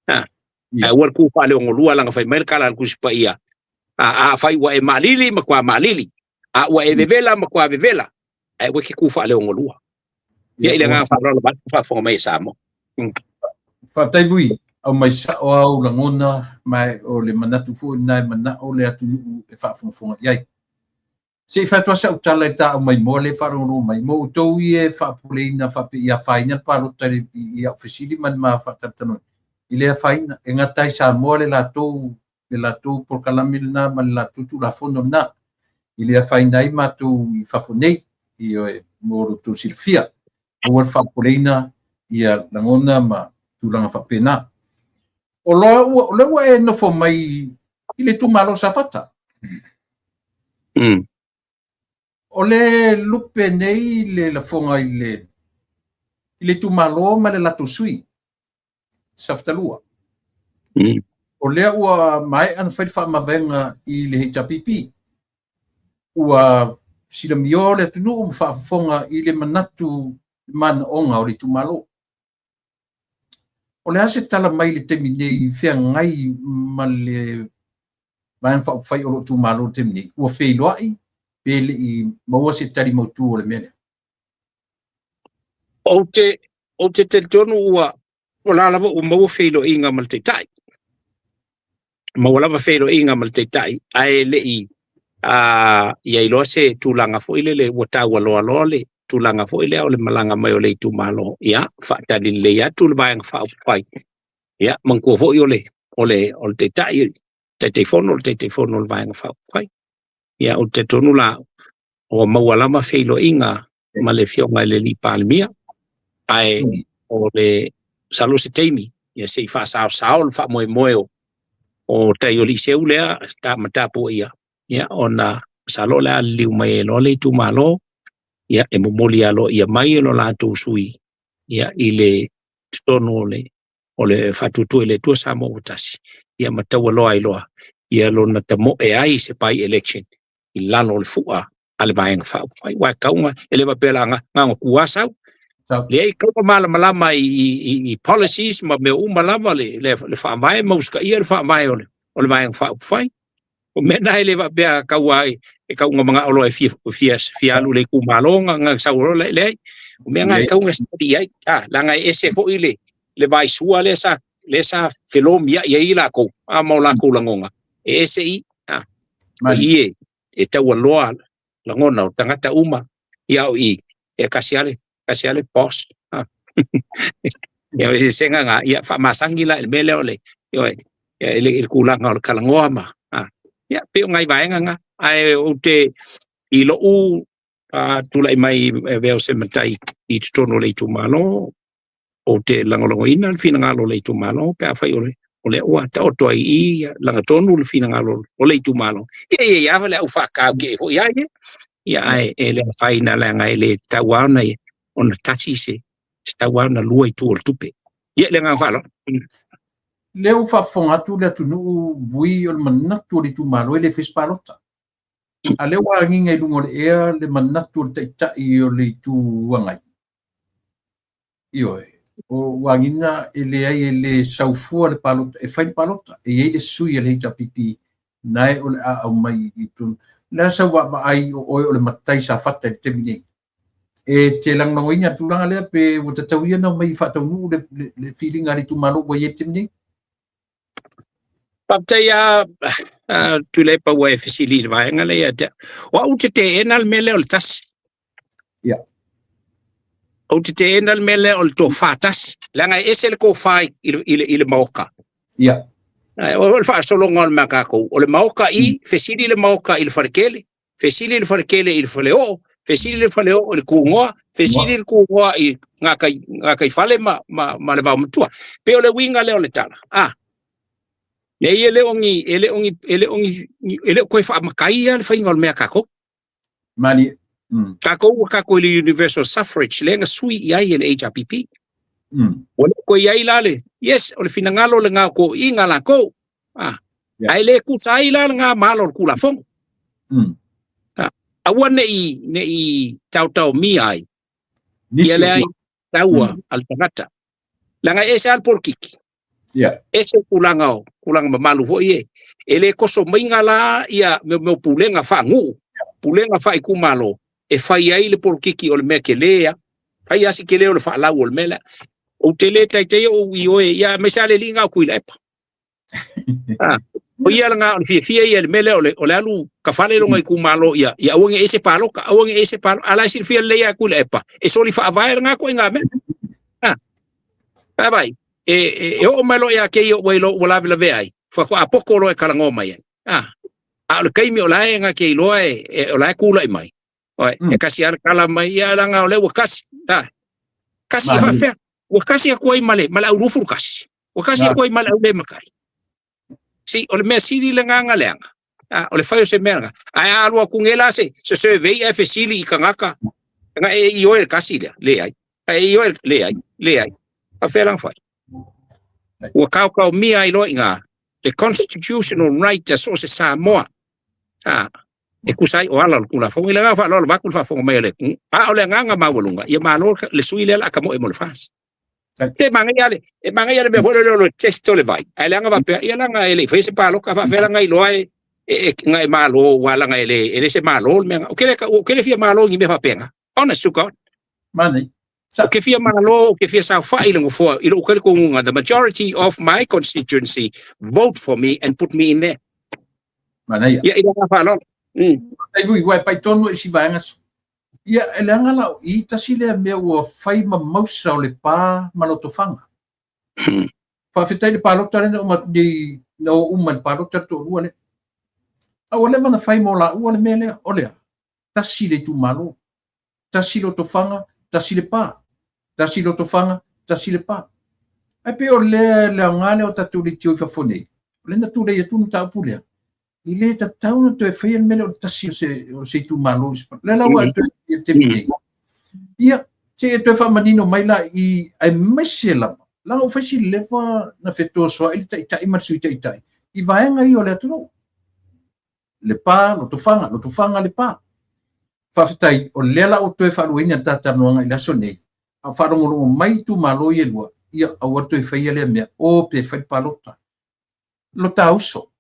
Ah. Ua le ku whaale o ngolua langa fai mai le kala le kusipa ia. A fai ua e malili ma kwa malili. A ua e vevela ma kwa vevela. Ai ua ke ku whaale o ngolua. Ia i le ngā whaalola mai, whaafonga mai e Samoa. Faafetai Vui, au mai sao au lagona mai o le manatu foi na e manao le atunuu e faafogafoga i ai. Se i faatoa sau tala i ta au mai moa le faalogologo mai, mo outou ia e faapuleina faapea ia afaina le palota i au fesili ma le ma faatalatalanoa. I le afaina, e gata ai Samoa le latou polokalame lena ma le latou tulafono lena. I le afaina ai matou i fafo nei, ioe, mo lo outou silafia. Aua le faapopoleina ia lagona ma tulaga faapena. O lea ua e nofo mai i le itumalo Safata. O le lupe nei le lafoga i le itumalo ma le latou sui, Safata 2. O lea ua maea na fai le faamavaega i le HRPP. Ua silamio le atunuu ma faafofoga i le manatu manaoga o le itumalo. O le a se tala mai le taimi nei feagai ma le Vaega Faaupufai o lo itumalo le taimi nei? Ua feiloai pe le i maua se tali mautu o le mea lea? Ou te talitonu ua o la lava ua maua feiloaiga ma le taitai. Maua lava feiloaiga ma le taitai, ae le i ia iloa se tulaga foi lele ua taua loa loa le tulaga foi lea o le malaga mai o le itumalo. Ia, faatali lelei atu le Vaega Faaupufai. Ia, manatua foi o le taitai, Taitaifono, o le Taitaifono o le Vaega Faaupufai. Ia, ou te talitonu la, ua maua lava feiloaiga ma le afioga i le Palemia, ae o le masalo se taimi ia se i faasaosao le faamoemoe o tai o Liseu lea ma tapuaia, ia ona masalo o le a liliu mai ai loa le itumalo, ia e momoli aloaia mai e lo latou sui, ia i le totonu o le Faatuatua i le Atua Samoa ua tasi, ia ma taualoa ai loa ia lona tamoe ai se by election i lalo o le fua a le Vaega Faaupufai. Ua tauga e le faapea la na tua sau. Leai, tauga malamalama i policies ma mea uma lava le faavae ma usitaia le faavae o le Vaega Faaupufai. O mea na e le faapea taua ai e tauga manao loa e fia alu le itumalo na sau loa leai. O mea na e tauga study ai. Leaga e ese foi le vaisua lea sa felomiai ai lakou ma o lakou lagona. E ese i i e taualoa lagona o tagata uma ia o i e kasi ale boss. Ia o se senga ia faamasangi la le mea lea o le le tulaga o le talanoa ma ia pe o ngai vaega nga ae ou te i lou tulai mai e avea o se matai i totonu o le itumalo, ou te lagolagoina le finagalo o le itumalo pe afai o le ua taoto ai i lagatonu le finagalo o le itumalo. Ia ia le au faatau ke foi ai ia ae e le afaina leaga e le tatau lava ona tasi se tatau lava ona lua itu o le tupe. Ia le agaga faaaloalo. Lea ua faafofoga atu le atunuu vui o le manatu o le itumalo e le fai se palota. A lea ua agiga i luga o le ea le manatu o le taitai o le itu agai. Ioe, o ua agiga e leai e le saufua le palota, e fai le palota, e i ai le sui a le HRPP, nae o le a au mai i tonu. Le a sau vaavaai o oe o le matai Safata i le taimi nei. E te lagolagoina le tulaga lea pe ua tatau ia na mai faataunuu le filiga a le itumalo ua i ai le taimi nei? Faafetai a Tuilaepa ua e fesili i le vaega lea ia te au. O au te teena le mea lea o le tasi. Ia. Ou te teena le mea lea o le tofa tasi. Leaga e ese le tofa i le maoka. Ia. O le faasologa o le mea tatou. O le maoka i, fesili le maoka i le faletele, fesili le faletele i le faleoo, fesili le faleoo i le kugoa, fesili le kugoa i ngā kai fale ma le vaomatua. Pe o le uiga lea o le tala. Nei e le o ni e le o ni e le o ni e le o koe faamataia le faiga o le mea tatou. Mani. Tatou ua tatou i le universal suffrage lea na sui i ai e le HRPP. Ua le koe i ai la le yes o le finagalo le ngā toʻiga lakou. Ae le tusa ai la le ngā malo o le Tulafono. Aua nei taotaomia ai ia le ai taua a le tagata. Leaga e ese lava le polokiki. Ese tulaga o tulaga mamalu foi e. E le toso maiga la ia mea pulega faanuu, pulega faaitumalo e fai ai le polokiki o le mea tele a. Fai asi tele o le faalau o le mea lea. Ou te le taitaia ou i oe ia aemaise lava le alii na o Tuilaepa. O ia lena o le fiafia ia i le mea lea o le alu tafale lona itumalo ia aua ne i ese palota, aua ne i ese palota. A la e silafia lelei lava Tuilaepa, e soli faavae lena ituaiga mea. Vai. E, e, e oo mai loa ia te ia ua iloa ua lavelave ai, faatoa poto loa e talanoa mai ai. A, a o le taimi o la e na te iloa e, e, o la e tulai mai. Oi, e kasi lava le tala mai, ia leaga o lea ua kasi. A, kasi e faafefea. Ua kasi atu ai ma le, ma le au 21. Ua kasi atu ai ma le au le matai. Si, o le mea sili lena na leaga. A, o le fai o se mea lena. Ae a alu atu nei la se, se survey ae fesili i tagata, na e ioe le kasi lea, leai. Ae ioe, leai, leai. Faafefea la na fai? Ua kaokaomia ai loa i ina le constitutional right a so o se Samoa. A, e tusa ai o ala o le Tulafono. I le agaga faaaloalo vaeatu le faafofoga mai a le atunuu. A o le agaga maualuga, ia malo le sui lea o le a tamoe mo le FAST. E manaia le, e manaia le mea foi lele o le test o le vai. Ae leaga faapea, ia leaga e le i faia se palota, faapefea la na iloa e, e, e, na e malo, ua leaga e le, e le se malo le mea na. Ou te le, ou te le fia malo i ni mea faapena. Honest to God. Manaia. Ou te fia malo, ou te fia saofai i le nofoa, i lou talitonuga, the majority of my constituency vote for me and put me in there. Manaia. Ia, i le agaga faaaloalo. Tai vui, ua e pai tonu i si vaega. Ia, e leaga la o i, tasi lea mea ua fai ma mausa o Lepa ma Lotofaga. Faafetai i le palota lea na uma atu nei, na o uma i le palota le toalua lea. A ua leva ona fai mo laua le mea lea, o le a? Tasi le itumalo, tasi Lotofaga, tasi Lepa, tasi Lotofaga, tasi Lepa. Ae pei o lea le aoga lea o tatou leitio i fafo nei, o lea na tulei atu le mataupu lea, e le tatau ona toe faia le mea lea o le tasi o se itumalo i se lea la ua toe i le taimi nei. Ia, se i e toe faamanino mai la i aemaise lava, leaga ua fai si leva na fetosoai le taitai ma le sui taitai i vaega ia o le atunuu. Lepa, Lotofaga, Lotofaga, Lepa. Faafetai, o lea la ua toe faaluaina le ta talanoaga i le aso nei, a o faalogologo mai itumalo ia e lua, ia aua le toe faia lea mea, o pe fai le palota. Lo ta uso,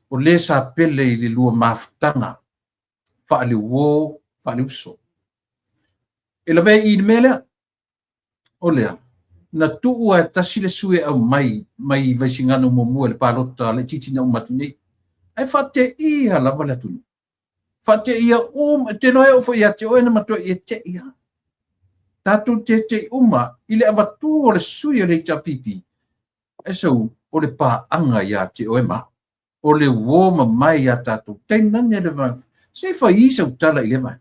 o le sa pele i le lua mafutaga faale-uo, faale-uso. E lavea i le mea lea, o lea, na tuu lava e tasi le sui e aumai mai Vaisigano muamua i le palota laitiiti na uma atu nei, ae faateia lava le atunuu. Faateia uma, te iloa e oo foi ia te oe na matuai e tei lava. Tatou tetei uma i le avatu o le sui o le HRPP, ae sau o le paaga ia te oe ma au. O le uo mamae ia tatou. Tainane le vaega. Se i fai sau tala i lea vaega.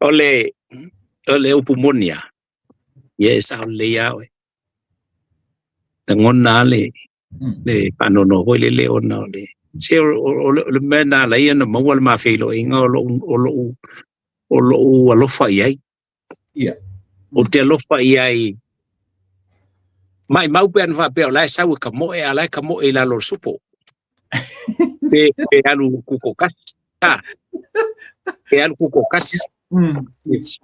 O le o le upu moni lava, ia e sao lelei lava oe. Lagona lava le le faanoanoa foi lele ona o le se o, o, o le mea na ala ai ona maua le ma feiloaiga o lou o lou o lou alofa i ai. Ia. Ou te alofa i ai. Maimau pe ana faapea o la e sau e kamoe, a la e kamoe i lalo o le supo. Pe, pe alu kuko kasi. Ah. Pe alu kuko kasi. Yes.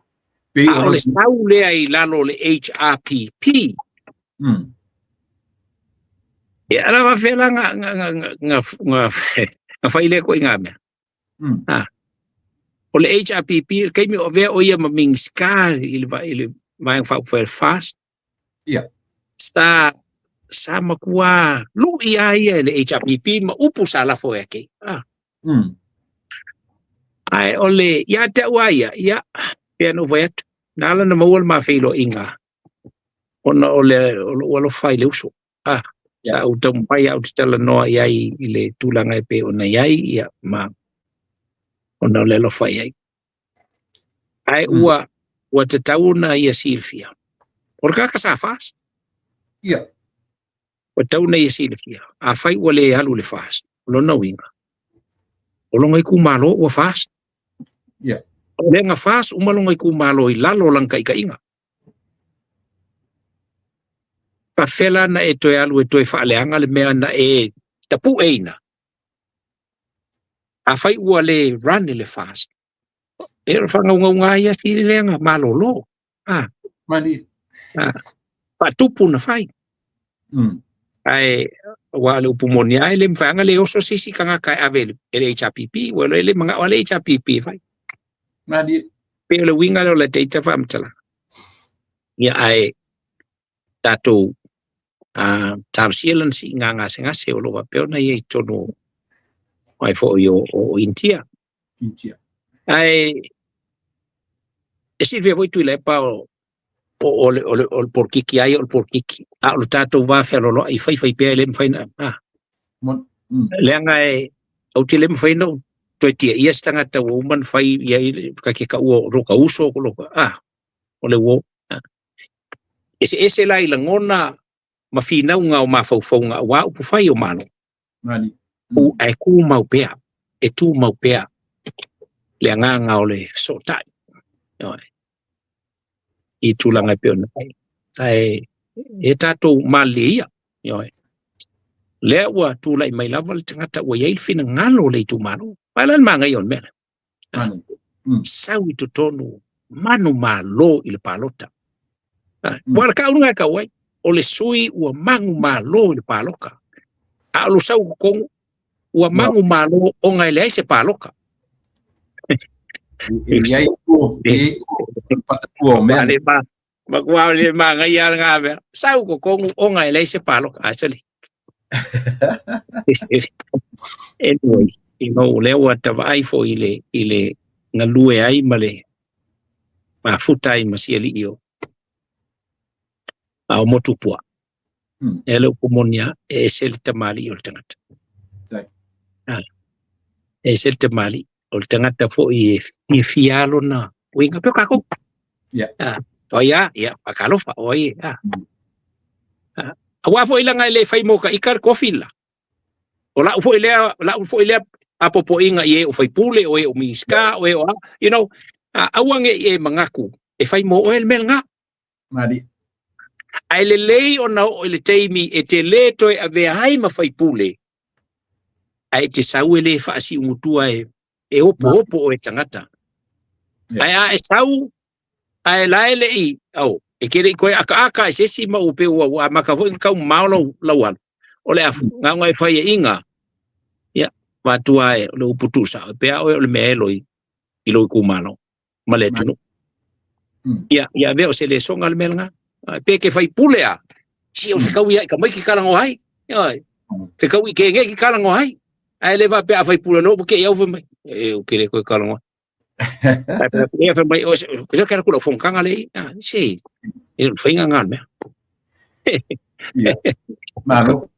Pe A o le sau lea i lalo o le HRPP. Ia, ala faapefea la nga, nga, nga, nga, nga, nga, nga fai lea koe i ngā mea. Ah. O le HRPP, le taimi o avea o ia ma Minisita i le, i le Vaega Faaupufai o le FAST. Ia. Sa, sa matua lui lava ia i le HRPP ma upu sa lafo ia te ia. Ah. Ae o le, ia te au lava ia, ia, pei ona ou fai atu, na ala ona maua le ma feiloaiga, ona o le, o lou alofa i le uso. Ah, sa ou taumafai lava ou te talanoa i ai i le tulaga e pei ona i ai, ia, ma ona o le alofa i ai. Ae ua, ua tatau ona ia silafia. O le tagata sa FAST. Ia. Ua tatau ona ia silafia. Afai ua le alu le FAST, o lona uiga, o lona itumalo ua FAST. Ia. O lea na FAST uma lona itumalo i lalo o lana taitaiga. Faafefea la na e toe alu e toe faaleaga le mea na e tapueina? Afai ua le run i le FAST, e o le faagaugauga ia sili lea na malolo. Ah. Mani. Ah. Faatupu na fai. Ae aua o le upu moni lava e le mafai lava ona le oso se isi tagata e ave e le HRPP, ua iloa e le manao lava le HRPP e fai. Mani. Pei o le uiga lea o la ita faamatalaga. Ia ae tatou talosia lana siiga gasegase o lo o faapea ona i ai i totonu o ai foi o Initia. Initia. Ae E silafia foi Tuilaepa o o le o le o le polokiki ai o le polokiki a o le tatou va fealoaloai faifai pea e le mafai na a leaga e ou te le mafai na toe tiaia se tagata ua uma ona fai i ai ka ke kaua o lo ka uso o lo ka a o le uo eseese la i lagona ma finauga o mafaufauga aua upu fai o Malo. U ae tumau pea, e tumau pea le agaga o le fesootai i tulaga e pei ona i ai. Ae e tatou malilie ia, ioe. Lea ua tulai mai lava le tagata ua i ai le finagalo o le itumalo. Ae la le manaia o le mea lea. Sau i totonu manumalo i le palota. Ua le kau ngai kau ai, o le sui ua manumalo i le paloka. A o lo sau totonu, ua manumalo ona e leai se paloka. E i ai e i patatua o mea. Matua le manaia le ngā mea. Sau totonu ona e leai se paloka. Ai sali. Anyway, you know, lea ua tavaai foi i le, i le galue ai ma le mafuta ai ma sialii o a o Motupua. E le upu moni lava, e ese le tamalii o le tagata. E ese le tamalii o le tagata foi e fiafia lona uiga pei o kākou. O ai a, ia, faatalofa, o ai e, Aua foi leaga e le fai mo ka ika le kofi la. O lau foi lea, lau foi lea apopoiga i e o faipule, o e o Minisita, o e o a, you know, aua ne i e manatu e fai mo oe le mea lena. Mali. Ae lelei ona oo i le taimi e te le toe avea ai ma faipule, ae e te sau e le faasiugutua e, e opoopo oe tagata. Ae a e sau, ae la e le i, au, e te le i toe akaaka i se isi ma ua pei ua, ua amata foi ona taumamao lau, lau alu. O le afu, na ona e fai e iga, ia, vatua e o le upu tuusao, e pea oe o le mea e loi i lou itumalo ma le atunuu. Ia, ia avea o se lesoga le mea lena. Pe ke fai pule a, si o fekau ia i ka mai ki kalango ai. Ia, fekau i ke nge ki kalango ai. Ae le faapea a fai pule no ke i au fai mai. E o ke le koe kalango. Ai pe ia fai mai o se ke ke kula fonotaga le ah se e le faiga ngā mea. Ia. Malo.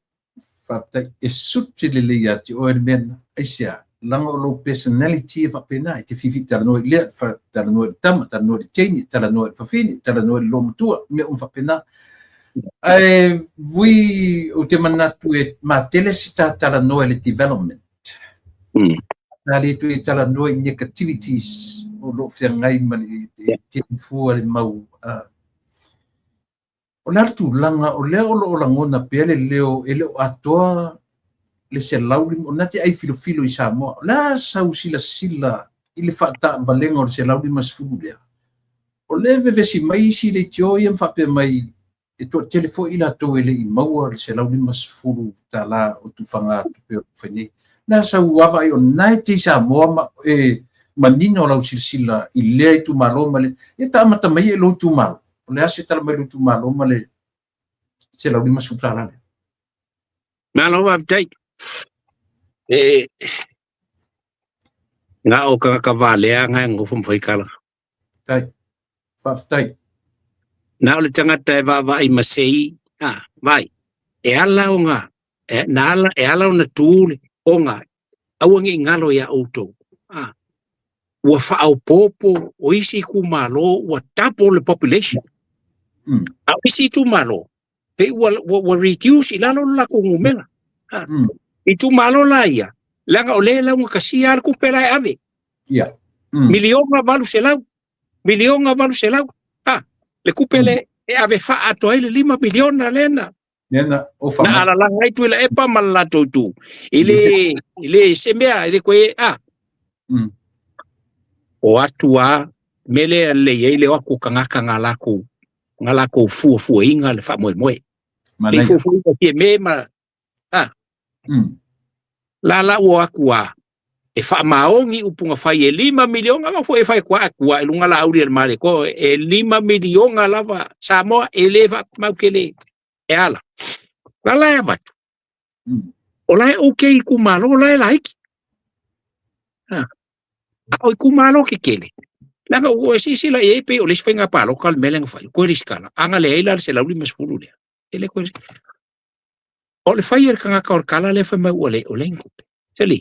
Faafetai. E suti lelei ia te oe le mea lena. Aisea, leaga o lou personality e faapena, e te fifi talanoa i lea, talanoa i le tama, talanoa i le teine, talanoa i le fafine, talanoa i le loomatua, mea uma faapena. Ae vui ou te manatu e matele se ta talanoa i le development. Ta le toe talanoa i negativities o lo o feagai ma le tele fua le mau O le a le tulaga, o lea o lo o lagona pea le leo e le o atoa le 150, o lena te ai filofilo i Samoa. O le a sau silasila i le faataavalega o le 150 lea? O lea e vevesi mai isi leitio ia ma faapea mai e toatele foi i latou e le i maua le $150 o tufaga tupe o lo o fai nei. O le a sau vaavaai o lena e te i Samoa ma e manino lau silasila i lea itumalo ma le... Ia ta amata mai ia i lou itumalo. O le a se tala mai lou itumalo ma le $150 lea? Malo faafetai. E na o tagata valea nga e nofo ma fai tala. Faafetai. Faafetai. Na o le tagata e vaavaai ma sei, a, vai, e ala ona, e, na ala, e ala ona tu le, ona, aua ne i galo iā outou. A, ua faaopoopo o isi itumalo ua double le population. A o isi itumalo, pei ua, ua, ua reduce i lalo le latou numera. Ha. Itumalo la ia, leaga o lea e laugatasia lava le tupe la e ave. Yeah. Miliona 800, miliona 800. Ha, le tupe le e ave faaatoa ai le 5 miliona lea na Nena, o na alalaga ai Tuilaepa ma le latou itu. E le, e le se mea, e le koe, a. O atu a, mea lea lelei ai le o atu o tagata nga lakou, nga lakou fuafuaina le faamoemoe. Le fuafuaina fia me ma, a. La la ua o atu a, e faamaoni upu na fai e 5 miliona ma foi e fai atu a atu a i luga la auli a le Maleko e 5 miliona lava Samoa e le faamau ke le e ala. La la e avatu. O la e okay itumalo la e laiti. Ha. A o itumalo kekele. Leaga ua e silasila i ai pei o le isi faiga palota le mea lea na fai, toe resitala, a na leai la le 150 lea, e le toe O le fai e le tagata o le tala lea fai mai ua le o le tupe. Seli.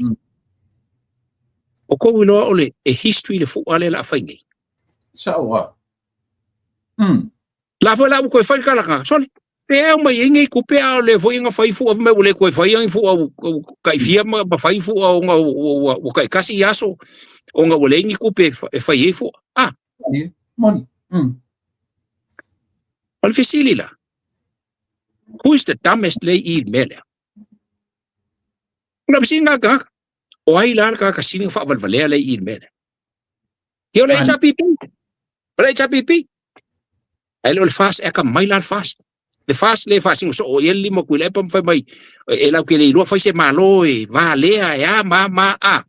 O kou iloa o le e history le fua lea la a fai nei. Sao a. La foi la ua toe fai le tala na, sole. Pe au mai ai nei tupe a o le foi na fai fua mai ua le toe fai ni fua ua taifia ma fai fua ona ua taitasi i aso ona ua leai ni tupe e fai ai fua. Ah. Moni. O le fesili la, who is the dumbest lea i i le mea lea? O le fesili lena a le tagata, o ai la le tagata sili ona faavalevalea lea i i le mea lea? Ia o le HRPP. O le HRPP. Ae le o le FAST, e atamai la le FAST. Le FAST le faasino soo i ai le lima o Tuilaepa ma fai mai, e latou te le iloa fai se Malo e valea e a ma a ma a.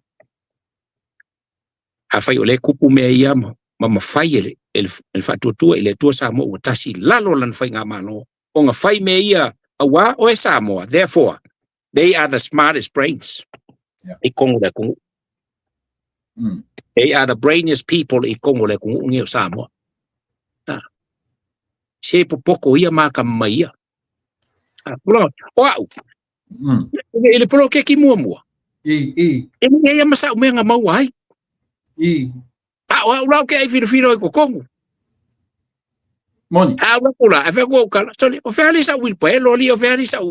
Afai o lea e tupu mea ia ma mafai e le, e le, e le Faatuatua i le Atua Samoa ua tasi i lalo o lana faigamalo ona fai mea ia auā oe Samoa, therefore they are the smartest brains i totonu o le atunuu. They are the brainiest people i totonu o le atunuu lenei o Samoa. Ah. Se popoto ia ma atamamai ia. Ah, o au, i le poloketi muamua, e leai lava ma sa'u mea na maua ai. A o au la ou te ai filofilo i totonu. Moni. A ua kula, e fai atu au tala, sole, o fea alii sa'u uilipaelo alii, o fea alii sa'u,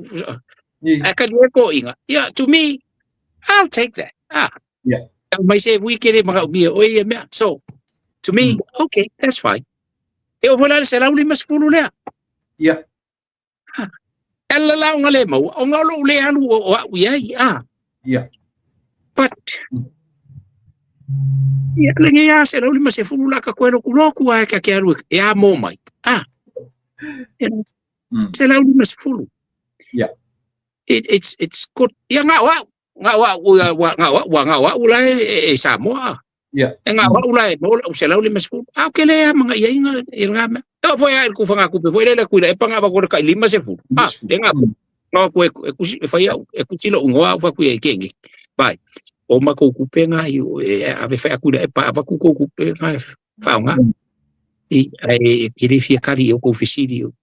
ae kali ai toeaiina. Ia, to me, I'll take that. Ah. Mai se ui ke le manaomia oe ia mea. So, to me, okay, that's fine. E oo foi la i le 150 lea. E ala la ona le maua, ona o lou le alu o au i ai, ah. But, ia, lenei lava 150 la ka koe lokuloku lava e ta te alu e amo mai, ah. 150. It's good. Ia, na o au, na o au, na o au, na o au la e Samoa. E na o au la e maua lau 150. A ou te le amanaia ina i lena mea. E oo foi lava i le tufagatupe foi lele Tuilaepa na avatu ai le tai 50. A, le na na atu e tusi e fai au, e tusi lou igoa au fai atu i ai kenge. Vai, o matou tupe na e ave fai atu Tuilaepa avatu tou tupe na e faaaoga. I, ae e le fia kali i o tou fesili o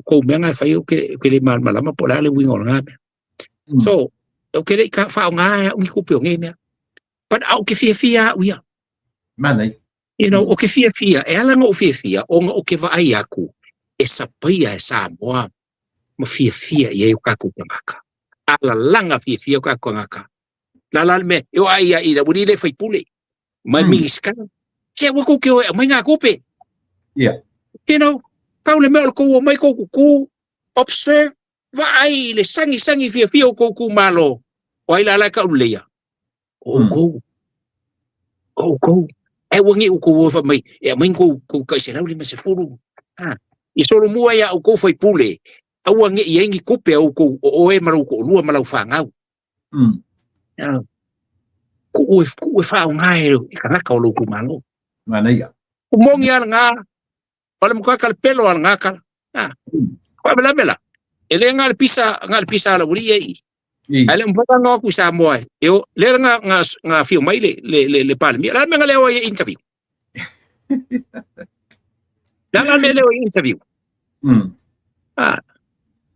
kou mea na e fai ou te le malamalama po o le a le uiga o lena mea. So, ou te le i faaaoga au ni tupe o nei mea. But a o ke fiafia au ia. Manaia. You know, o ke fiafia, e ala ona ou fiafia, ona o ke vaai aku, e sapaia e Samoa ma fiafia i ai o kakou tagata. A lalaga fiafia o kakou tagata. La la le mea, e o ai ia i le aualii lea e faipule, ma e minisita. Se aua kou te o e aumai nga tupe. You know, pau le mea o le kou omai kou kuku, observe, vaai i le sagisagi fiafia o kou itumalo, o ai la la e tauleleia? O outou. O outou. Ae aua ne i outou o e fai mai, e aumai ni kou tai 150. Ha. I solomua ia outou faipule, aua ne i i ai ni tupe a outou o oe ma lou toalua ma lau fanau. Tuu e, tuu e faaaoga e tagata o lou itumalo. Manaia. O moni lava lena, o le matua talepelo lava lena tala. Ha. Faalavelave la, e le na o le pisa, na o le pisa a le aualii ia i i. Ae le mafai ona o atu i Samoa e o, lea na, na, na afio mai le, le, le, le Palemia. O le a le mea na le o ai e interview? Le a le mea le o ai e interview? Ah,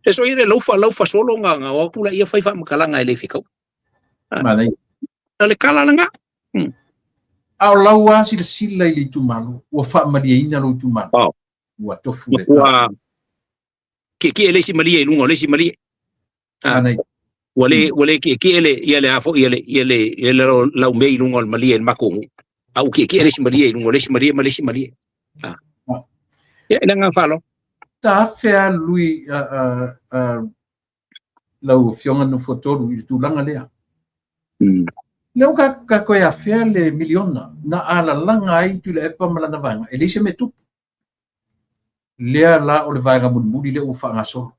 e so ia le laufa, laufa solo nga, nga o atu la ia fai faamatalaga e le fekau. Ah, Manaia. o le kala lena. A o lau lava silasila i le itumalo, ua faamalieina lou itumalo. Oh. Ua tofu le. Ua kiekie le isi malie i luga o le isi malie. Ah, ua le ua le kiekie le ia le a foi ia le ia le ia le laumei i luga o le malie i le matou nuu. A ua kiekie le isi malie i luga o le isi malie ma le isi malie. Ah. Ia, i le agaga faaaloalo. Ta afea lui lau Afioga Nofoatolu i le tulaga lea. Lea ua ka toe afea le miliona na alalaga ai Tuilaepa ma lana vaega, e leai se mea tupu. Lea la o le vaega mulimuli lea ua faagasolo.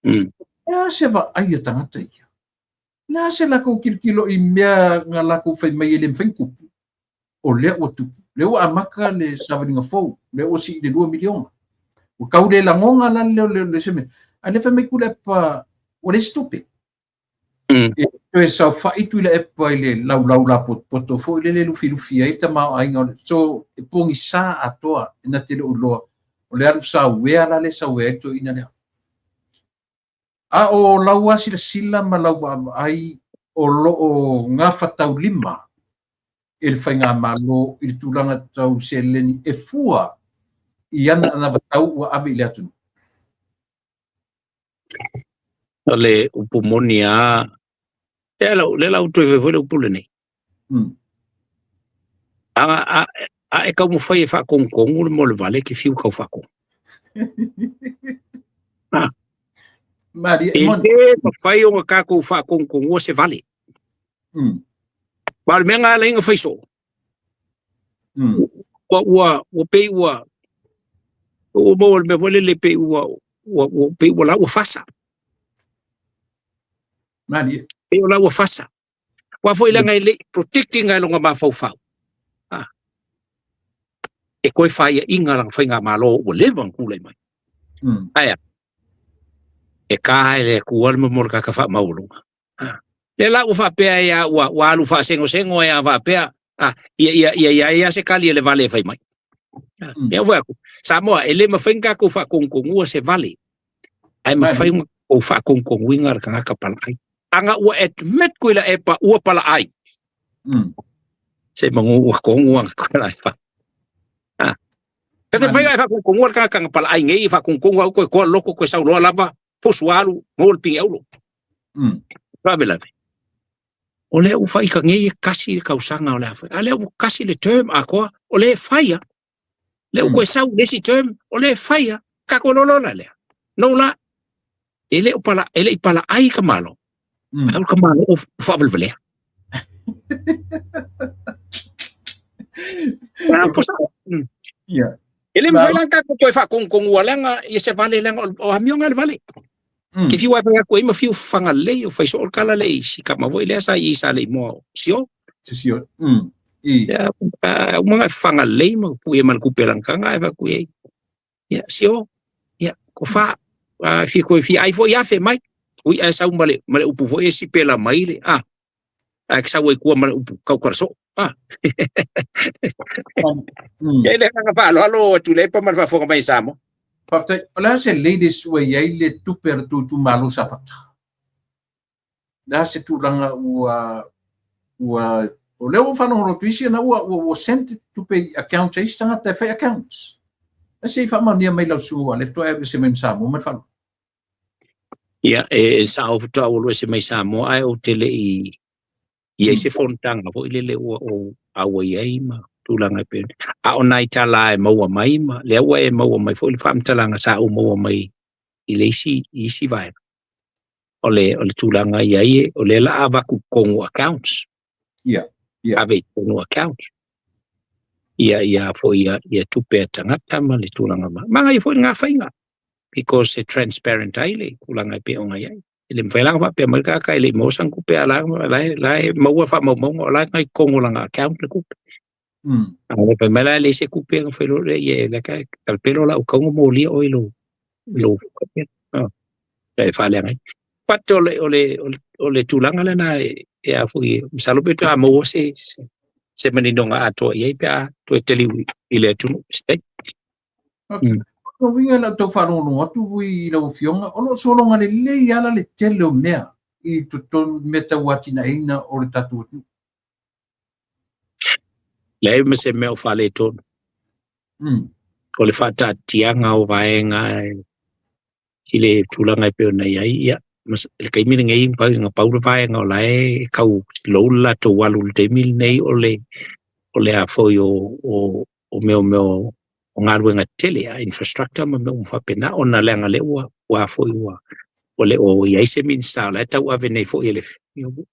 E a se vaai a tagata ia? Le a se lakou tilotilo i mea na lakou fai mai e le mafai ona tupu? O lea ua tupu. Lea ua amata le savaliga fou, lea ua sii i le 2 miliona. Ua tau le lagona la lea o le se mea. A lea fai mai Tuilaepa, ua leai se tupe. E toe saofa'i Tuilaepa i le laulau lapotopoto foi lele e lufilufi ai le tamaoaiga o le. So, e pogisa atoa e na te le o iloa o le alu sauea la le sauea ai le toeaina lea. A o lau lava silasila ma lau vaavaai o lo o gafataulima e le faigamalo i le tulaga tau seleni e fua i ana anavatau ua ave i le atunuu. O le upu moni lava, lea la lea la ua toe fai foi le upu lenei. A, a, a e taumafai e faatogitogu le mea o le vale, e te fiu e tau faatogu. Ah. Malie, E moni. le mafai ona tatou faatogutogua se vale. Ma o le mea lena e ala ai ona fai soo. Ua, ua, ua pei ua, ua maua le mea foi lele pei ua, ua, ua, pei ua la ua fasa. Malie. Pei o la ua fasa. Aua foi leaga e le i protect ina e lona mafaufau. Ah. E toe faiaina lana faigamalo ua leva ona tulai mai. Ae a? E ka e le Atua le mea o le tagata faamaualuga. Ah. Lea la ua faapea ai a ua, ua alu faasegosego ai a faapea, ah, ia, ia, ia, ia, ia se kali a le vale e fai mai. Ah, ia ua aku. Samoa, e le mafai ona tatou faatogutogua se vale, ae mafai ona tatou faatogitoguina le tagata palaai. Ana ua admit Tuilaepa ua palaai. Se manu ua togu ana Tuilaepa. Ah. Te mafai ona e faatogutogua le tagata na palaai nei, e faatogitogu au koe toa loko koe sau loa lava, pusu alu, maua le pine aulo. Faalavelave. O lea ua faita nei e tasi le tausaga o le a foi. A lea ua tasi le term atoa, o lea e fai lava. Lea ua toe sau le isi term, o lea e fai lava. Tatou iloa loa la lea. No la, e le o pala, e le i palaai ka Malo. Ae o le ka Malo o faavalevalea. E le mafai la ona tatou toe faatogutogua leaga ia se vale leaga o amioga a le vale. Ke fiu ai fai atu ai ma fiu fafaga lelei o fai soo le tala lea i si tama foi lea sa i sa le imoa o Sio. Sio. I. Ia, uma ona e fafaga lelei ma pui ai ma le tupe lagataga ae fai atu i ai. Ia, Sio, ia, ko fa, a fia koe fia ai foi afe mai. Ui ae sau ma le, ma le upu foi e sipela mai le, a, ae sau ai tua ma le upu tautala soo. A. Ia, le agaga faaaloalo atu le epa ma le faafofoga mai Samoa. Faafetai. O le a se latest ua i ai le tupe a le tou itumalo Safata? O le a se tulaga ua ua o lea ua faalogologo atu isi na ua ua, ua send tupe i accounts a isi tagata e fai accounts. Ae se i faamaonia mai lau susuga aua o lea faatoa e alu ese mai ma Samoa ma le faaaloalo. Ia, e sao faatoa ou alu ese mai Samoa ae ou te le i i ai se fonotaga foi lele ua ou auai ai ma tulaga e pei ona. A o nai tala e maua mai ma lea ua e maua mai foi le faamatalaga sa ou maua mai i le isi i isi vaega. O le o le tulaga i ai o lea la avatu i totonu o accounts. Ia. Ia. Ave i totonu o accounts. Ia ia foi ia, ia tupe a tagata ma le tulaga ma. Manaia foi lena faiga because e transparent ai le tulaga e pei ona i ai. E le mafai la ona faapea mai le tagata e le i maua sana tupe a la la la e maua faamaumauga o la e na i totonu o lana account le tupe. A le fai mai la e leai se tupe ona fai loa lea ia lea ka talapelo la ua tatau ona molia oe i lou i lou e faaleaga ai. But o le o le o le tulaga lena e a foi masalo pe toe maua se se maninoga atoa i ai pe a toe taliu i le atunuu se taimi. O lona uiga i lau tau faalogologo atu foi i lau Afioga, o lo o sologa lelei lava le tele o mea i totonu i mea tau atinaeina o le tatou atunuu. Leai ma se mea o faaletonu. O le faataatitiaga o vaega i le tulaga e pei ona i ai, ia, i le taimi lenei, na pau le vaega o la e tau slow le latou alu i le taimi lenei o le o le a foi o o o mea o mea o galuega tetele, infrastructure ma mea uma faapena, ona leaga lea ua ua foi ua ua le o i ai se Minisita o la e tauave nei foi e le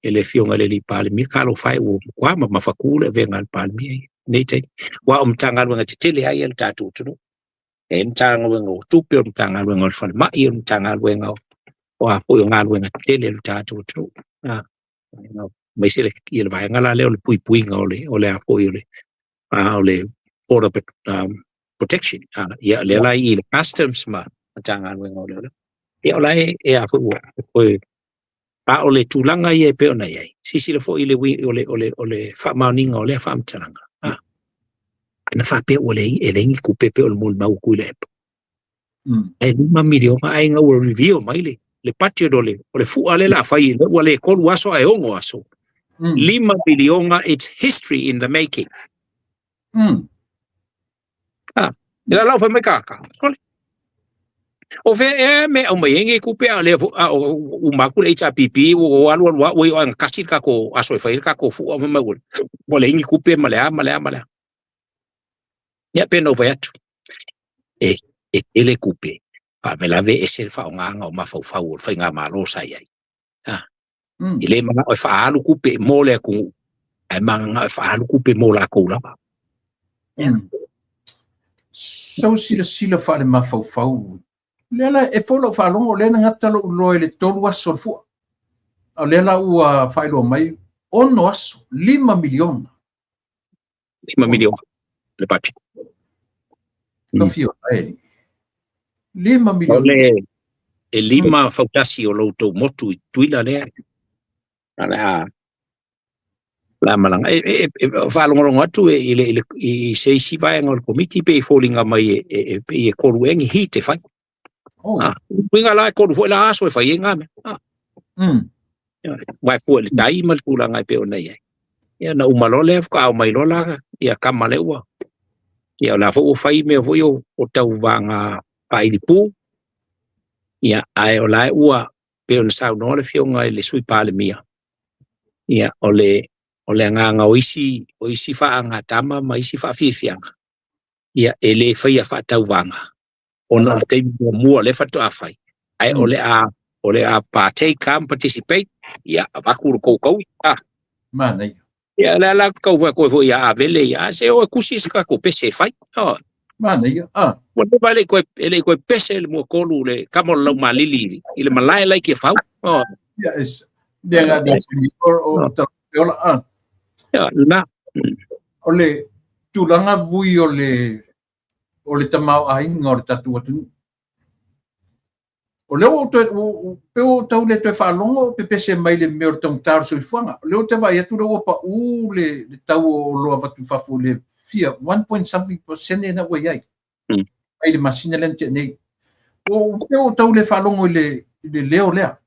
e le Afioga i le alii Palemia. Talofa e, ua matua mamafa tu le avega a le Palemia i lenei taimi. Aua o Matagaluega tetele lava ia a le tatou atunuu. E i ai le Matagaluega o Tupe, o le Matagaluega o le Falemai, o le Matagaluega o a foi o galuega tetele a le tatou atunuu. Aemaise le ia le vaega la lea o le puipuiga o le o le a foi o le o le border protection. Ia lea la i le customs ma Matagaluega o Leoleo. Ia o la e a foi ua toe A o le tulaga ia e pei ona i ai, silasila foi i le ui o le, o le, o le faamaoniga o lea faamatalaga. A, na faapea ua leai, e leai ni tupe pei o le molimau a Tuilaepa. E $5 miliona ae ina ua reveal mai le, le budget o le, o le fua lea o le a fai, ua le 3 aso ae 6 aso. $5 miliona, it's history in the making. Ah, e la lau fai mai kaka. Sole. O fea ea me au mai ai nei tupe a o lea fo- a o uma atu le HRPP ua ua alu alu lava ua iu ina tasi le tatou aso e fai ai le tatou fua fai mai ua ua leai ni tupe ma le a ma le a ma le a. Ia pei ona ou fai atu, e e tele tupe faalavelave e ese le faaaogaina o mafaufau o le faigamalo sa i ai. Ah, e le manao e faaalu tupe mo le atunuu, ae mananao e faaalu tupe mo latou lava. Sau silasila faale-mafaufau. Lea la e fou lau faalogo, lea na gata lou iloa i le 3 aso o le fua. A o lea la ua faailoa mai, 6 aso, $5 miliona. $5 miliona le budget. Ka fia o e $5 miliona. O le e 5 fautasi o lo outou motu i Tutuila lea. O le a la malaga. E faalogologo atu e, i, le, i, le, i se isi vaega o le komiti pe i foliga mai e, e, e, e 3 ea ni heat e fai. Oh. Ah, uiga la e 3 foi la aso e fai ai ngā mea. Ah. Wae fua i le tai ma le tulaga e pei ona i ai. Ia na uma loa lea faatoa ao mai loa la ia kama lea ua. Ia o la foi ua fai mea foi o, o tauvaga faailipu. Ia ae o la ua pei ona saunoa le afioga i le Sui Palemia. Ia o le o le agaga o isi o isi faagatama ma isi faafiafiaga ia e le faia faatauvaga ona o le taimi muamua lea faatoa fai ae o le a o le a partake ka ma participate ia avatu le tou taui ah. Manaia. Ia le ala kau fai koe foi ia avele ia a se o e kusi se tatou pese e fai. Oh. Manaia. Ah. Ua leva e le i toe e le i toe pese le muatolu le kama o le laumalili i le malae la i Tiafau. Oh. Ia es mea nga da sini o o ta ola ah. Ia na. O le tulaga vui o le o le tamaoaiga o le tatou atunuu. O lea ua ou toe, pe ua ou tau le toe faalogo o pepese mai le mea o le taugata o le soifuaga. O lea ou te vaai atu o lea ua pau le, le tau o oloa avatu i fafo i le fia one point something pasene na ua i ai. Mai le masina lea na tea nei. O, pe ua ou tau le faalogo i le, i le leo lea.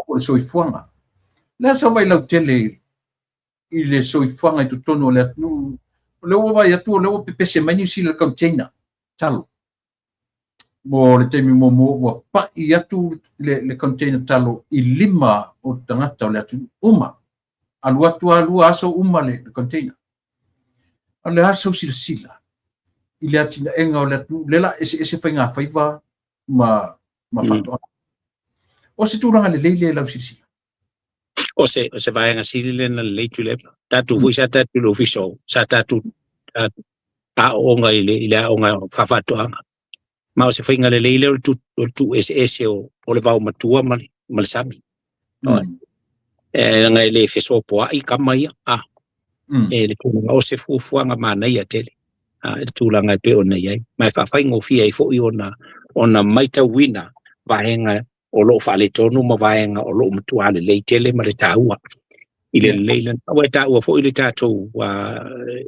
O le soifuaga. Le a sau vaai lautele i le soifuaga i totonu o le atunuu. O lea ua vaai atu o lea ua pepese mai Niu Sila i le container talo. Mo le taimi muamua ua pai atu le, le container talo i lima o tagata o le atunuu uma. Alu atu lava 2 aso uma le, le container. A o le a sau silasila i le atinaega o le atunuu, lea la eseese faigafaiva ma, ma faatoaga. O se tulaga lelei lea i lau silasila? O se, o se vaega sili lena lelei Tuilaepa. Tatou foi sa tatou i le ofisa o, sa tatou aooga i le, i le aoga faafaatoaga. Ma o se faiga lelei lea o le tu, o le tuueseese o, o le vaomatua ma le, ma le sami. E leaga e le fesopoai kama ia. Ah. E le tulaga o se fuafuaga manaia tele. Ah, i le tulaga e pei ona i ai. Ma e faafaigofie ai foi ona, ona maitauina vaega o lo o faaletonu ma vaega o lo o matua lelei tele ma le taua i le lelei lena. Aua e taua foi le tatou,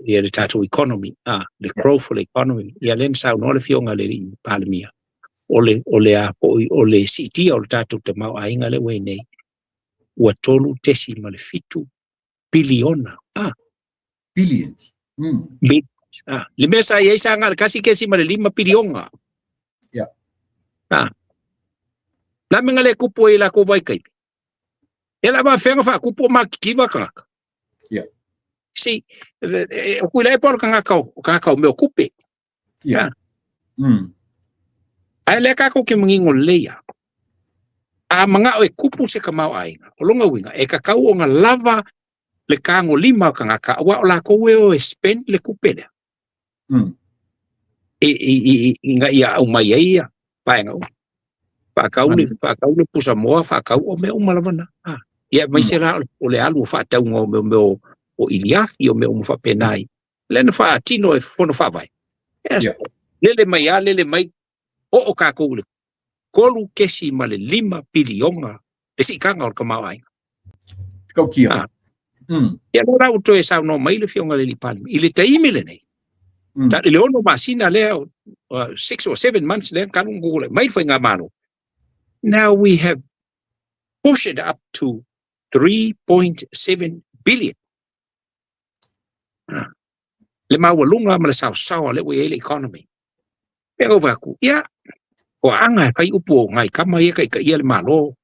ia le tatou economy, le growth o le economy. Ia lea na saunoa le Afioga i le Alii Palemia, o le, o le a foi, o le siitia o le tatou tamaoaiga lea ua i ai nei, ua 3.7 piliona. Billions. Le mea sa i ai sa na o le 1.5 piliona. La mea na le tupu ai i latou vaitaimi. Ia la faafefea ona faatupu o matitiva tagata. Si, o Tuilaepa o le tagata o tagata o mea o tupe. Ae lea tatou te manino lelei lava. A manao e tupu se tamaoaiga, o lona uiga, e tatau ona lava le tagolima o tagata, aua o latou e o e spend le tupe lea. Ina ia aumai ai ia vaega uma. Faatau le, faatau le pusamoa, faatau o mea uma lava na. Ia aemaise la o le alu o faatauga o mea o o iliafi, o mea uma faapena i. Lea na faatino e Fono Faavae. Lele mai lava, lele mai, oo tatou i le 3.5 piliona. le siitaga o le tamaoaiga. Tautia. Ah. Ia lea la ua toe saunoa mai le Afioga i le alii Palemia i le taimi lenei, i le 6 masina lea, 6 or 7 months lea talu ona tulai mai le faigamalo. Now we have pushed it up to 3.7 billion. Ah. Le maualuga ma le saosaoa lea ua i ai le economy. Pe ou atu, ia, o aga e fai upu o ngai kama ia taitaia le Malo,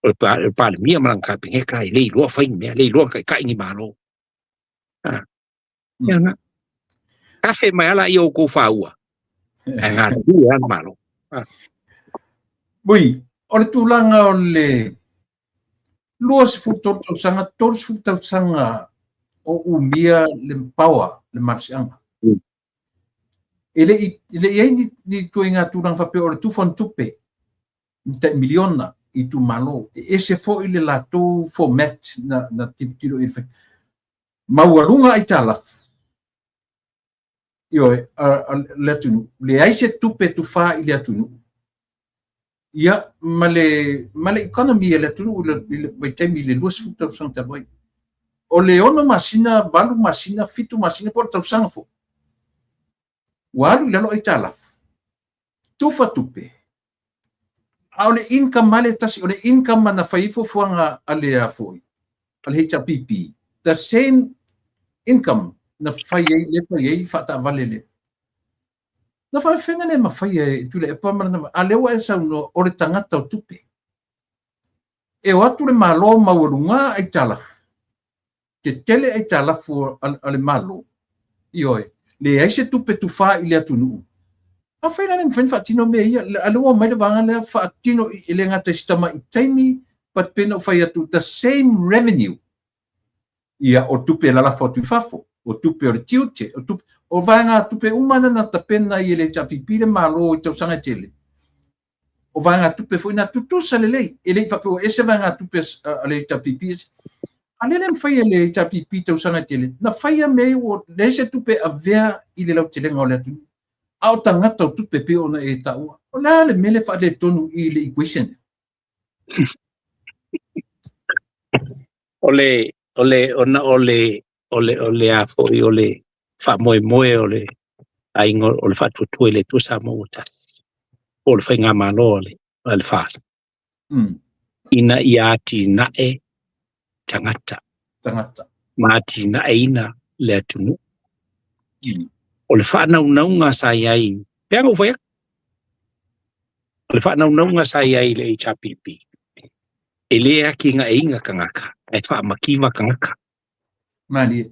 o le Palemia ma lana Kapeneta e le iloa fai ni mea, le iloa taitai ni Malo. Ah. Ia na. Afe mai ala ia o kou whaua. Ae ngā e ana Malo. Ah. Ui, o le tulaga o le 23 tausaga, 30 tausaga o umia le power, le malosiaga. E le i ai ni ituaiga tulaga faapea o le tufa o ni tupe, ni tai miliona i itumalo. E ese foi le latou format na tilotilo i le fai. Maualuga aitalafu. Ioe, le atunuu, leai se tupe tufā i le atunuu. Ia, ma le economy a le atunuu i le vaitaimi i le 20 tausaga talu ai. O le 6 masina, 8 masina, 7 masina po o le tausaga foi. Ua alu i lalo aitalafu. Tufa tupe. A o le income a le tasi, o le income na fai fuafuaga a le a foi, a le HRPP. The same income na fai ai, le fai ai faataavale le. Na faafefea le mafai e Tuilaepa ma lana, a lea ua e saunoa o le tagata o tupe. E o atu le Malo maualuga aitalafu. Tetele aitalafu a le Malo. Ioe, leai se tupe tufā i le atunuu. Afai la le mafai ona faatino mea ia, a lea ua omai le vaega lea faatino e le gata i si tamai taimi, but pei ona ou fai atu, the same revenue. Ia, o tupe e lalafo atu i fafo, o tupe o le tiute, o tupe, o vaega tupe uma na tapena i le HRPP le Malo i tausaga e tele. O vaega tupe foi na tutusa lelei, e le i faapea ua ese vaega tupe a le HRPP. A lea le mafai e le HRPP tausaga e tele, na faia mea ua leai se tupe avea i le lautelega o le atunuu. A o tagata o tupe pei ona e taua. O le a le mea le faaletonu i le equation? O le ona o le a foi o le faamoemoe o le aiga o le Faatuatua i le Atua Samoa ua tasi. Po o le faigamalo a le FAST. Ina ia atinae tagata. Tagata. Ma atinaeina le atunuu. O le faanaunauga sa i ai, pe aga ua fai atu. O le faanaunauga sa i ai i le HRPP, e le atinaeina tagata, ae faamativa tagata. Malie.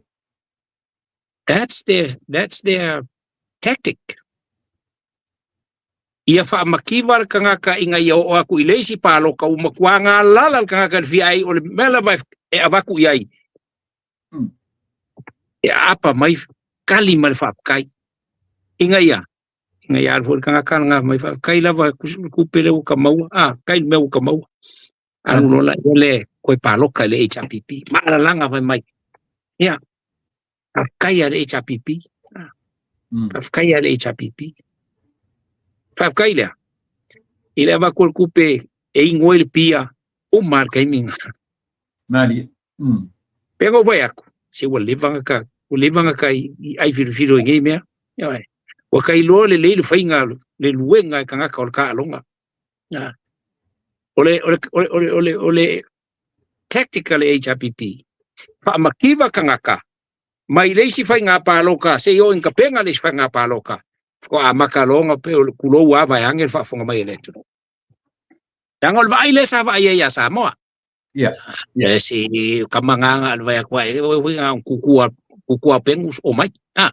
That's their tactic. Ia faamativa le tagata ina ia oo atu i le isi paloka ua matua galala le tagata i le fia ai o le mea lava e avatu i ai. E aapa mai kali ma le faafetai. Ina ia alu foi le tagata na mai faafetai lava kupe le ua ka maua. Ah, kai le mea ua ka maua. Alu loa la ia le koe paloka i le HRPP. Maalalaga fai mai. Ia, faafetai a le HRPP. Faafetai a le HRPP. Faafetai lea. I le avatu o le kupe e inu ai le pia, uma le taimi na. Malie. Pe ou fai atu, se ua leva na ka i ai filofilo i nei mea. Ioe. Ua ka iloa lelei le faiga le luega e tagata o le taaloga. Ah. O le tactic a le HRPP, faamativa tagata mai le isi faiga paloka se i oo ina tapena le isi faiga paloka. Faatoa amata loa ona pei o le tulou lava vaeane le faafofoga mai a le atunuu. Leaga o le vaai lea sa vaai ai ia Samoa. Ia se kamagaga a le vai atu ai, oi oi na kukua kukua pengu o mai. Ah.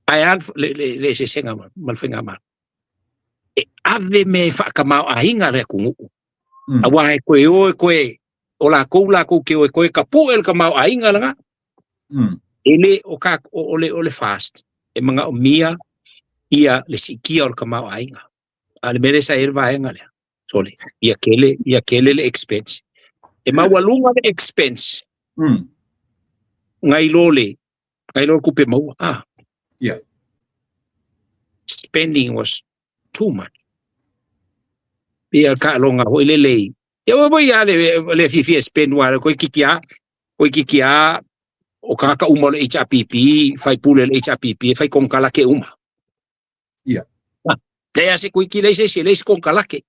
Ae a le eseesega ma le faigamalo. E ave mea e faatamaoaiga le atunuu. Aua e toe o e toe o lakou ke o e toe tapu'e le tamaoaiga lena. E le o ka o le FAST e manaomia ia le siitia o le tamaoaiga. A le mea lea sa i ai le vaega lea. Sole, ia kele le expense. E maualuga le expense nai lo le tupe maua. Ah. Spending was too much. Ia taaloga foi lele i ia ua foi a le le fiafia e spend ua toeitiiti a toeitiiti a o tagata uma o le HRPP faipule o le HRPP e fai konekarate uma. Ia. Leai a se toeitiiti leai se isi e leai se konekarate.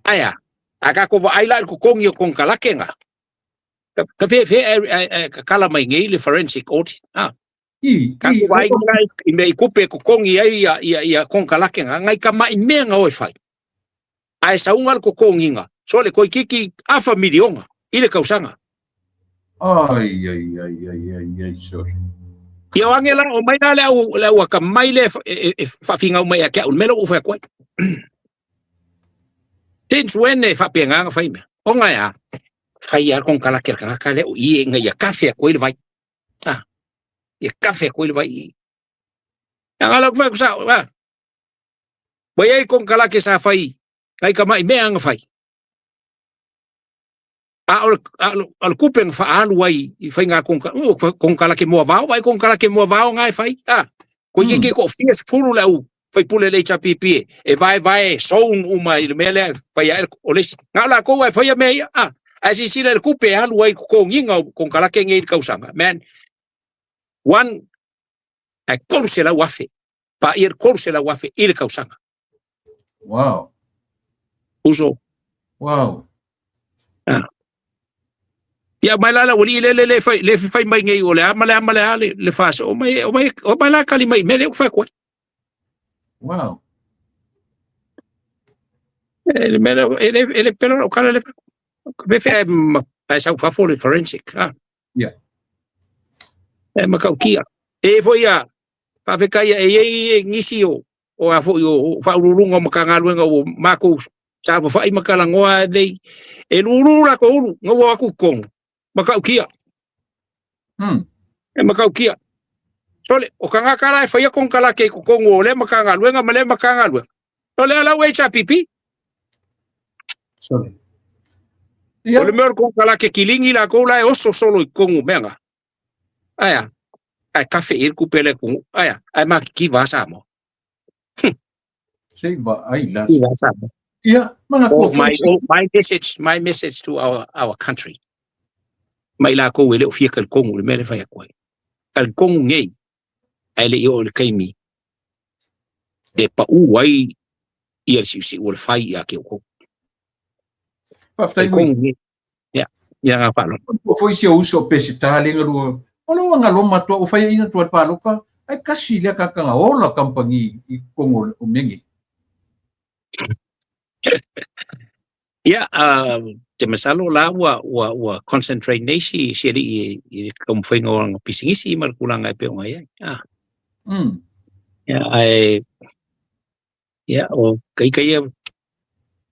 Ae a? A tatou vaai la i le totogi o konekarate na, ka feefea ae tatala mai nei le forensic audit a? I, Tatou vaai nei la i mea i tupe e totogi ai ia ia ia konekarate na, nai tamai mea na o e fai. Ae sauga le totogiga, sole toeitiiti afa miliona i le tausaga. Ai, ai, ai, ai, ai, ai, sorry. Ia o age la, o mai la le au, le au akamai lea e, e, e faafinau mai ia te au, le mea lea ua ou fai atu ai. Since when e faapena ona fai mea? Ona e a? Fai lava le konekarate a le tagata lea o i ina ia kafe atu ai le vai. Ah, ia kafe atu ai le vai i i. Ia ngā lau fai ku sao, ah. Ua i ai konekarate sa fai, ngai tamai mea na fai. A o le, a o le, o le tupe na faaalu ai i faiga konekarate moavao, vaai konekarate moavao na e fai, a. Koe ke toafia sefulu le au faipule le HRPP e, e vaevae zone uma i le mea lea e fai ai o le isi. Na o latou e faia mea ia, a. Ae silasila i le tupe e alu ai i totogiga o konekarate nei i le tausaga, man, one, ae 300,000, paia le 300,000 i le tausaga. Wow. Uso. Wow. Ah. Ia mai la la ua le le le fai le fai mai nei o le a ma le a ma le a le le fas o mai o mai o mai la kali mai me le fai koe. Wow. E le mea e le e le pelo o kala le fe fe ai sau fafo le forensic ah. Yeah. E makautia. E foi ia faafetai e i ai nisi o o a foi o faauluuluga o Matagaluega ua makou saofafai ma talanoa nei e lulu latou ulu na ua o atu i totonu matautia. E matautia. Sole, o tagata la e faia konekarate i totonu o lea Matagaluega ma lea Matagaluega, o lea la ua HRPP. Sorry. O le mea o le konekarate kiligi latou la e oso solo i totonu o mea na. Ae a? Ae kafe i ai le tupe a le atunuu. Ae a? Ae matitiva lava Samoa. Sei vaai la. Samoa. Ia, manatua oh, my, oh, my message, my message to our country. Mai lakou e le o fia talitonu i le mea lea e fai atu ai. Talitonu nei, ae le i oo i le taimi e pau ai ia le siusiu o le fai ia te outou. Faafetai mui. Ia, ia ngā whaaloalo. Ua foi si o uso o Peseta le ngalua. O lo anga loma tua o whai ina tua paloka, ai kasi lea kakanga ola kampangi i kongo o mengi. Ia, te masalo la ua, ua, ua concentrate nei si, si alii i, i le taumafaiga o lana pisinisi ma le tulaga e pei ona i ai. Ah. Ia, ae, ia, o ita ia,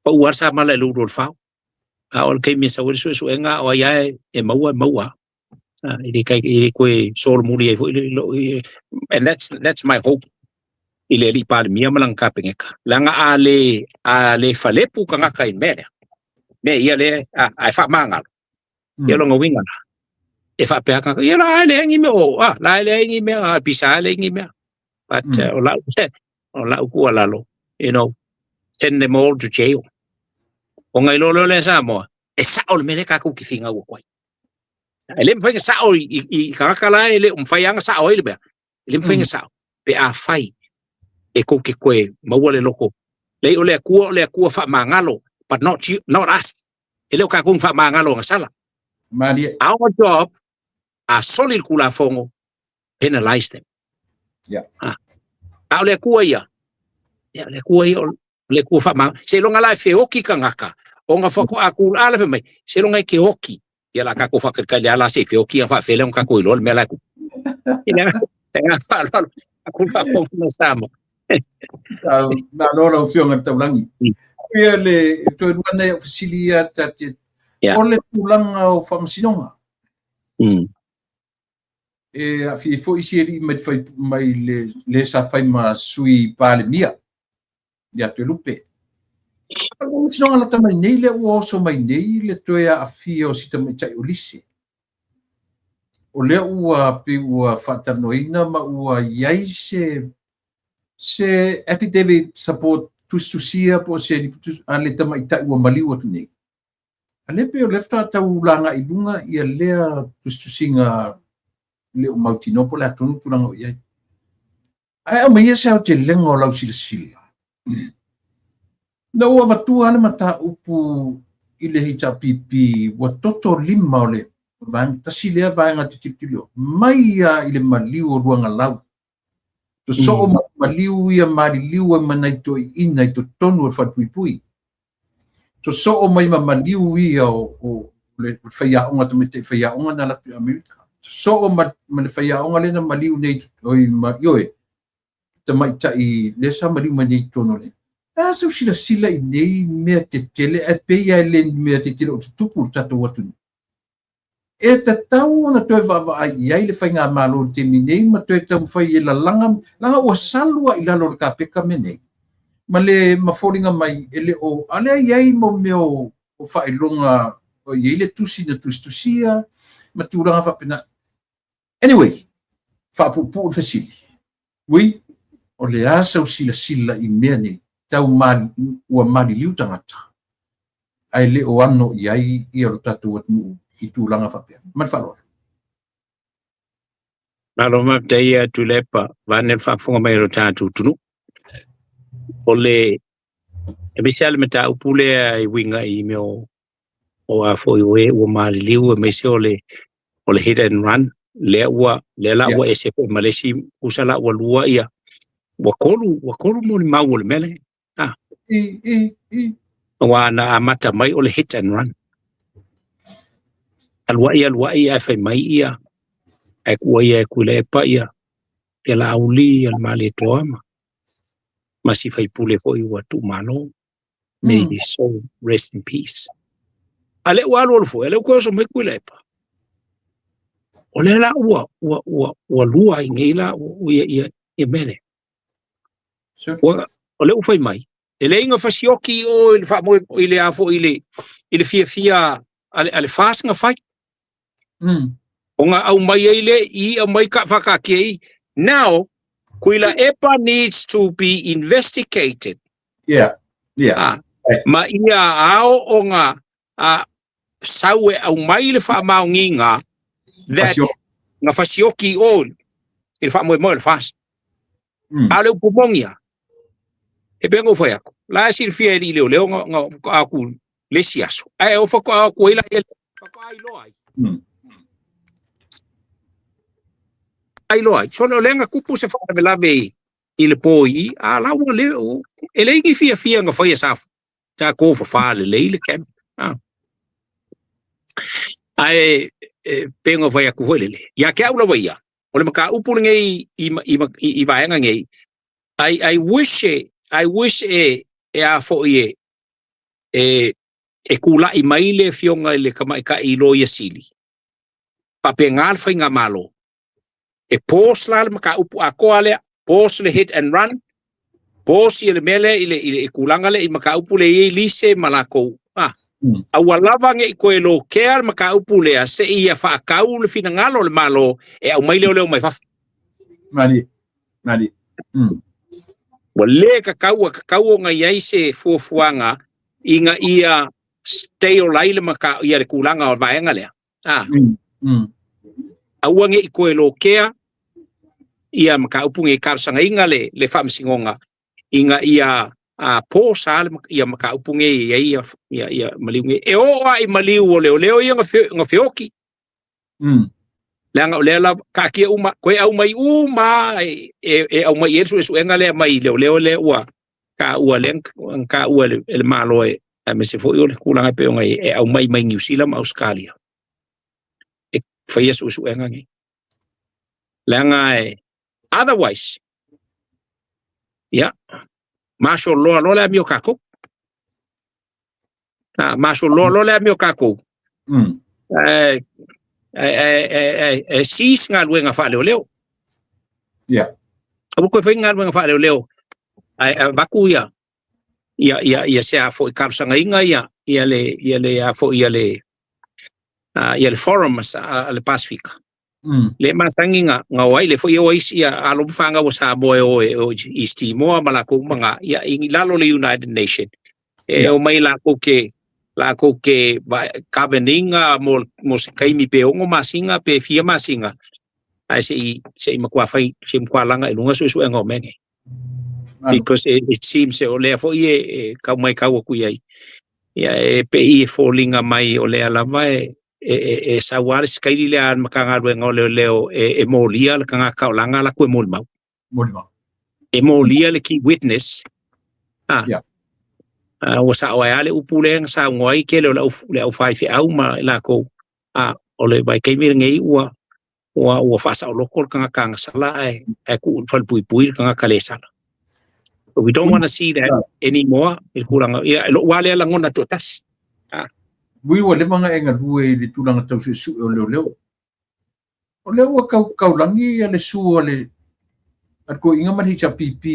pau lava le samala i le ulu o le fao. A o le taimi e sau ai le suesuega o ai lava e maua e maua. E le kai e le toe solomuli ai foi le and that's my hope i le alii Palemia ma lana Kapeneta. Leaga a le a le falepu tagata i le mea lea, mea ia lea ae faamagalo, ia lona uiga la, e faapea tagata, ia la e leai ni mea o, a, la e leai ni mea, a pisa e leai ni mea. But o lau, o lau tuualalo, you know, send them all to jail. Ona iloa loa lea e Samoa, e sao le mea lea tatou te finau atu ai. E le mafai ona sao i, i, i tagata la e le o mafai lava ona sao ai le mea. E le mafai ona sao pe afai e tou te toe maua le loto. Leai o le Atua o le Atua faamagalo, but not you, not us. E le o tatou ni faamagalo agasala. Malie. Our job, a soli le Tulafono, penalize them. Yeah. Ha. A o le Atua ia, ia, le Atua ia, o le Atua faamagalo. Seiloga la e feoki tagata, ona faatoa tulaga la fai mai, seiloga e te oki. Ia la tatou faatalitali lava la se i feoki ona faafefea lea ona tatou iloa le mea la e tupu. I le agaga faaaloalo, aku faafofoga mai Samoa. Malo lau Afioga i le Taulagi. Ia le toe lua nei o fesili ia ta te, o le tulaga o faamasinoga. E aafia ai foi isi alii mai le fai mai le le sa fai ma sui Palemia ia Toelupe. O le faamasinoga lata mai nei lea ua oso mai nei le toe aafia o si tamaitai o Lise. O lea ua pei ua faatalanoaina ma ua i ai se se affidavit support tusitusia po o se a le tamaitai ua maliu atu nei. A lea pei o lea faatoa tau laga i luga ia lea tusitusiga le o mautinoa po o le a tonu tulaga o i ai. Ae aumaia se aotelega o lau silasila. Na ou avatua lava le mataupu i le HRPP ua toto lima o le vaega, tasi lea vaega te tilotilo mai lava i le maliu o Luagalau. Sosoo ma maliu ia maliliu ai ma nai toeaiina i totonu o le falepuipui. Sosoo mai ma maliu ia o le faiaoga, tamaitai faiaoga na alu atu i Amerika. Sosoo ma le faiaoga lea na maliu nei, oi, ma, ioe, tamaitai lea sa maliu mai nei i totonu o le. A sau silasila i nei mea tetele, ae pei lava e le ni mea tetele o tutupu i le tatou atunuu. E tatau ona toe vaavaai i ai le faigamalo i le taimi nei ma toe taumafai e lalaga, leaga ua salu lava i lalo o le kapeta mea nei. Ma le ma foliga mai e le o, a lea e i ai mo mea o faailoga, o i ai le tusi na tusitusia ma tulaga faapena. Anyway, faapuupuu le fesili. Ui, o le a sau silasila i mea nei, tau ua maliliu tagata, ae le o ano i ai ia lo tatou atunuu i tulaga faapea. Ma le faaaloalo. Malo faafetai ia Tuilaepa vaeane le faafofoga mai o lo tatou atunuu. O le aemaise lava le mataupu lea e uiga i mea o a foi o e ua maliliu aemaise o le hit and run lea ua lea la ua ese foi ma le isi usa la ua lua ia ua tolu molimau o le mea lea. Ah. Aua na amata mai o le hit and run. Aluai aluai ae fai mai ia ae kua ia e Tuilaepa ia ia Laauli ia le Malietoa ma si faipule foi ua tuumalo. May his soul rest in peace. A lea ua alu alu foi, a lea ua toe oso mai Tuilaepa. O lea la ua ua ua ua lua ai nei la ua ia ia ia mea lea. Ua, o lea ua fai mai, e leai na fasioki i o i le faamoe i le a foi i le fiafia a le FAST na fai. Ona aumai ai le i aumai ka whakaatia i. Now, Tuilaepa needs to be investigated. Yeah. Ma ia ao o ngā sau e aumai le whaamaongiga that nga fasioki o i le faamoemoe o le FAST. A o le upu moni lava, e pei ona ou fai atu, la e silafia e alii leoleo na faatoa atu le isi aso, ae o faatoa atu ai la ia faatoa iloa ai. Iloa ai. So o lea na tupu se faalavelave i le po i i, a la ua le, e leai ni fiafia na faia sa sa tofafa lelei le camp. Ae e pei ona fai atu foi lele, ia te au lava ia, o le mataupu lenei i vaega nei, I wish e, I wish e, e a foi e, e, e tulai mai le afioga i le tamaitai Loia Sili, faapena le faigamalo, e pause la le mataupu atoa lea, pause le hit and run, pause ia le mea lea i le, i le tulaga lea i mataupu lea e i ai lease ma lakou. A ua lava nei toe lokea le mataupu lea seia ia faatau le finagalo o le Malo e aumai leoleo mai fafo. Malie, malie. Ua le tatau, ua tatau ona i ai se fuafuaga ina ia stay ola ai le mata, ia le tulaga o le vaega lea. Aua nei toe lokea ia mataupu nei talosagaina le, le faamasinoga ina ia pause lava ia mataupu nei e i ai ia, ia, ia maliu nei. E oo lava i maliu o leoleo ia na feoti. Leaga o lea lava taatia uma, toe aumai uma e, e aumai i ai le suesuega lea mai leoleo lea ua taua lea na taua e le Malo e aemaise foi o le tulaga e pei ona i ai, e aumai mai Niu Sila ma Ausetalia e faia suesuega nei. Leaga e otherwise, ia, martial law loa le amio tatou. Martial law loa le amio tatou. E cease galuega faaleoleo. Aua toe fai galuega faaleoleo ae avatu ia ia ia ia se a foi talosagaina ia ia le ia le a foi ia le ia le forum a le Pasifika. Le masani na o ai le foi o ai ia alo ma fanau o Samoa e o e o i East Timor ma lakou uma na ia i lalo le United Nation e o mai lakou ke governing mo se kaimi pe 6 masina pe fia masina, ae se i matua fai se matua laga i luga suesuega o mea nei, because it seems o lea foi e kau mai kau aku i ai ia e pe i e foliga mai o lea lava e sau lava le sikaili lea a le Matagaluega o Leoleo e molia le tagata o laga latou e molimau. Molimau. E molia le key witness. Ah. Ua sao ai lava le upu lea na saunoa ai tele o le au faifeau ma i latou. Ah, o le vaitaimi lenei ua faasaoloko le tagata agasala ae tuu i le falepuipui le tagata le sala. But we don't want to see that anymore i le tulaga ia lou lava lea lagona toatasi. Mui ua leva ona e galue i le tulaga tau suesue o leoleo. O lea ua kaulagi ia le sue a le toeaiina ma le HRPP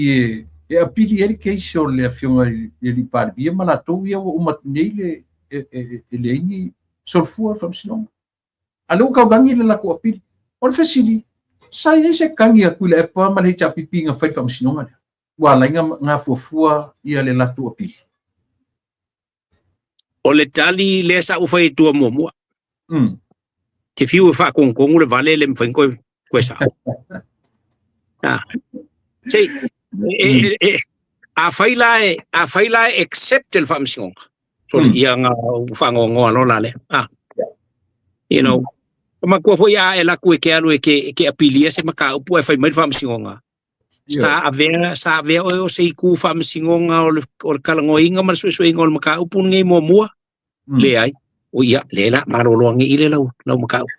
e apili ai le case o le afioga i le alii Palemia ma latou ia ua uma atu nei le e leai ni solofua le faamasinoga. A lea ua kaulagi le latou apili. O le fesili, sa i ai se kagi a Tuilaepa ma le HRPP na fai le faamasinoga lea? Ua ala ai na fuafua ia le latou apili. O le tali lea sa ou fai atua muamua. Te fiu e faatogatogo le vale le mafai ona toe sao. Ah. Se, a fai la e accept le faamasinoga. Sorry, ia nga faanoanoa loa la lea. Ah. Matua foi a e laku e ke alu e ke apilia se mataupu e fai mai le faamasinoga. Sa avea oe o se itu faamasinoga o le talanoaina ma le suesuega o le mataupu lenei muamua. Leai. O ia, le la malolo agi i le lau mataupu.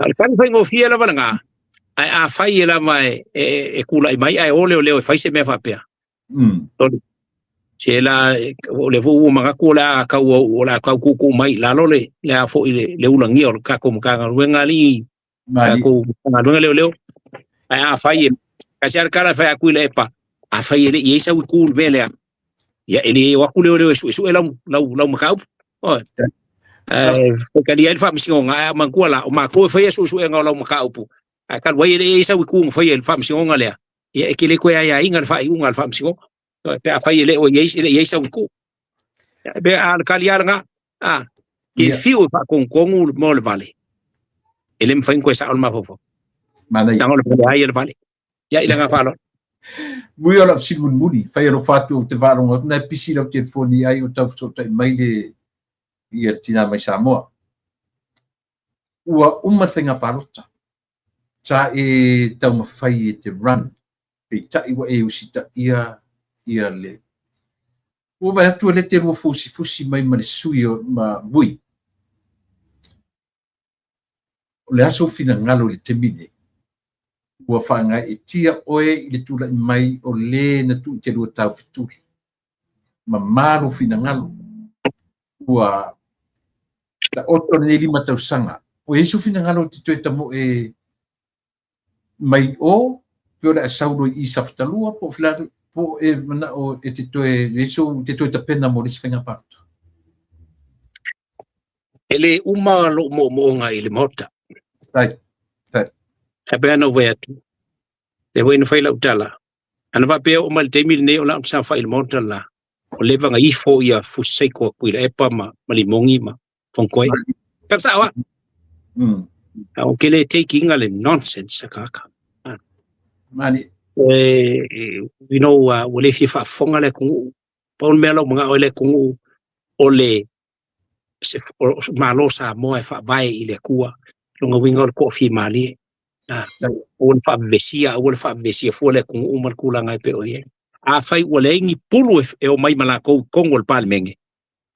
O le tali faigofie lava lena, ae a fai e lava e tulai mai ae o leoleo e fai se mea faapea. Se la o le foi ua manatu o le a tau tuutuu mai i lalo le a foi le ulagia o le tatou Matagaluega alii tatou Matagaluega leoleo. Ae a fai e kasi lava le tala e fai atu i le epa, a fai e le i ai sau itu i le mea lea, ia e le o atu leoleo e suesue lau mataupu. Oi. Ae faitalia ai le faamasinoga ae a manatua la, o matou e faia suesuega o lau mataupu. Ae talu ai e le i ai sau itu na faia i le faamasinoga lea, ia e te le toe aiaiga le faaiuga a le faamasinoga. Pe a fai e le o i ai, e le i ai sau itu. Pe a le tali lava lena, a, ke fiu e faatogatogo mo le vale, e le mafai ona toe sao le mafaufau. Manaia. Leaga o le vale ai le vale. Ia i le agaga faaaloalo. Mui o lau fesili mulimuli, fai alofa atu ou te faalogo atu na e pisi lau telefoni ai o tau fesootai mai le ia le tina mai Samoa. Ua uma le faiga palota. Sa e taumafai e te run, peitai ua e usitaia ia le ua vaai atu e le te lua fusifusi mai ma le sui o ma Vui. O le a sou finagalo i le taimi nei? Ua faagaeetia oe i le tulai mai o le na tuu i te lua taufetuli. Mamā lou finagalo. Ua taoto lenei 5 tausaga. O i ai sou finagalo te toe tamoe mai o, pe o le a sau loa i Safatalua, po o fila, po e manao e te toe, e sou, te toe tapena mo le isi faiga palota. E le uma lou moomooga i le Maota. Tai, tai. Ae pe ana ou fai atu. Le foi na fai lau tala. Ana faapea oo mai le taimi lenei o lau saofai i le Maota la. O leva na ifo ia fusi saiko atu i Tuilaepa ma Limogi ma Fonotoe. Ka sao a. O ke le taking le nonsense a kaka. Mani. Ua le fia faafofoga le atunuu. Pau le mea lau manao i le atunuu o le se o Malo Samoa e faavae i le Atua. Lona uiga o le toafimalie. Ah, aua le faavevesia, aua le faavevesia fua le atunuu ma le tulaga e pei o i ai. Afai ua leai ni pulu e omai ma latou i totonu o le Palemene,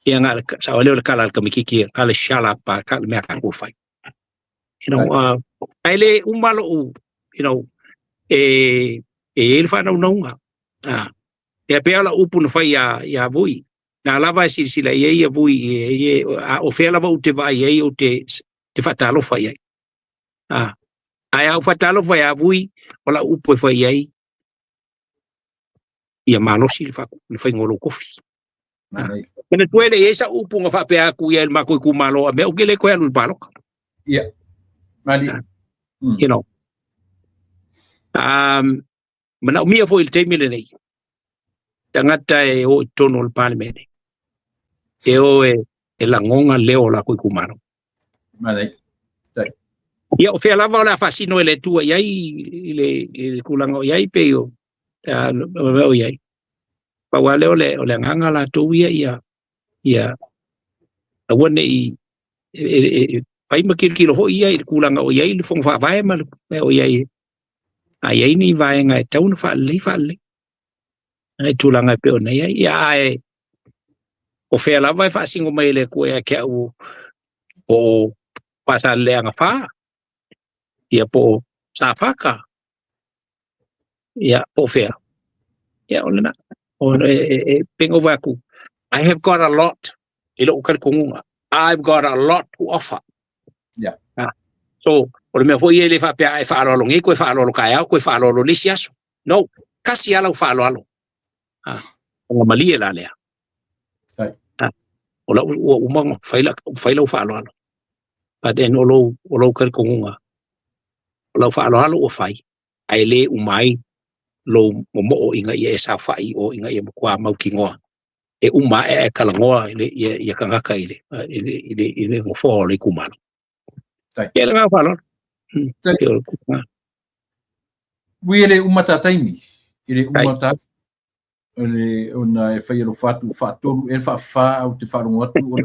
ia na sao ai lea o le tala a le tamaitiiti, a le shut up a ka le mea tatou fai. Ae le uma lou, e i ai le faanaunauga. Ah, ia pei lava lau upu na fai ia Vui. Na lava e silasila i ai ia Vui, a o fea lava ou te vaai ai ou te faatalofa i ai. Ah, ae a ou faatalofa ia Vui, o lau upu e fai i ai, ia malosi le faiga o lou tofi. Manaia. Manatua e le i ai sau upu na faapea atu ia i le matou itumalo a mea ou te le toe alu i le palota. Ia. Mali. You know. Manaomia foi i le taimi lenei, tagata e o i totonu o le Palemene, e o e lagoga leo o lakou itumalo. Mali. Ia, o fea lava o le a faasino e le Atua i ai i le tulaga o i ai pe o o i ai. Pau lava lea o le agaga latou ia ia aua ne i fai ma kilokilo foi ia i le tulaga o i ai le fono faavae ma le mea o i ai. A i ai ni vaega e tatau ona faalelei, faalelei. Ai tulaga e pei ona i ai. Ia, ae o fea lava e faasino mai e le Atua ia te au po o Faasaleleaga 4, ia po o Safata, ia po o fea. Ia o lena. O e pei ona ou fai atu, I have got a lot i lou talitonuga. I've got a lot to offer. Ah, so, o le mea foi ia e le faapea e faaaloalo nei, toe faaaloalo taeao, toe faaaloalo le isi aso. No, tasi lava lau faaaloalo. Ah, ona malie la lea. Ah, o lau ua uma ona fai lau faaaloalo. But then o lou talitonuga, o lau faaaloalo ua fai, ae le uma ai lou momoo ina ia e saofai o ina ia matua mautinoa e uma ae ae talanoa i le ia tagata i le nofoa o le itumalo. Ia le agaga faaaloalo. Ui e le uma ta taimi, e le uma ta le ona e fai alofa atu faatolu e faafa au te faalogo atu o le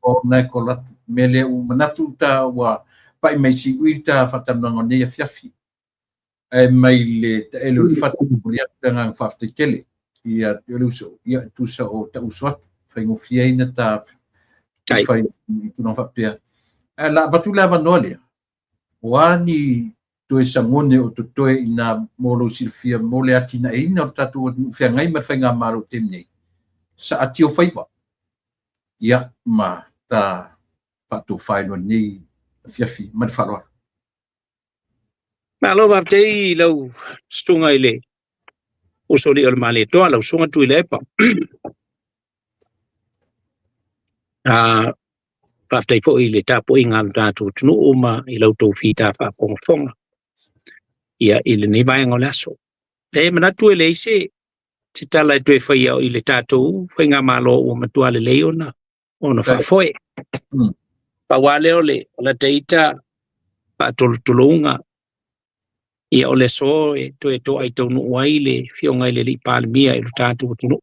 o na e kola atu. Mea lea ua manatu ta ua pai mai siui ta faatalanoaga o nei afiafi. Ae mai le taele o le fatu momoli atu le agaga faafetai tele ia te oe le uso, ia tusa o tauuso atu faigofie ai na ta fai i tulaga faapea. Ae la avatu le avanoa lea, o a ni toe sagone o totoe ina mo lou silafia mo le atinaeina o le tatou atunuu feagai ma le faigamalo i taimi nei, saati o faiva, ia ma ta faatofa ai loa lenei afiafi ma le faaaloalo. Malo faafetai i lau susuga i le usoalii o le Malietoa, lau susuga Tuilaepa. Ah, faafetai foi i le tapuaiga a le tatou atunuu ma i la outou fita faafogafoga ia i lenei vaega o le aso. E manatu e leai se tala e toe faia i le tatou faigamalo ua matua lelei ona faafoe. Pau lava lea o le o lata ita faatolotologa ia o le aso e toe toai taunuu ai le afioga i le alii Palemia i lo tatou atunuu.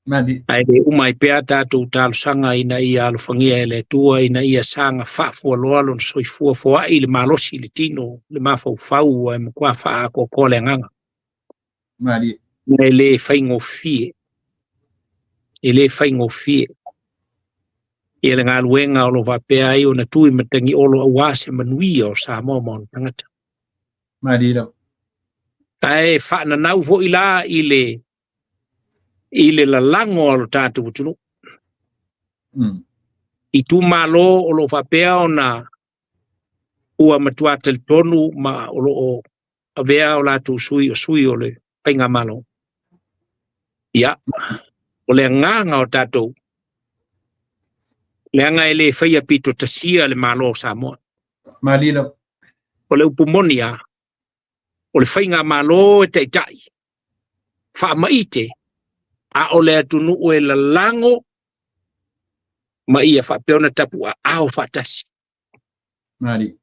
Mali. Ae le uma ai pea tatou talosaga ina ia alofagia e le Atua ina ia saga faafualoa lona soifua foai le malosi i le tino, le mafaufau ae matua faaatoatoa le agaga. Mali. E le faigofie. E le faigofie. Ia le galuega o lo o faapea ai ona tui matagiolo aua se manuia o Samoa ma ona tagata. Mali lava. Ae faananau foi la i le lalago a lo tatou atunuu. Itumalo o lo o faapea ona ua matua talitonu ma o lo o avea o latou sui o sui o le faigamalo. Ia, o le agaga o tatou, leaga e le faia pito tasia le Malo o Samoa. Mali lava. O le upu moni lava, o le faigamalo e taitai, faamaite, a o le atunuu e lalago ma ia faapea ona tapuaao faatasi. Mali.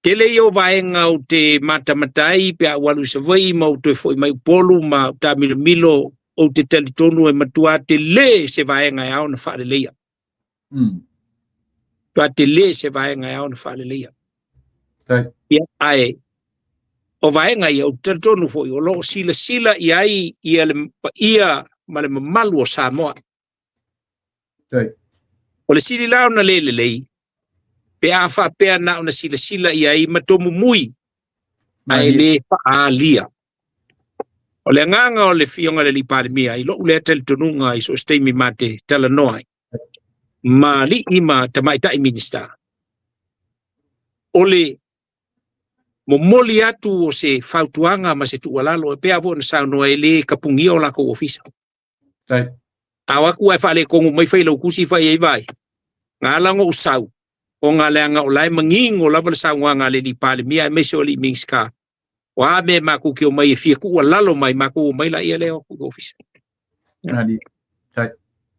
Tele ia o vaega ou te matamata ai pe a ou alu i Savaii ma ou toe foi mai Upolu ma ou taamilomilo, ou te talitonu e matua tele se vaega e ao ona faaleleia. Matua tele se vaega e ao ona faaleleia. Ia, ae o vaega ia ou te talitonu foi o lo o silasila i ai ia le paia ma le mamalu o Samoa. O le sili la ona le lelei pe a faapea na ona silasila i ai ma tomumui ae le faaalia. O le agaga o le afioga i le alii Palemia i lou lea talitonuga i so o se taimi ma te talanoa ai ma alii ma tamaitai Minisita, o le momoli atu o se fautuaga ma se tuualalo e pei foi ona saunoa e le kapugia o latou ofisa. A o atu ae faaletonu mai fai lau tusi fai ai vai. Na ala ona ou sau. Ona leaga o la e manino lava le saunoaga a le alii Palemia aemaise o alii Minisita, o a mea matou te omai e fia tuualalo mai, matou omai laia lea o atu i le ofisa.